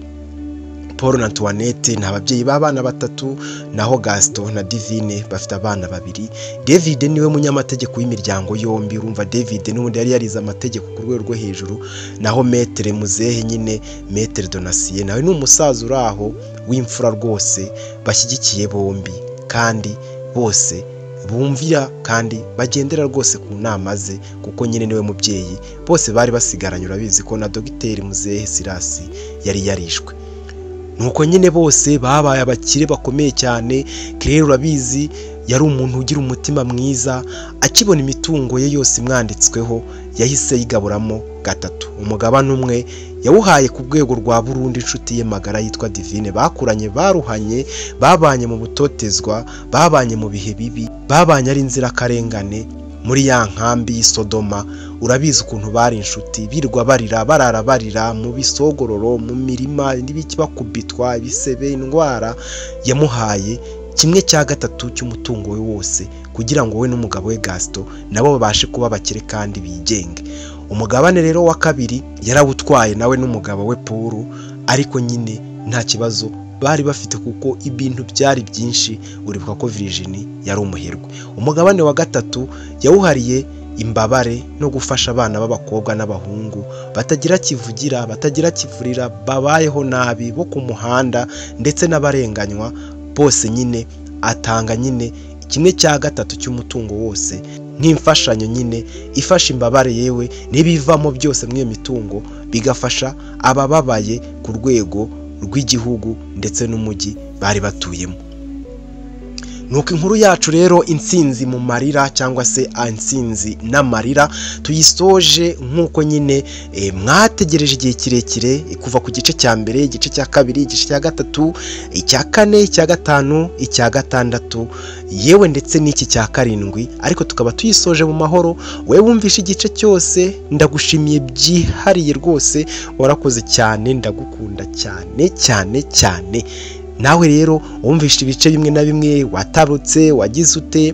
Paul na Antoinette ni ababyeyi b'abana 3, naho Gaston na Divine bafite abana 2. David niwe munyamategeko w'imiryango yombi. Urumva David n'ubundi yari yarize amategeko ku rwego rwo hejuru, naho Maître Muzehe nyine Maître Donatien nawe ni umusaza uri aho w'imfura rwose, bashyigikiye bombi kandi bose bumvira kandi bagendera rwose ku nama ze, kuko nyine niwe mubyeyi bose bari basigaranye. Urabizi ko na Dogiteri Muzehe Sirasi yari yarishwe. Nuko nyine bose babaye abakire bakomeye cyane. Claire urabizi yari umuntu ugira umutima mwiza, akibona imitungo ye yose imwanditsweho yahise yigaburamo 3. Umugabane umwe yawuhaye ku rwego rwa burundu inshuti ye magara yitwa Divine, bakuranye, baruhanye, babanye mu butotezwa, babanye mu bihe bibi, babanye ari inzirakarengane muri ya nkambi y'Isodoma. Urabizi ukuntu bari inshuti, birwa barira, barara barira mu bisogororo, mu mirima n'ibiki, bakubitwa ibisebe, indwara. Yamuhaye 1/3 cy'umutungo we wose kugira ngo we n'umugabo we Gaston nabo babashe kuba bakire kandi bigenge. Umugabane rero wa 2 yarawutwaye nawe n'umugabo we Paul, ariko nyine nta kibazo bari bafite kuko ibintu byari byinshi. Uribuka ko Virginie yari umuherwe. Umugabane wa 3 yawuhariye imbabare no gufasha abana b'abakobwa n'abahungu batagira kivugira, batagira kivurira, babayeho nabi, bo ku muhanda ndetse n'abarenganywa bose. Nyine atanga nyine 1/3 cy'umutungo wose nk'imfashanyo nyine ifasha imbabare, yewe n'ibivamo byose muri iyo mitungo bigafasha abababaye ku rwego rw'igihugu ndetse n'umujyi bari batuyemo. Nuko inkuru yacu rero intsinzi mu marira cyangwa se intsinzi n'amarira tuyisoje nk'uko nyine mwategereje igihe kirekire, kuva ku gice cya mbere, igice cya 2, igice cya 3, icya 4, icya 5, icya 6, yewe ndetse n'iki cya 7, ariko tukaba tuyisoje mu mahoro. Wewe wumvishe igice cyose ndagushimiye byihariye rwose, warakoze cyane, ndagukunda cyane cyane cyane. Nawe rero wumvishe ibice bimwe na bimwe, watarutse, wagize ute,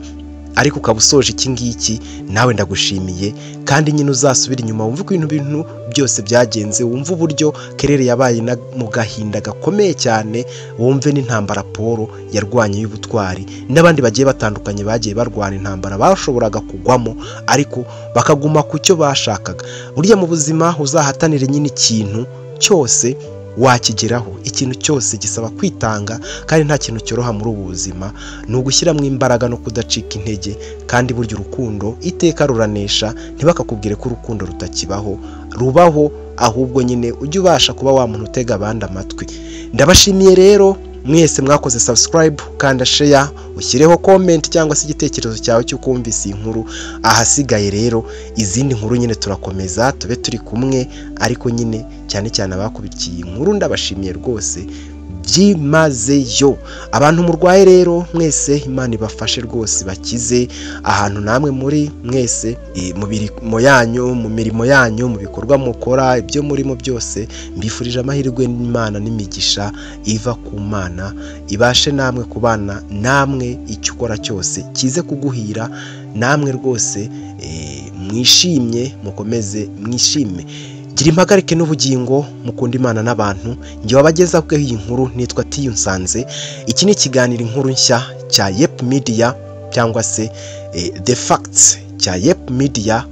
ariko ukaba usoje iki ngiki, nawe ndagushimiye. Kandi nyine uzasubira inyuma wumve ko ibintu byose byagenze, wumve uburyo Claire yabaye mu gahinda gakomeye cyane, wumve n'intambara Paul yarwanye y'ubutwari n'abandi bagiye batandukanye bagiye barwana intambara bashoboraga kugwamo ariko bakaguma ku cyo bashakaga. Burya mu buzima uzahatanire nyine ikintu cyose wakigeraho, ikintu cyose gisaba kwitanga kandi nta kintu cyoroha muri ubu buzima, ni ugushyiramo imbaraga no kudacika intege. Kandi burya urukundo iteka ruranesha, ntibakakubwire ko urukundo rutakibaho, rubaho, ahubwo nyine ujye ubasha kuba wa muntu utega abandi amatwi. Ndabashimiye rero mwese mwakoze subscribe, kanda share, ushyireho comment cyangwa se igitekerezo cyawe cy'uko wumvise iyi nkuru. Ahasigaye rero izindi nkuru nyine turakomeza tube turi kumwe, ariko nyine cyane cyane abakurikiye iyi nkuru ndabashimiye rwose byimazeyo. Abantu murwaye rero mwese Imana ibafashe rwose, bakize ahantu namwe muri mwese, mu mirimo yanyu, mu mirimo yanyu, mu bikorwa mukora, ibyo murimo byose, mbifurije amahirwe n'Imana n'imigisha iva ku Mana, ibashe namwe kubana namwe, icyo ukora cyose kize kuguhira namwe rwose, mwishimye, mukomeze mwishime. Gira impagarike n'ubugingo, mukunda Imana n'abantu. Njye wabagezaho iyi nkuru nitwa Tiyunsanze. Iki ni ikiganiro inkuru nshya cya Yep Media cyangwa se The Facts cya Yep Media,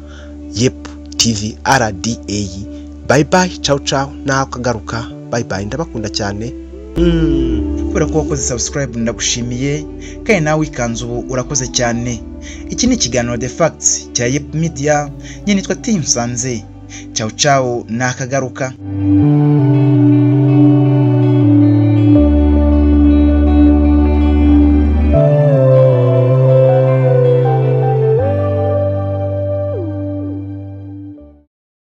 Yep TV RDA. Bye bye, ciao ciao, naho kagaruka. Bye bye, ndabakunda cyane. Kubera ko wakoze subscribe ndagushimiye, kandi nawe wikanze ubu urakoze cyane. Iki ni ikiganiro The Facts cya Yep Media, njye nitwa Tiyunsanze. Ciao ciao, nakagaruka.